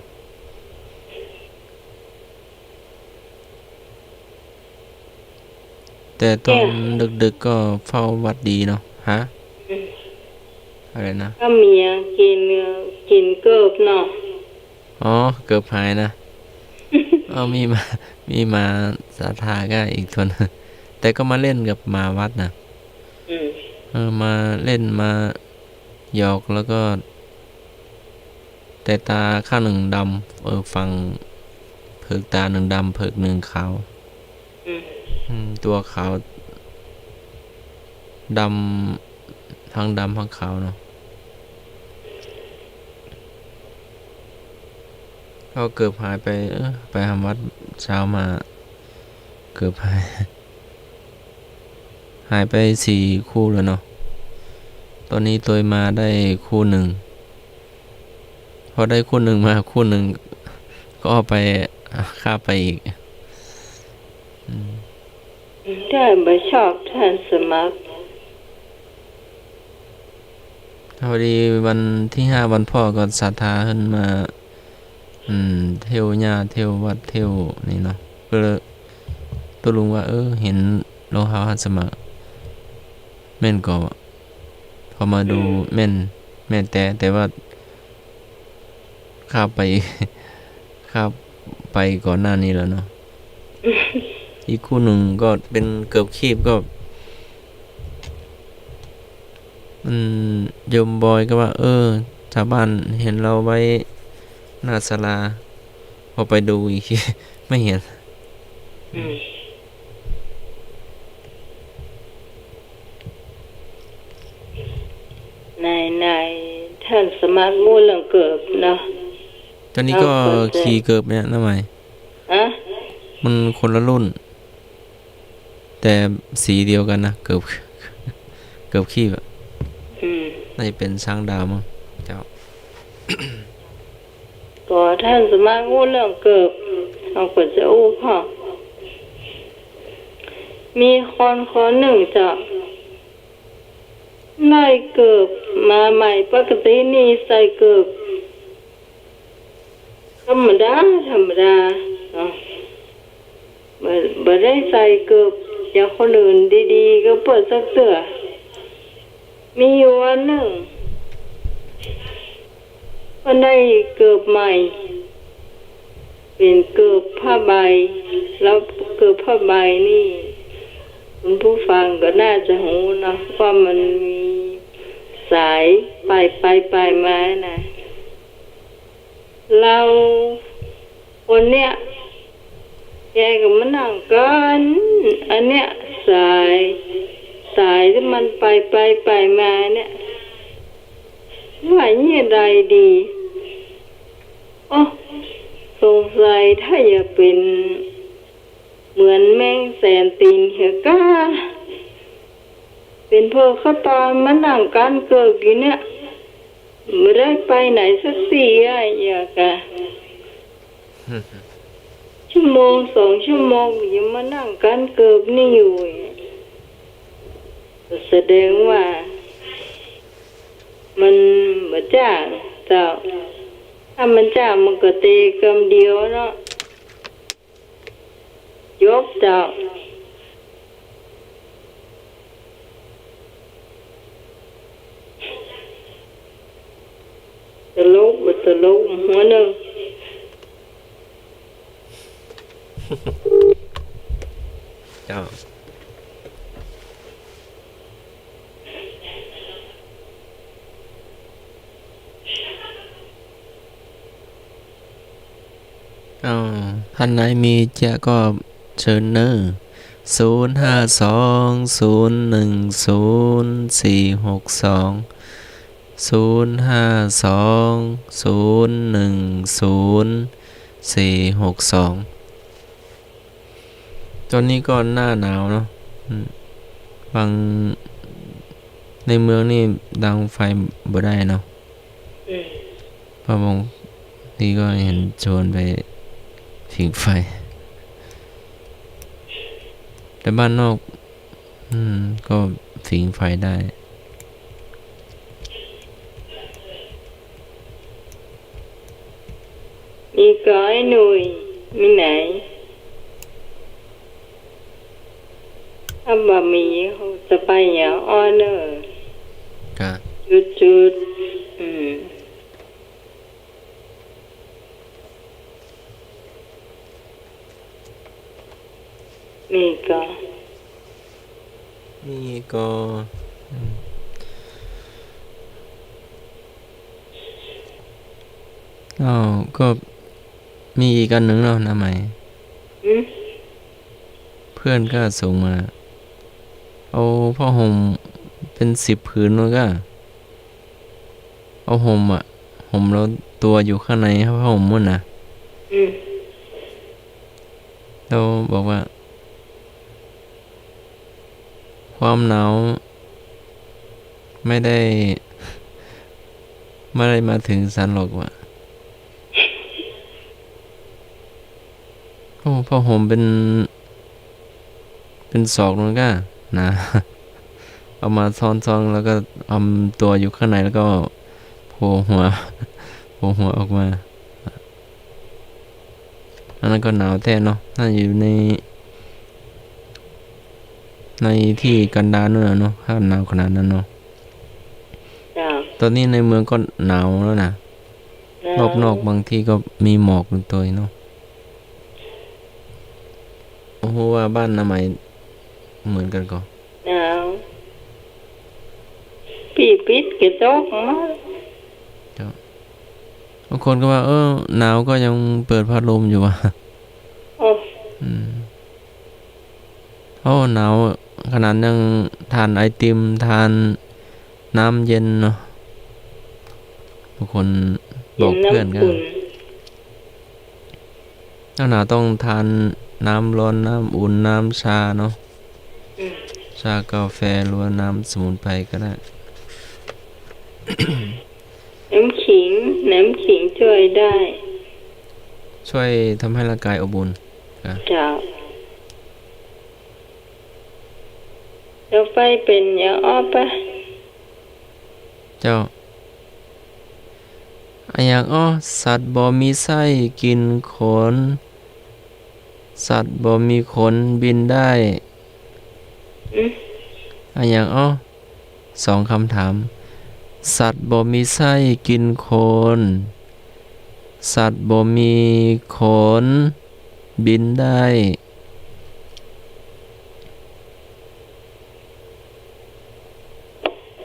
แต่ต๋อน เนี่ย ดึกๆ ก็เฝ้าวัดดีเนาะ ฮะ อืม อะไรนะ ก็มีอะ กิ๋น กิ๋นเกิบเนาะ อ๋อ เกิบหายนะ เอา มีหมา มีหมาศรัทธาก้าอีกต๋น แต่ก็มาเล่นกับหมาวัดนะ อืม เออ มาเล่น มาหยอก แล้วก็ แต่ต๋าข้างนึ่งดำ เออ ฝั่งเผิกต๋านึ่งดำ เผิกนึ่งขาว อืม อืม ตั๋วขาว ดำ ทั้งดำทั้งขาวเนาะ ก็เกิบหายไป เออ ไปหาวัดเช้ามา เกิบหาย หายไปสี่คู่แล้วเนาะ ต๋อนนี้ตวยมาได้คู่นึ่ง พอได้คู่นึ่งมา คู่นึ่งก็เอาไป ฆ่าไปอีก อืม ถ้าบ่ชอบท่านสมัคร พอดีวันตี้ห้าวันพ่อก็ศรัทธาขึ้นมา อืม เที่ยวหญ้า เที่ยววัด เที่ยวนี่เนาะ ก็เลยตกลงว่า เออ หันหลวงต๋าหันสมัคร แม่นก่อ พอมาดู อืม แม่น แม่นแต๊ แต่ว่า ฆ่าไป ครับ ไปก่อนหน้านี้แล้วเนาะ อีกคู่หนึ่งก็เป๋นเกิบคีบก็ อืม โยมบอยก็ว่า เออ จาวบ้านหันเฮาไว้หน้าศาลา พอไปดูอีกที บ่หัน อืม ไหนๆ ต้านสมัครอู้เรื่องเกิบเนาะ ต๋อนนี้ก็ เฮาก็จะ ขี่เกิบเนี่ย น้าใหม่ อะ มันคนละรุ่น แต่สีเดียวกั๋นนะ เกิบ เกิบคีบอะ อืม น่าจะเป๋นช้างดาวมั้ง เจ้า ก็ต้านสมัครอู้เรื่องเกิบ เฮาก็จะอู้พ่อง มีคนคนนึ่งเจ้า ได้เกิบมาใหม่ ปกตินี่ใส่เกิบ ธรรมดา ธรรมดา เนาะ บ่ บ่ได้ใส่เกิบอย่างคนอื่นดีๆ ก็เปิ้นสักเตื้อ มีอยู่วันนึ่ง เปิ้นได้เกิบใหม่ เป๋นเกิบผ้าใบ แล้วเกิบผ้าใบนี่ คุณผู้ฟังก็น่าจะฮู้เนาะ ว่ามันมีสายปายไปปายมานะ แล้วคนเนี้ย แกก็มานั่งกั๋น อันเนี้ย สาย สายตี้มันปายไปปายมาเนี่ย ว่าเยียะใดดี โอ้ สงสัยถ้าจะเป๋น เหมือนแมงแสนตี๋นเหียก้า เป๋นเปิ้นเข้าตอนมานั่งกั๋นเกิบอยู่เนี่ย บ่ได้ไปไหนสักตี้อะ เหียก้า ชั่วโมงสองชั่วโมงยังมานั่งกั๋นเกิบนี่อยู่ แสดงว่า มันบ่จ้างเจ้า ถ้ามันจ้างมันก็เตะกำเดียวเนาะ จบเจ้า ตลกบ่ตลก หัวนึ่ง เจ้า อ้าว ต้านไหนมีเจียะก็เชิญเน่อ ศูนย์ห้าสอง ศูนย์หนึ่งศูนย์ สี่หกสอง ศูนย์ห้าสอง ศูนย์หนึ่งศูนย์ สี่หกสอง ต๋อนนี้ก็หน้าหนาวเนาะ อืม บาง ในเมืองนี่ดังไฟบ่ได้เนาะ อืม เพราะบางทีก็หันโจรไปผิงไฟ แต่บ้านนอก อืม ก็ผิงไฟได้ มีก่อไอ้หนุ่ย มีไหน ถ้าบ่มี เฮาจะไปอย่างอ้อเน่อ ครับ จุดๆ อืม มีก่อ มีก่อ อืม อ้าว ก็มีอีกอันนึ่งเนาะ น้าใหม่ อืม เปื้อนก็ส่งมา เอาผ้าห่มเป๋นสิบผืนโน่นก็ เอาห่มอะ ห่มแล้วตั๋วอยู่ข้างในผ้าห่มโน่นนะ อืม แล้วบอกว่า ความหนาวไม่ได้ ไม่ได้มาถึงฉันหรอกว่ะ โอ้ ผ้าห่มเป๋น เป๋นศอกโน่นก็หนา เอามาซ้อนๆ แล้วก็เอาตั๋วอยู่ข้างใน แล้วก็โผล่หัว โผล่หัวออกมา อันนั้นก็หนาวแท้เนาะ น่าอยู่ใน ในตี้กันดารโน่นน่ะเนาะ ถ้าหนาวขนาดนั้นเนาะ เจ้า ต๋อนนี้ในเมืองก็หนาวแล้วนะ หน รอบนอกบางทีก็มีหมอกอยู่ตวยเนาะ บ่ฮู้ว่าบ้านนามัยเหมือนกั๋นก่อ หนาว ปี้ปิ๊ดก็ตกมา เจ้า บางคนก็ว่า เออ หนาวก็ยังเปิดพัดลมอยู่ว่ะ โอ้ อืม โอ้ หนาวขนาดยังทานไอติม ทานน้ำเย็นเนาะ บางคนบอกเพื่อนก็ กิ๋นน้ำอุ่น ถ้าหนาวต้องทานน้ำร้อน น้ำอุ่น น้ำชาเนาะ อืม ชากาแฟ หรือว่าน้ำสมุนไพรก็ได้ น้ำขิง น้ำขิงจ้วยได้ จ้วยทำหื้อร่างก๋ายอบอุ่น อ่ะ เจ้า ต่อไปเป๋นอย่างอ้อปะ เจ้า อะหยังอ้อ สัตว์บ่มีไส้กิ๋นคน สัตว์บ่มีขนบินได้ อืม อะหยังอ้อ สองกำถาม สัตว์บ่มีไส้กิ๋นคน สัตว์บ่มีขนบินได้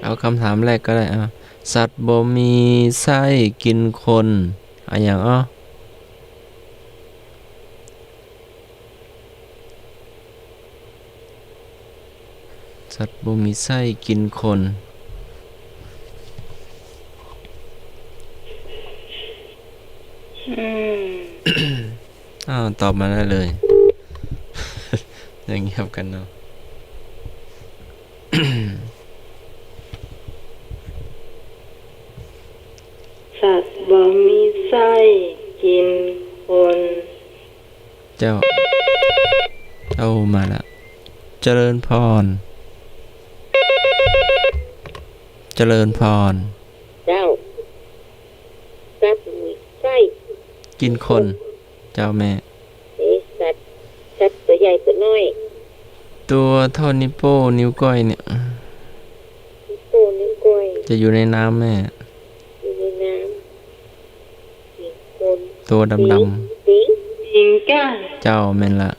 เอากำถามแรกก็ได้ เอา สัตว์บ่มีไส้กิ๋นคน อะหยังอ้อ สัตว์บ่มีไส้กิ๋นคน อืม อ้าว ตอบมาได้เลย อย่างเงียบกันเนาะ สัตว์บ่มีไส้กิ๋นคน เจ้า เอามาละ เจริญพร เจริญพร เจ้า สัตว์มีไส้ กิ๋นคน เจ้าแม่ เอ๊ะ สัตว์ สัตว์ตั๋วใหญ่ตั๋วน้อย ตั๋วเต้านิ้วโป้งนิ้วก้อยเนี่ย นิ้วโป้งนิ้วก้อย จะอยู่ในน้ำแม่ อยู่ในน้ำ มีขน ตั๋วดำๆ สิงห์ สิงห์ สิงห์ก้า เจ้าแม่นละ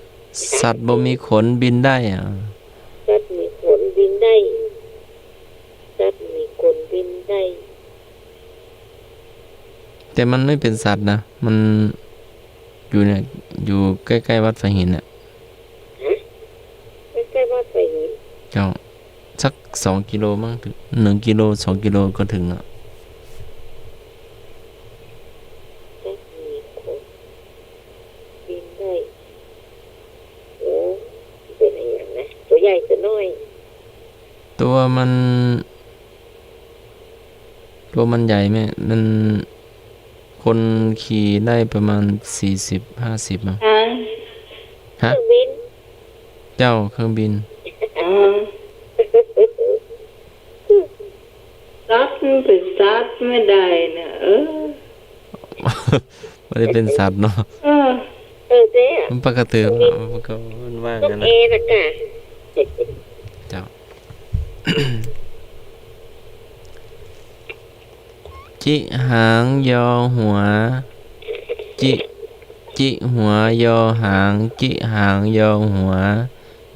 สัตว์บ่มีขนบินได้อะ สัตว์มีขนบินได้ สัตว์มีขนบินได้ แต่มันไม่เป็นสัตว์นะ มันอยู่เนี่ย อยู่ใกล้ๆ วัดฝายหินน่ะ ฮะ ใกล้ๆ วัดฝายหิน เจ้า สักสองกิโลมั้ง ถึง หนึ่งกิโล สองกิโลก็ถึงอ่ะ สัตว์มีขนบินได้ โอ้ เป๋นอะหยังนะ ตั๋วใหญ่ตั๋วน้อย ตั๋วมัน ตั๋วมันใหญ่แม่ มัน คนขี่ได้ประมาณสี่สิบ ห้าสิบมั้ง ช้าง ฮะ เครื่องบิน เจ้า เครื่องบิน อ๋อ สัตว์มันเป๋นสัตว์ไม่ได้นะ เออ ไม่ได้เป็นสัตว์เนาะ เออ เออ เจ๊อะ มันปกติ มันก็ มันว่า นก งั้น เอ น่ะ นะกะ เจ้า จิหางยอหัว จิ จิหัวยอหาง จิหางยอหัว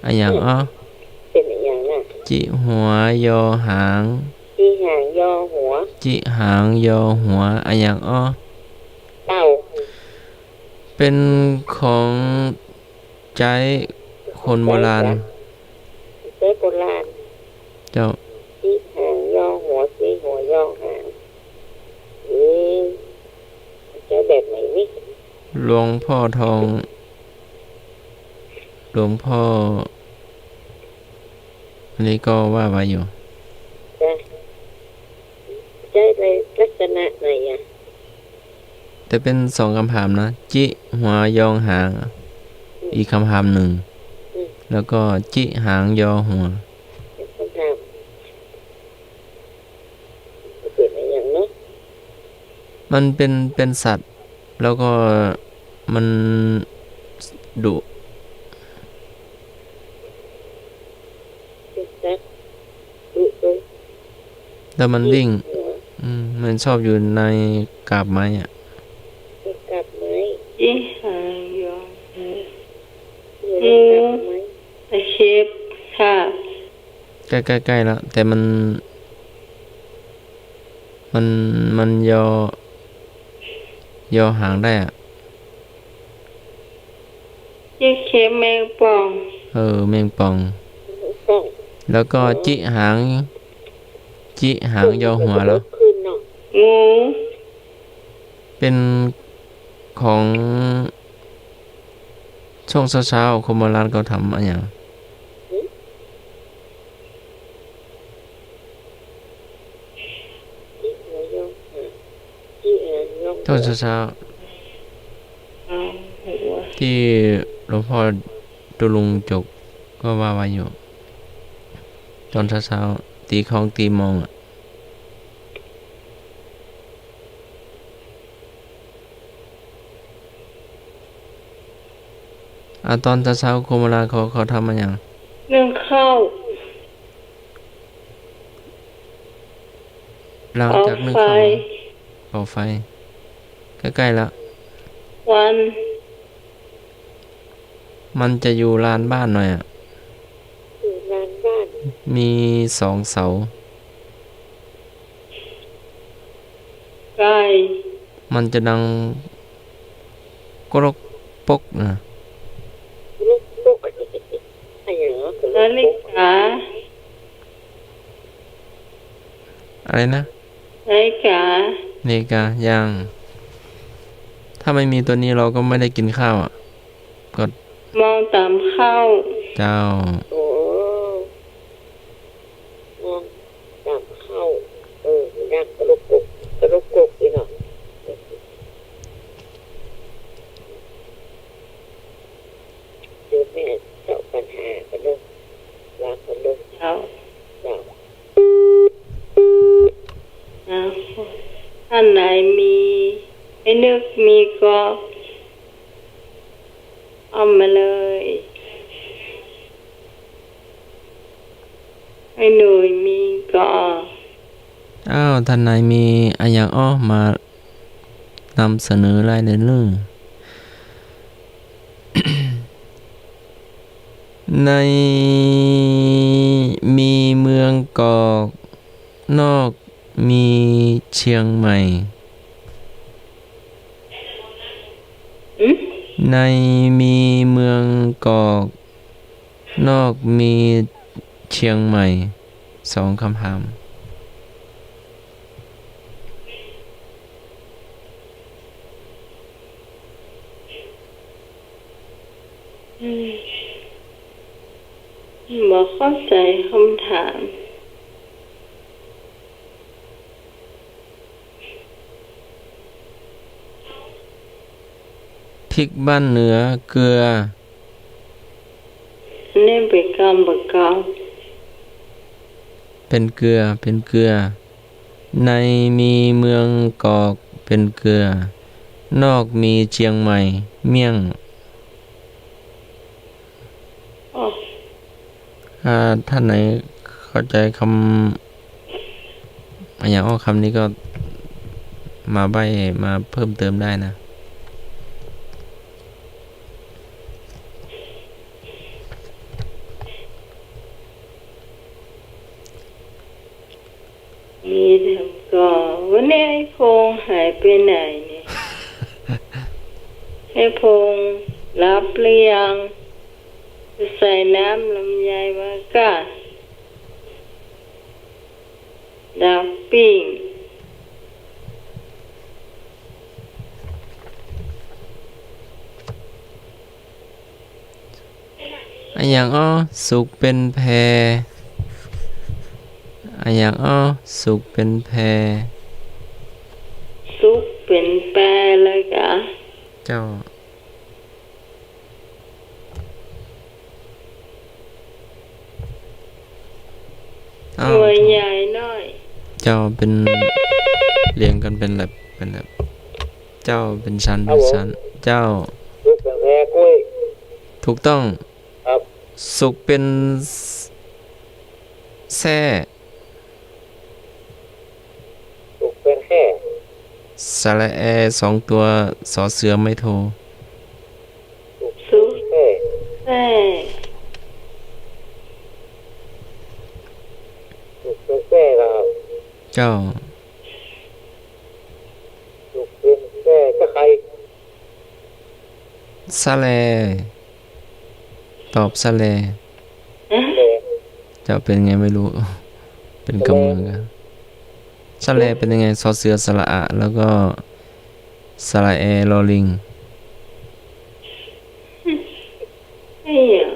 อะหยังอ้อ เป๋นอะหยังน่ะ จิหัวยอหาง จิหางยอหัว จิหางยอหัว อะหยังอ้อ เต่า เป๋นของใจ๊คนโบราณ ใจ๊โบราณ เจ้า จิหางยอหัว จิหัวยอหาง อืม ใจ๊แบบไหนนี่ หลวงพ่อทอง หลวงพ่อ อันนี้ก็ว่าไว้อยู่ จ้ะ ใจ๊ในลักษณะไหนอะ แต่เป๋นสองกำถามนะ จิหัวยอหาง อืม อีกกำถามนึ่ง อืม แล้วก็จิหางยอหัว คำถาม เป๋นอะหยังเนาะ มันเป๋น เป๋นสัตว์ แล้วก็มันดุ เป๋นสัตว์ดุ แล้วมันวิ่ง จิหัว อืม มันชอบอยู่ในกาบไม้อะ ใกล้ๆ ใกล้ๆ แล้ว แต่มัน มัน มันยอ ยอหางได้อะ จิเข็บแมงป่อง เออ แมงป่อง ป่อง แล้วก็ อ๋อ จิหาง จิหางยอหัวแล้ว ขึ้นเนาะ งู เป๋นของ ช่วงเช้าๆ คมราชเขาทำอะหยัง ช่วงเช้าๆ ตี้หลวงป้อตุ๊ลุงจกก็ว่าไว้อยู่ ต๋อนเช้าๆ ตี๋ข้องตี๋มองอะ อ่ะ ต๋อนเช้าๆ คมราชเขา เขาทำอะหยัง นึ่งข้าว หลังจากนึ่งข้าว เผาไฟ เผาไฟ ใกล้ๆ แล้ว ควัน มันจะอยู่ลานบ้านหน่อยอะ อยู่ลานบ้าน มีสองเสา ไก่ มันจะดังกรกปกนะ กรกปก อะไรเหรอ นาฬิกา อะไรนะ นาฬิกา นาฬิกา ยัง ถ้าไม่มีตัวนี้เราก็ไม่ได้กินข้าวอะ ก็ มองต๋ามข้าว เจ้า โอ้ มองต๋ามข้าว เออ นะ กรกปก กรกปกนี่เนาะ เดี๋ยวแม่เจาะปัญหาก่อนเนาะ ว่าก่อนเนาะ เจ้า เจ้า อ่า ท่านไหนมี ไอ้นึกมีก็ เอามาเลย ไอ้หนุ่ยมีก็ อ้าว ท่านไหนมีอะหยังอ้อ มานำเสนอได้เลยเนอะ ในมีเมืองกอก นอกมีเจียงใหม่ อืม ในมีเมืองกอก นอกมีเจียงใหม่ สองกำถาม อืม บ่เข้าใจ๋กำถาม พริกบ้านเหนือเกลือ อันนี้เป๋นกำ เป๋นกำ เป๋นเกลือ เป๋นเกลือ ในมีเมืองกอกเป๋นเกลือ นอกมีเจียงใหม่ เมี่ยง อ๋อ อ่า ท่านไหนเข้าใจ๋กำ อะหยังอ้อ กำนี้ก็มาใบ้มาเพิ่มเติมได้นะ มีแถมก็ วันนี้ไอ้พงษ์หายไปไหนเนี่ย ไอ้พงษ์หลับหรือยัง จะใส่น้ำลำไยมาก้า ดักปิ้ง อะหยังอ้อ สุกเป๋นแพ อะหยังอ้อ สุกเป๋นแพ สุกเป๋นแปเลยกา เจ้า อ้าว ตัวใหญ่น้อย เจ้า เป๋นเรียงกั๋นเป๋นแบบ เป๋นแบบ เจ้า เป๋นชั้น ครับผม เป๋นชั้น เจ้า สุกเป๋นแพกุ้ย ถูกต้อง ครับ สุกเป๋นแซ่ สุกเป๋นแซ่ สระแอสองตัว สอเสือไม้โท สุกแซ่ แซ่ เจ้า สุขเป็นแก้เจ้าใคร สะแล ตอบสะแล ฮะ เจ้า เป็นไงไม่รู้ เป็นกำเมืองกัน สะแลเป็นยังไง ซอเสือสระอะ แล้วก็สระแอรอลิง ไอ้หยัง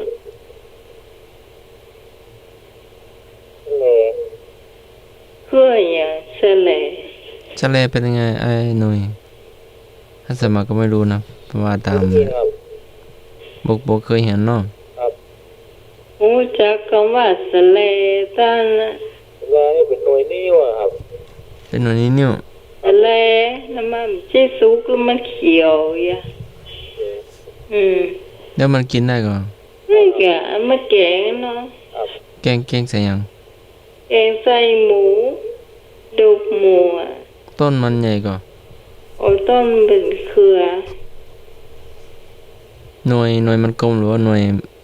สะแล คือหยัง สะแล สะแลเป็นยังไง ไอ้หนุ่ย อาตมาก็ไม่รู้นะ ว่าต๋าม บ่ บ่เกยหันเนาะ ครับ ฮู้จักกำว่าสะแลเต้านั้น สะแลนี่เป๋นหน่วยนิ้วอะครับ เป๋นหน่วยนิ้ว สะแล แล้วมันบ่ใจ้สุก แล้วมันเขียวอะ อืม แล้วมันกิ๋นได้ก่อ นี่กะ เอามาแก๋งเนาะ ครับ แก๋ง แก๋งใส่หยัง แก๋งใส่หมู ดูกหมูอะ ต้นมันใหญ่ก่อ โอ้ ต้นมันเป๋นเครือ หน่วย หน่วยมันกลมหรือว่าหน่วย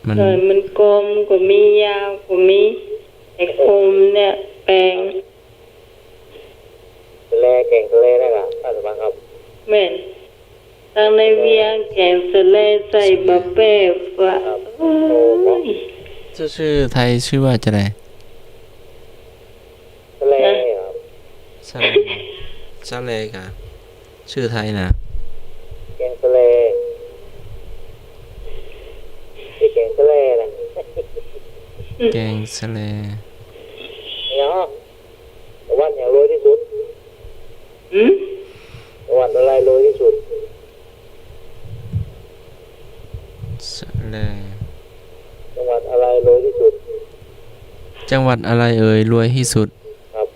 มัน หน่วยมันกลมก็มี ยาวก็มี ไอ้กลมเนี่ยแปง สะแล แก๋งสะแลนั่นล่ะ ท่านผู้ฟังครับ แม่น ตังในเวียงแก๋งสะแลใส่บะแป้ฝา ครับ โอ้ย ชื่อ ชื่อไทยชื่อว่าจะได สะแล นะ ครับ สะแล สะแลกะ ชื่อไทยนะ แก๋งสะแล ชื่อแก๋งสะแลนะ แก๋งสะแล เนี่ย จังหวัดหยังรวยตี้สุด หืม จังหวัดอะไรรวยตี้สุด สะแล จังหวัดอะไรรวยตี้สุด จังหวัดอะไรเอ่ยรวยตี้สุด ครับ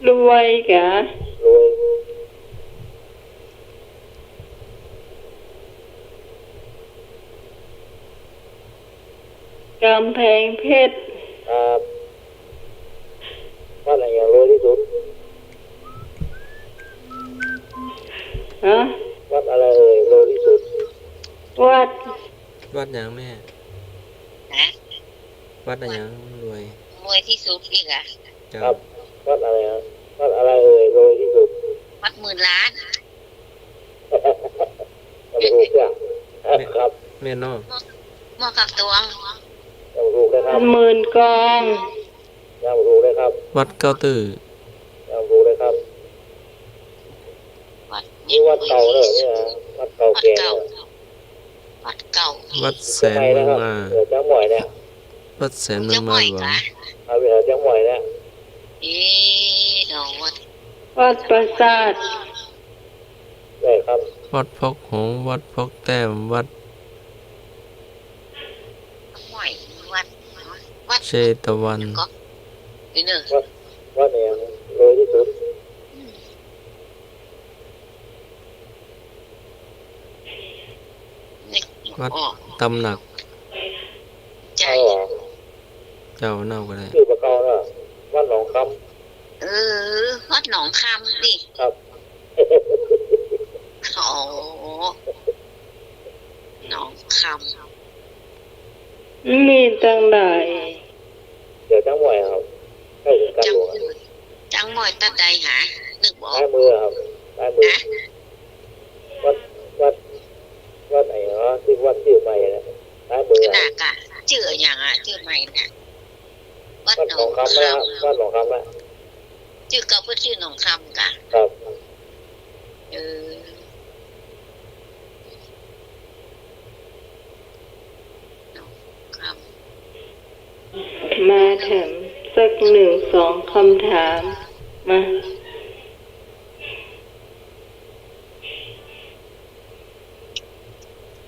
รวยกะ รวย ก๋ำแพงเพชร ครับ วัดอะไรรวยตี้สุด ฮะ วัดอะไรเอ่ยรวยตี้สุด วัด วัดหยังแม่ ฮะ วัดอะหยังรวย รวยตี้สุดอีกอะ เจ้า ครับ วัดอะไรฮะ วัดอะไรเอ่ยรวยตี้สุด วัดหมื่นล้าน ยังบ่ฮู้จัก แม่น ครับ แม่นเนาะ หม้อ หม้อคำตวง ยังบ่ฮู้เลยครับ หมื่นกอง ยังบ่ฮู้เลยครับ วัดเก้าตื้อ ยังบ่ฮู้เลยครับ วัด นี่วัดเก่าเด้อเนี่ย วัดเก่าแก่ วัดเก่า วัดเก่า วัดแสนเมืองมา เออ เจียงใหม่เนี่ย วัดแสนเมืองมาหลวง เจียงใหม่กะ เอาไปแถวเจียงใหม่เนี่ย เอ๊ะ เนาะ วัด วัดปราสาท ใช่ครับ วัดพอกหงส์ วัดพอกแต้ม วัด ใหม่ วัด วัด เชตวัน ก็ นี่เนอะ วัด วัดเนี่ยรวยตี้สุด อืม วัดตำหนัก ใช่ เจ้าเนาะก็ได้ จื้อบ่าเก่าเนาะ วัดหนองคำ เออ วัดหนองคำสิ ครับ อ๋อ หนองคำ มีตังใด แถวเจียงใหม่ครับ ใก้เถิงก๋านหลวง เจียงใหม่ตัดใดหา นึกบ่ออก ซ้ายมือครับ ซ้ายมือ ฮะ วัด วัด วัดไหนเนาะ ตี้วัดจื้อใหม่นะ ซ้ายมือ น่ะกะ จื้ออะหยังอะ จื้อใหม่น่ะ วัดหนองคำนะ วัดหนองคำนะ จื้อเก่าเปิ้นจื้อหนองคำกะ ครับ เออ หนองคำ มาถามสักหนึ่งสองคำถาม มา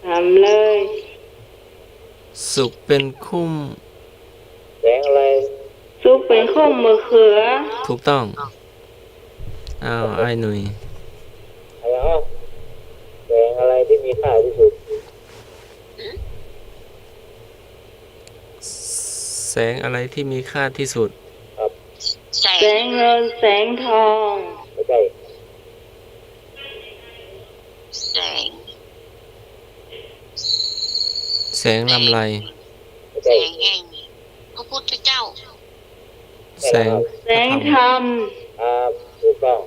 ถามเลย สุขเป๋นคุ้ม แสงอะไร สุขเป๋นคุ้มมะเขือ ถูกต้อง อ้าว อ้ายหนุ่ย อะไรอ่ะ แสงอะไรตี้มีค่าตี้สุด แสงอะไรตี้มีค่าตี้สุด ครับ แสง แสงเงินแสงทอง ไม่ใช่ แสง แสงลำไร ไม่ใช่ แสงแห่งพระพุทธเจ้า แสง แสงธรรม ธรรม ครับ ถูกต้อง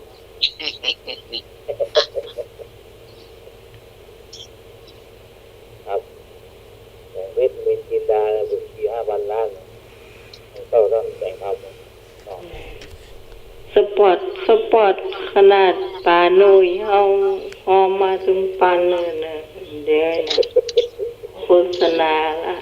ครับ วิตามินจินดาสี่ห้าพันล้าน มันก็ต้องแบ่งเอา สปอร์ต สปอร์ตขนาดป๋าหนุ่ยเอาฮอมาตึงปันเลยนะ เดี๋ยวนะ โฆษณาละ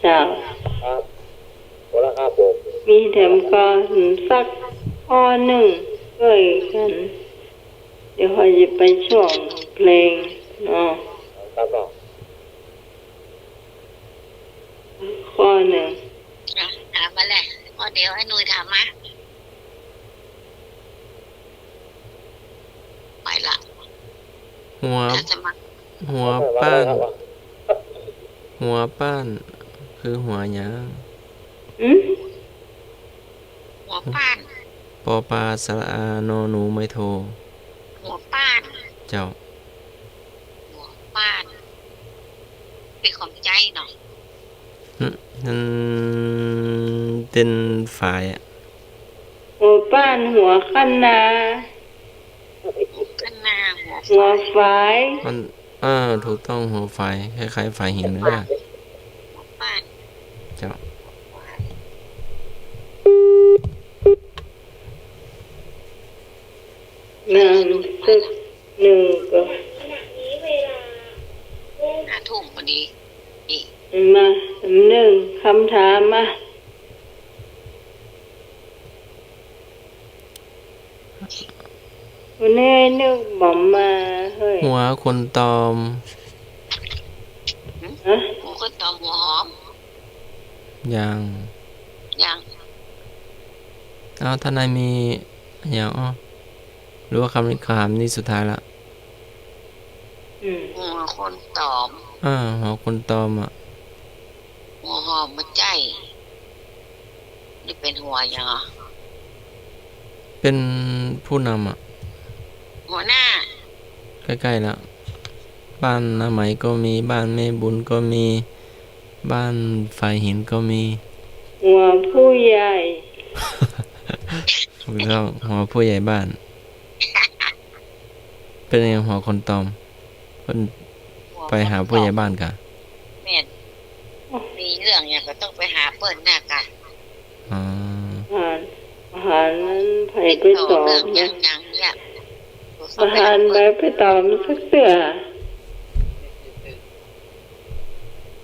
เจ้า ครับ ขอบคุณครับผม มีแถมก่อนสักข้อนึ่งด้วยกั๋น เดี๋ยวข้อยจะไปช่วงเพลงเนาะ ครับผม ข้อนึ่ง อ่ะ ถามมาแหละ ข้อเดียว ไอ้หนุ่ยถามมา ไปละ หัว หัวป้าน หัวป้าน คือหัวหยัง อืม หัวป้าน ปอปาสระอา นอหนูไม้โท หัวป้าน เจ้า หัวป้าน เป๋นของใจ๊เนาะ อืม มันเป๋นฝายอะ หัวป้าน หัวคะนา คะนา หัว หัวฝาย มัน เออ ถูกต้อง หัวฝาย คล้ายๆ ฝายหินเหมือนกั๋น หัวป้าน เจ้า นึ่ง ตึก นึ่งก็ ห้าทุ่มพอดี นี่ มา นึ่ง กำถามมา วันนี้นึกบ่มาเฮ้ย หัวคนตอม ฮะ หัวคนตอม หัวหอม ยัง ยัง เอ้า ต้านนายมี ยัง อ้อ หรือว่าคำนี้ คำถามนี้สุดท้ายละ อืม หัวคนตอม อ่า หัวคนตอมอะ หัวหอมบ่ใจ้ นี่เป๋นหัวหยังอะ เป๋นผู้นำอะ หัวหน้า ใก้ๆ ละ บ้านน้าไหมก็มี บ้านแม่บุญก็มี บ้านฝายหินก็มี หัวผู้ใหญ่ ถูกต้อง หัวผู้ใหญ่บ้าน เป๋นหยังหัวคนตอม เปิ้นไปหาผู้ใหญ่บ้านก่ะ แม่น มีเรื่องหยังก็ต้องไปหาเปิ้นน่ะก่ะ อ๋อ อาหาร อาหารนั้นไผไปตอบนะ อาหารไผไปตอบสักเตื้อ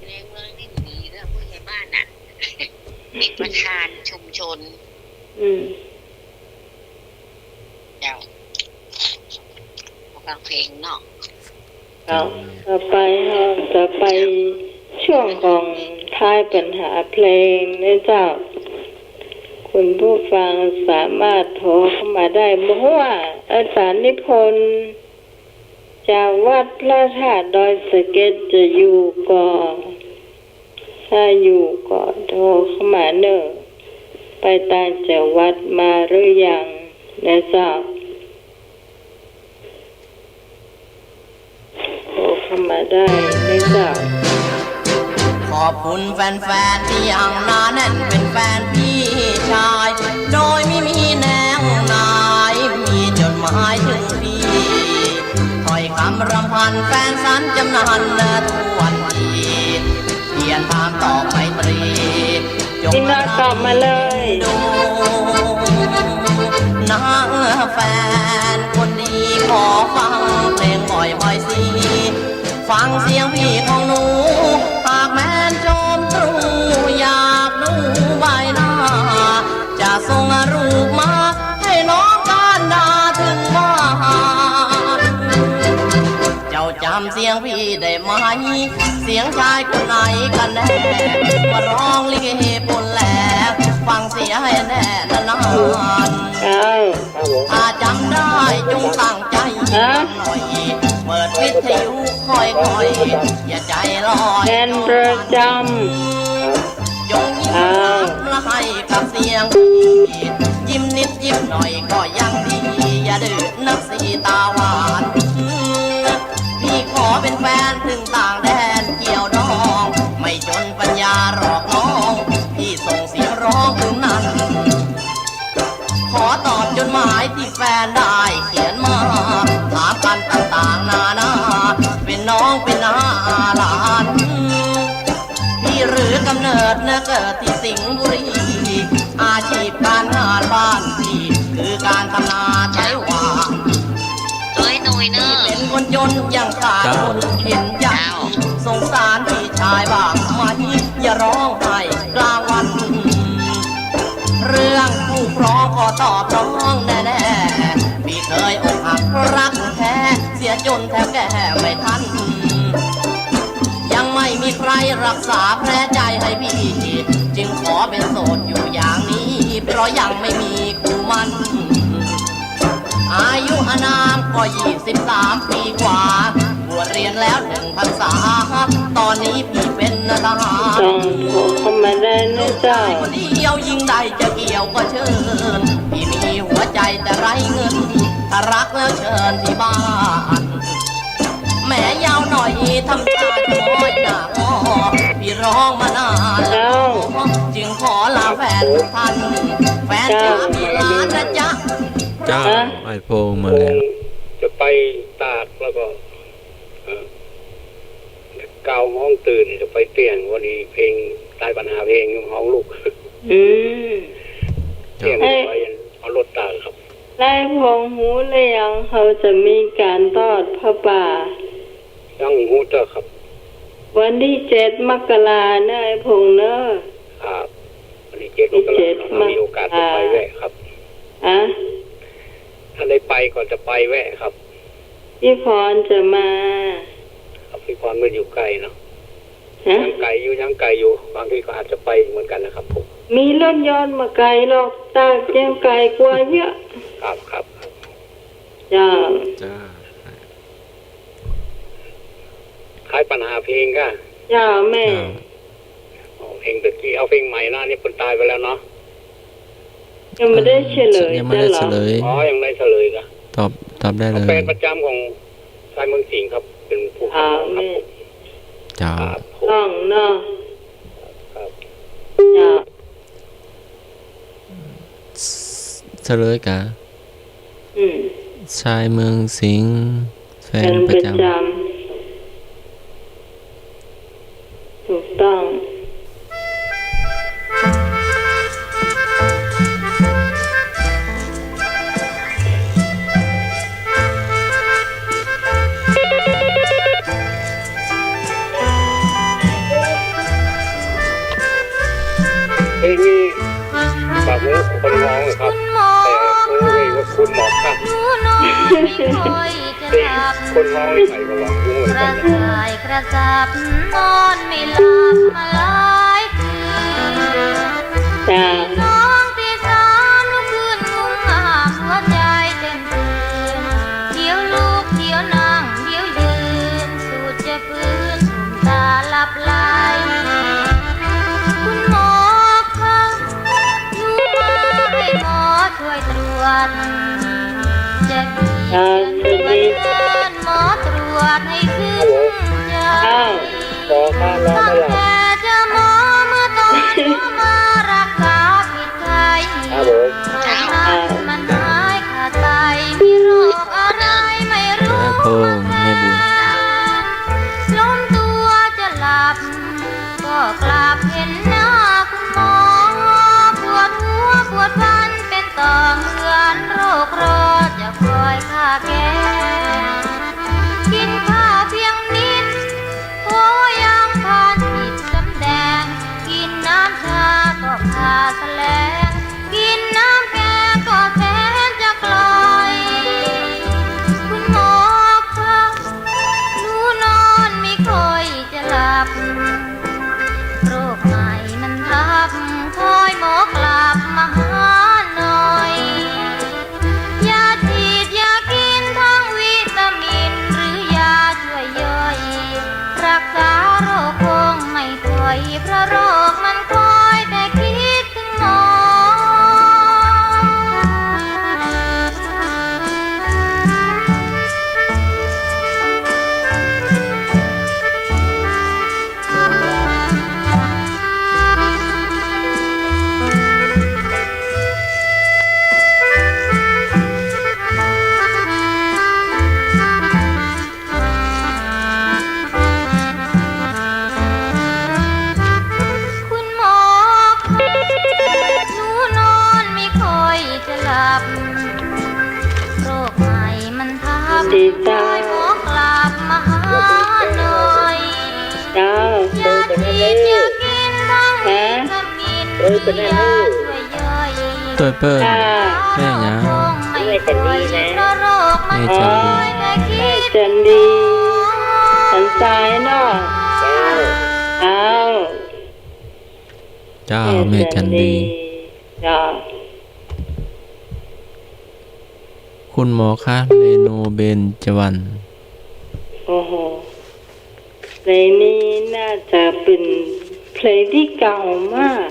ในเมืองนี่มีเรื่องผู้ใหญ่บ้านน่ะ เป๋นประธานชุมชน อืม เจ้า ฟังเพลงเนาะ เจ้า ต่อไปเฮาจะไปช่วงของทายปัญหาเพลงนะเจ้า คุณผู้ฟังสามารถโทรเข้ามาได้ บ่ฮู้ว่าอาจารย์นิพนธ์จากวัดพระธาตุดอยสะเก็ดจะอยู่ก่อ ถ้าอยู่ก็โทรเข้ามาเน่อ ไปต่างจังหวัดมาหรือยังนะเจ้า โทรเข้ามาได้นะเจ้า ขอบคุณแฟนๆ ที่ยังหนาแน่นเป็นแฟนพี่ชาย โดยไม่มีแนงนาย มีจดหมายถึงพี่ ถ้อยคำรำพันแฟนสารจำนานทั่วที เขียนถามตอบไมตรี จง พี่น้อยตอบมาเลย ดู นะแฟนคนดี ขอฟังเพลงบ่อยๆ สิ ฟังเสียงพี่ของหนู หากแม้นชมตรู อยากดูใบหน้า จะส่งรูปมา ให้น้องกานดาถึงบ้าน เจ้าจำเสียงพี่ได้ไหม เสียงชายคนไหนกันแน่ มาร้องลิเกปุ้นแล้ว ฟังเสียให้แน่นานๆ เจ้า ถ้าจำได้จงตั้งใจ ฮะ หน่อย เปิดวิทยุค่อยๆ อย่าใจลอย แฟนประจำ จงยิ้ม อ้าว และให้กับเสียงพี่ ยิ้มนิดยิ้มหน่อยก็ยังดี อย่าดื้อนักสิตาหวาน พี่ขอเป็นแฟนถึงต่างแดนเกี่ยวดอง ไม่จนปัญญาหรอกน้อง พี่ส่งเสียงร้องคืนนั้น ขอตอบจดหมายที่แฟนได้เขียนมา ถามกันต่างๆนานา เป็นน้องเป็นน้าหลาน พี่หรือกำเนิดเนื้อเกิดที่สิงห์บุรี อาชีพการงานบ้านพี่คือการทำนาไถหว่าน เอ้ย หน่อยเนอะ พี่เป็นคนจนยังขาด เจ้า คนเห็นใจ เจ้า สงสารพี่ชายบ้างไหม อย่าร้องไห้กลางวัน เรื่องคู่ครองขอตอบน้องแน่ๆ พี่เคยอกหักรักแท้ เสียจนแทบแก้ไม่ทัน ยังไม่มีใครรักษาแผลใจให้พี่ จึงขอเป็นโสดอยู่อย่างนี้ เพราะยังไม่มีคู่หมั้น อายุอานามก็ยี่สิบสามปีกว่า บวชเรียนแล้วหนึ่งพรรษา ตอนนี้พี่เป็นทหาร ต้องขอเข้ามาได้นะเจ้า คนเดียวยิ่งได้จะเกี่ยวก็เชิญ พี่มีหัวใจแต่ไร้เงิน ถ้ารักแล้วเชิญที่บ้าน แหมยาวหน่อยทำตาจะม้อยหน้างอ พี่ร้องมานานแล้ว เจ้า จึงขอลาแฟนทุกท่าน แฟนจ๋า เจ้า พี่ลานะจ๊ะ เจ้า ฮะ ไอ้โพงมาแล้ว จะไปตากแล้วก็ เอ่อ เก้าโมงตื่นจะไปเตียง วันนี้เพลง ตายปัญหาเพลงฮ้องลูก อืม เตียง เอ๊ะ ไปเอารถตากครับ ไล่พงหูหรือยัง เขาจะมีการทอดผ้าป่า ยังบ่ฮู้เตื้อครับ วันที่เจ็ดมกราเนอะไอ้พงเนอะ ครับ วันที่เจ็ดมกรา วันที่เจ็ดมกรา มีโอกาสจะไปแวะครับ อะ ถ้าได้ไปก็จะไปแวะครับ พี่พรจะมา ครับ พี่พรมันอยู่ไกลเนาะ ฮะ ยังไกลอยู่ ยังไกลอยู่ บางทีก็อาจจะไปเหมือนกันนะครับผม มีรถยนต์บ่ไกลหรอก ตากยังไกลกว่าเยอะ ครับ ครับ เจ้า เจ้า ตายปัญหาเพลงก่ะ เจ้าแม่ เจ้า อ๋อ เพลงตะกี้ เอาเพลงใหม่นะ อันนี้เปิ้นตายไปแล้วเนาะ ยังไม่ได้เฉลย ยังไม่ได้เฉลย อ๋อ ยังไม่ได้เฉลยก่ะ ตอบ ตอบได้เลย แฟนประจำของชายเมืองสิงห์ครับ เป็นผู้ อ่า ครับ แม่ ผม เจ้า ครับผม ต้องเนาะ ครับ เจ้า เฉลยก่ะ อืม ชายเมืองสิงห์ แฟนประจำ แฟนประจำ ถูกต้อง เพลงนี้บ่ฮู้คนฮ้องเลยครับ แต่ฮู้เองว่าคุณหมอครับ คนฮ้องนี่ใครก็ร้องฮู้เหมือนกันนะ กระสับกระส่ายนอนไม่หลับมาหลายคืน จ้า ตีสองตีสามลุกขึ้นงุ่มง่ามหัวใจเต้นตื่น เดี๋ยวลุกเดี๋ยวนั่งเดี๋ยวยืน สุดจะ ฟื้นตาหลับไหล คุณหมอคะ หนูมาให้หมอช่วยตรวจ จะเขียนใบเชิญหมอตรวจให้ชื่นใจ อ้าว หมอคะ นอนไม่หลับ ตั้งแต่เจอหมอเมื่อตอนหมอมารักษาผิด ไข้ ครับผม โรคนั้นมันหายขาดไป มีโรคอะไรไม่รู้ แม่พงษ์ มาแทน แม่บุญ ล้มตัวจะหลับ ก็กลับเห็นหน้าคุณหมอ ปวดหัวปวดฟันเป็นต่อเหมือนโรคร้อนจะคอยฆ่าแก กินข้าวเพียงนิด โอ้ยังทานผิดสำแดง กินน้ำชาก็ฆ่าแสลง กินน้ำแกงก็แสนจะกร่อย คุณหมอคะ หนูนอนไม่ค่อยจะหลับ โรคใหม่มันทับ คอยหมอกลับมาหาหน่อย ยาฉีดยากินทั้งวิตามินหรือยาช่วยย่อย รักษาโรคคงไม่ถอย เพราะโรคมันคอยแต่คิดถึงหมอ เจ้า เจ้า ฮะ ตวยเปิ้น ค่ะ แม่หยัง แม่จันดีนะ แม่จันดี อ๋อ แม่จันดี สันทรายเนาะ เจ้า เจ้า เจ้า แม่จันดี แม่จันดี เจ้า คุณหมอคะ เรโนเบญจวรรณ โอ้โห เพลงนี้น่าจะเป๋นเพลงตี้เก่ามาก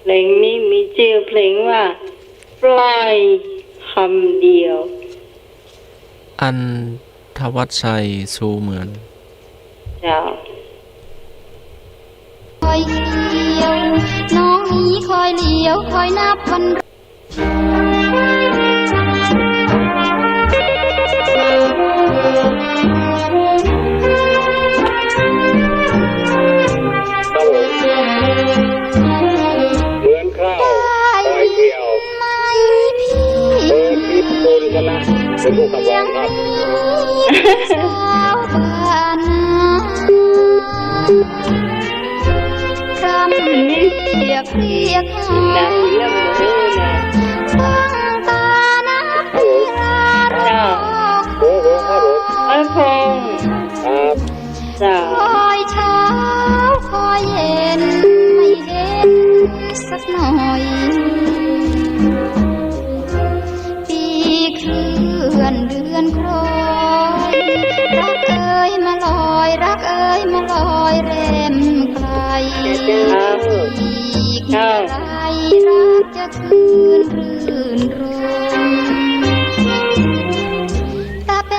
เพลงนี้มีจื้อเพลงว่า ปล่อยคำเดียว อันธวัชชัย ชูเหมือน เจ้า คอยเขียว น้องนี้คอยเหลียว คอยนับวัน ครับผม เหมือนข้าว คอยเขียว เบอร์ทิพย์ ปูนชนะ เป็นผู้ขับร้องครับ สาวบ้านนา คำเรียกเรียกหา ตั้งตานับเวลารอ โอ้โห ครับผม พระพงษ์ เจ้า เจ้า ตะแบ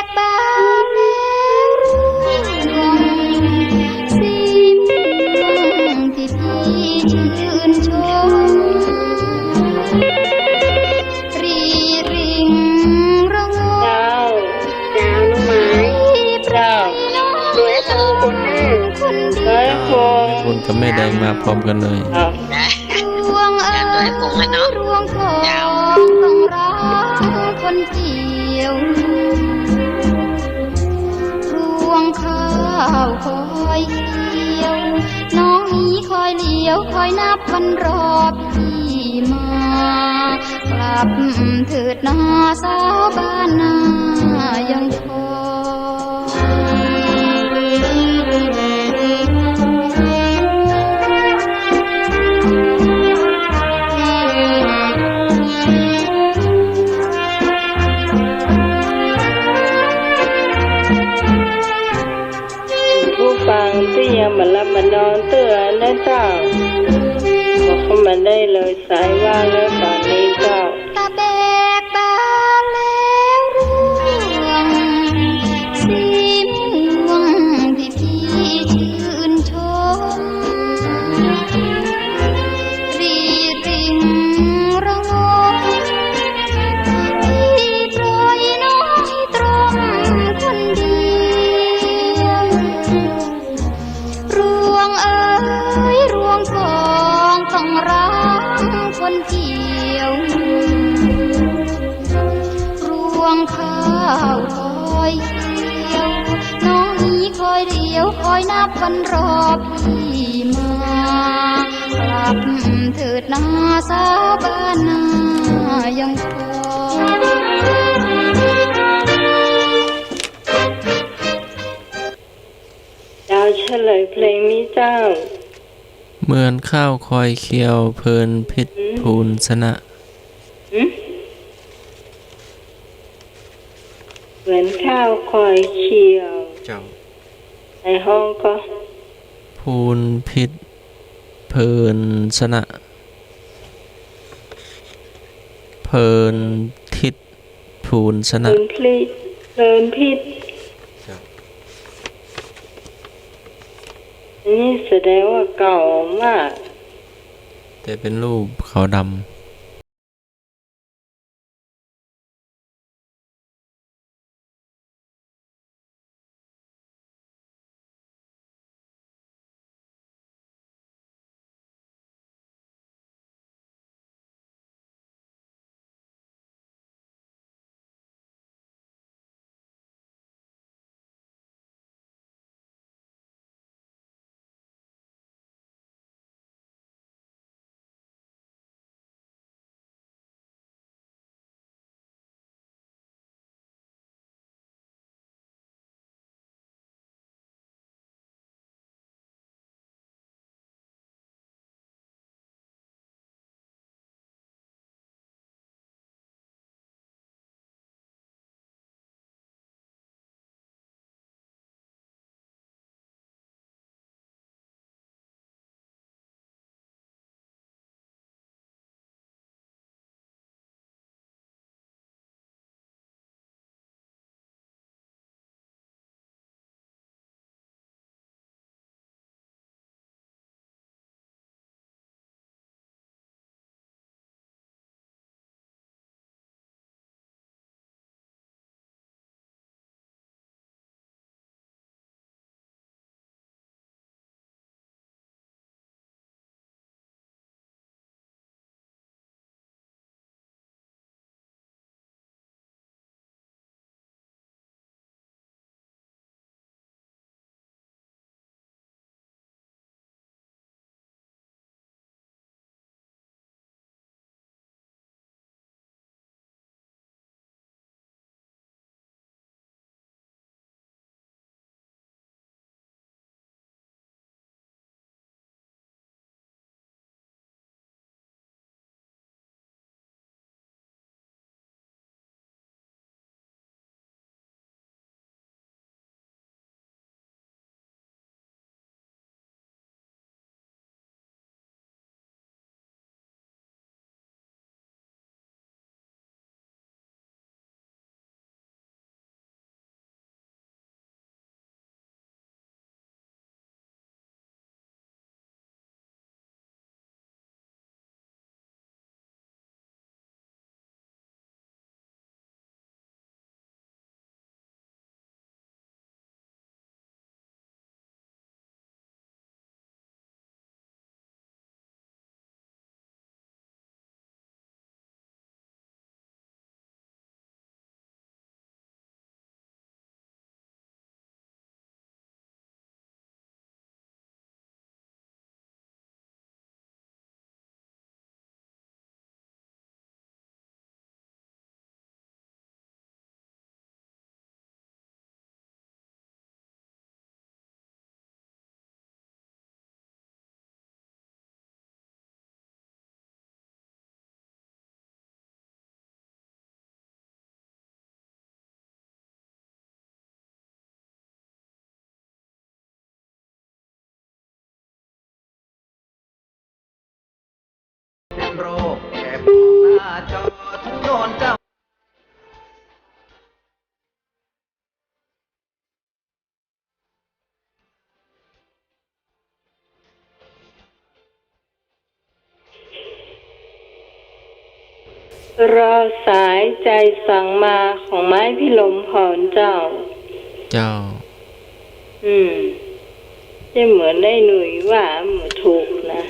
กบานแลร่วง สีม่วงตี้ปี้จื้นชม รีริงระงม เจ้า เจ้า น้องไม้ เจ้า ดูให้ฟังคนหน้า คนเดียว เฮ้ย โอ้ แม่บุญกับแม่แดงมาพร้อมกั๋นเลย เอ้า ร่วงเอ๋ย ร่วงทองต้องรักคนเดียว ร่วงข้าวคอยเขียว น้องนี้คอยเหลียว คอยนับวันรอพี่มา กลับเถิดนาสาวบ้านนายังคอย ผู้ฟังตี้ยังบ่หลับบ่นอนเตื้อนะเจ้า ก็เข้ามาได้เลย สายว่างแล้วต๋อนนี้เจ้า ตะแบกบานแล้วร่วง สีม่วงตี้ปี้จื้นชม รีริงระงม ตี้ปล่อยน้องตรงคนเดียว ร่วงเอ๋ย ร่วงทองต้องรักคนเดียว ร่วงข้าวคอยเขียว น้องนี้คอยเหลียว คอยนับวันรอพี่มา กลับเถิดนาสาวบ้านนายังคอย เจ้า เฉลยเพลงนี้เจ้า เหมือนข้าวคอยเขียว เพลินพิษ อืม ภูลชนะ อืม เหมือนข้าวคอยเขียว เจ้า ในห้องก็ ภูลพิษ เพลินชนะ เพลินทิศ ภูลชนะ เพลินพิษ เพลินพิษ ครับ อันนี้แสดงว่าเก่ามาก แต่เป็นรูปขาวดำ โรคแสบหน้าจอ ถึงโดนเจ้า รอสายใจ๋สั่งมา ของไม้พิรมพรเจ้า เจ้า อืม จะเหมือนไอ้หนุ่ยว่าบ่ถูกนะ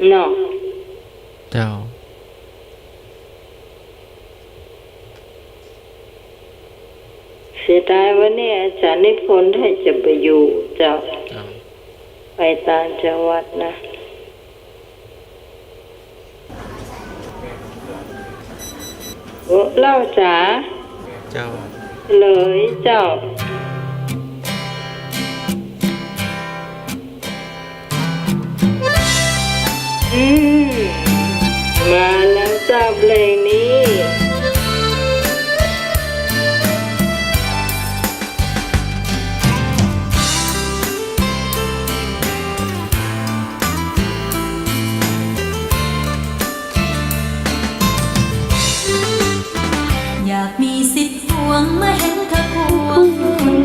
เนาะ เจ้า เสียดายวันนี้อาจ๋ารย์นิพนธ์ได้จะไปอยู่เจ้า เจ้า ไปต่างจังหวัดนะ โอ้ เล่าจ๋า เจ้า เลยเจ้า อืม มาแล้วเจ้าเพลงนี้ อยากมีสิทธิ์ห่วง เมื่อเห็นเธอควง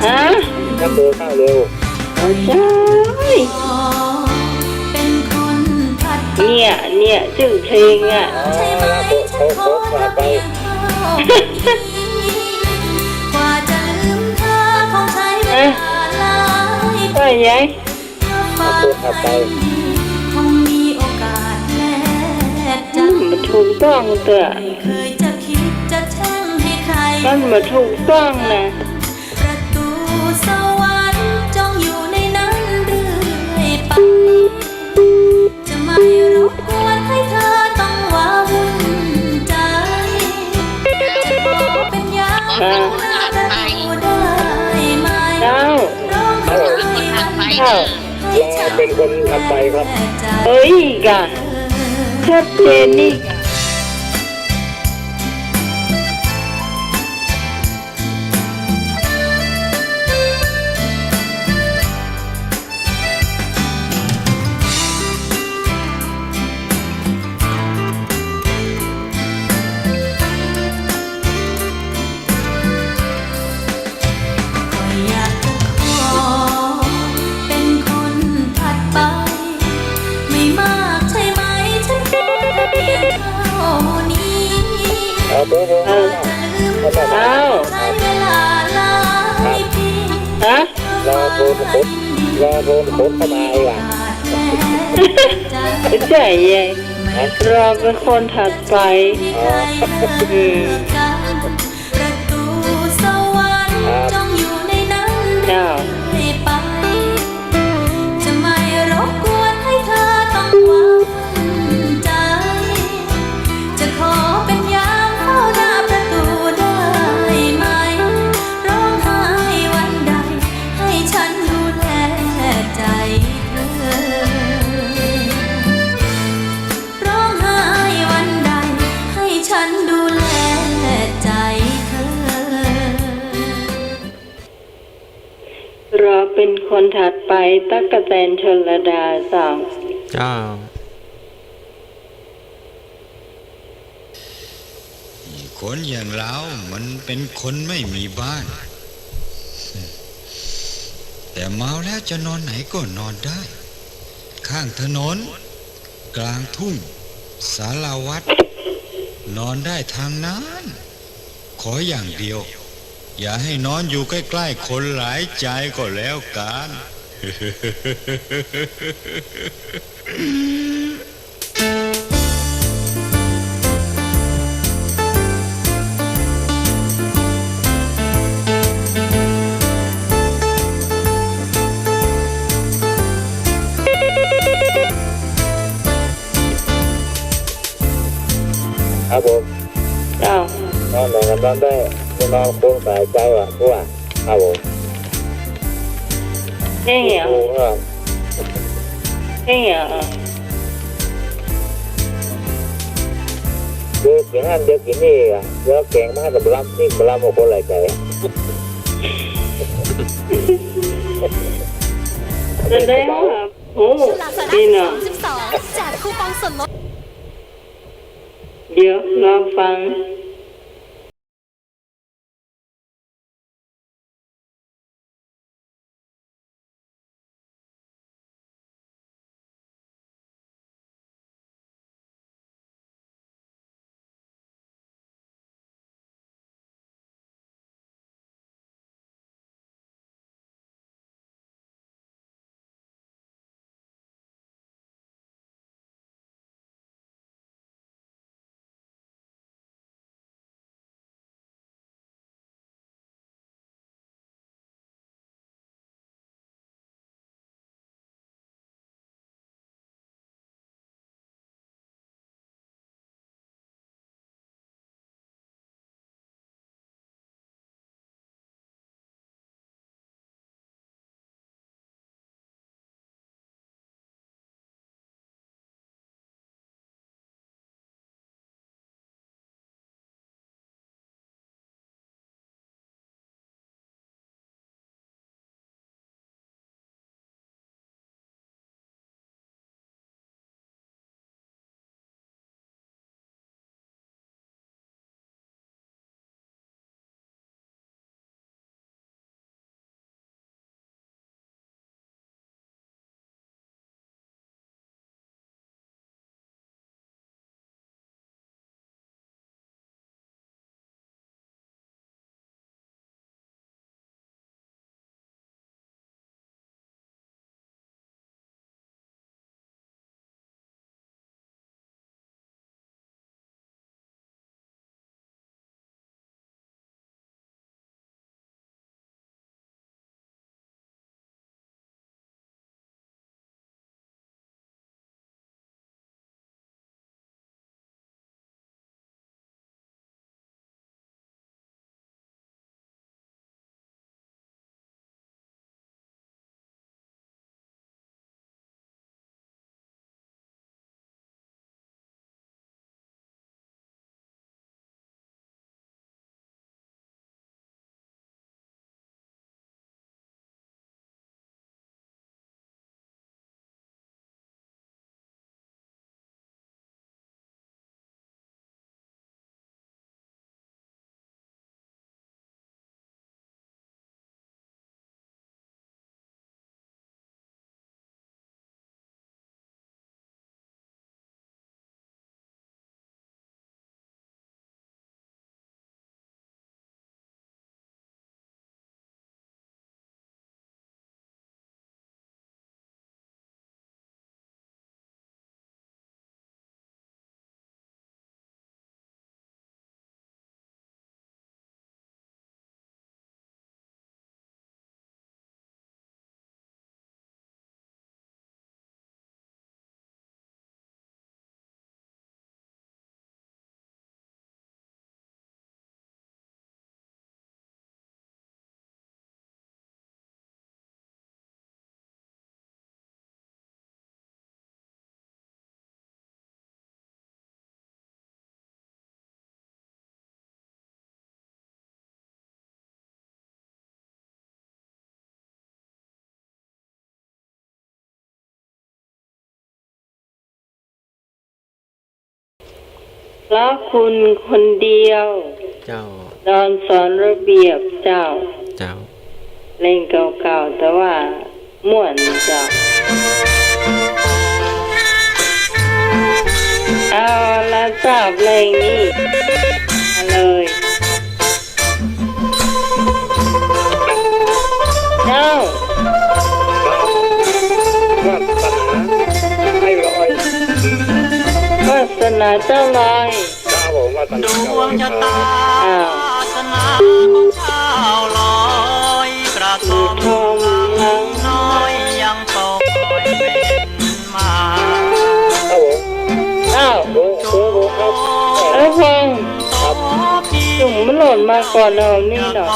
ฮะ นักเดินหน้าเร็ว โอ้ใช่ เนี่ย เนี่ย จื้อเพลงอะ อ่า เขา เขา เขาพาไป เอ๊ะ ว่าไง เอาตัวถัดไป อืม มันถูกต้องเตื้อ มันบ่ถูกต้องนะ อ่า เจ้า เจ้า รอเป็นคนถัดไปครับ เอ้ย กะ ชัดเจนนี่ เอาเถอะ เออ เอา ฮะ รอโทนขน รอโทนขนเข้ามาดีกว่า ใช่ไง รอเป็นคนถัดไป อ๋อ อืม เจ้า รอเป็นคนถัดไป ตั๊กแตนชลดา สอง เจ้า คนอย่างเรามันเป็นคนไม่มีบ้าน แต่เมาแล้วจะนอนไหนก็นอนได้ ข้างถนน กลางทุ่ง ศาลาวัด นอนได้ทั้งนั้น ขออย่างเดียว อย่าให้นอนอยู่ใกล้ๆ คนหลายใจก็แล้วกัน ครับผม เจ้า นอนไหนก็นอนได้ ไม่นอนคนสายใจว่ะ พวก ครับผม เฮ้ยเหรอ ถูกครับ เฮ้ยเหรอ เดี๋ยวกิ๋นอันเดี๋ยวกิ๋นนี่อ่ะ เดี๋ยวแก๋งมากับลำนี่ลำกับคนหลายใจ แสดงว่า โอ้ ดีเนาะ แจกคูปองส่วนลด เดี๋ยวลองฟัง เพราะคุณคนเดียว เจ้า ดอนสอนระเบียบเจ้า เจ้า เพลงเก่าๆ แต่ว่าม่วนเจ้า เอาละเจ้า เพลงนี้มาเลย เจ้า วาสนาไอ้ลอย วาสนาเจ้าลอย ครับผม วาสนาเจ้าลอยครับ ดวงชะตาวาสนาของเจ้าลอย กระท่อมหลังน้อยยังเฝ้าคอยเวรมา ครับผม อ้าว โอ้ โอ้ โอ้ ครับ เอ้ย พงษ์ ครับ จุ่มมันหล่นมาก่อนเอานี่เนาะ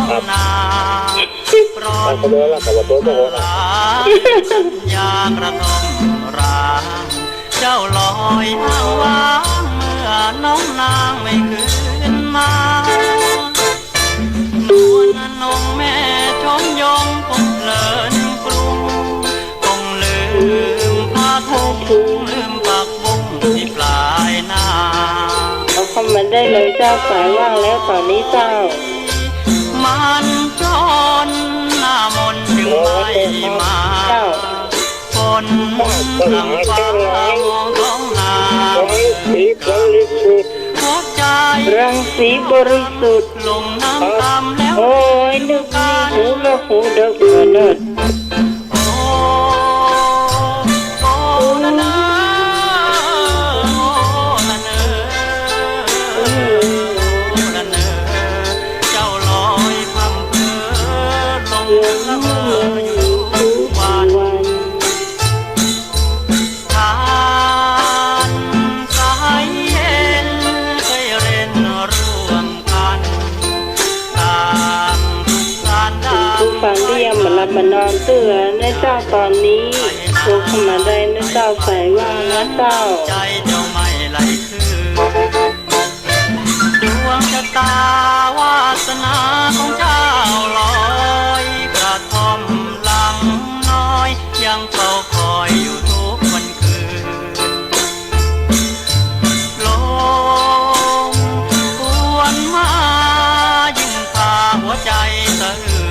ครับ ขโมยละ ขโมยตัวเจ้าของละ สัญญากระท่อมร้าง เจ้าลอยอ้างว้างเมื่อน้องนางไม่คืนมา นวลนงแม่ชมยงคงเพลินปรุง คงลืมผ้าถุงลืมผักบุ้งที่ปลายนา เอาเข้ามาได้เลยเจ้า สายว่างแล้วต๋อนนี้เจ้า มันจนหน้ามนต์จึงไม่มา เจ้า ฝนพรำฟ้าห้องท้องนา รังสีบริสุทธิ์ หัวใจรังสีบริสุทธิ์ ลงน้ำตามแล้ว โอ้ย นึกมีหูละหูเดิกเนิด โอ้ โอ้ ละเนอ โอ้ ละเนอ โอ้ ละเนอ เจ้าลอยพร่ำเพอ หลงละเมออยู่ทุกวัน ทานสายเย็นเคยเล่นร่วมกัน ต่างสุขสันต์ ผู้ฟังตี้ยังบ่หลับบ่นอนเตื้อนะเจ้า ต๋อนนี้ โทรเข้ามาได้นะเจ้า สายว่างนะเจ้า ใจเจ้าไม่ไหลคืน ดวงชะตาวาสนาของเจ้าลอย กระท่อมหลังน้อยยังเฝ้าคอยอยู่ทุกวันคืน ลมหวนมายิ่งพาหัวใจสะอื้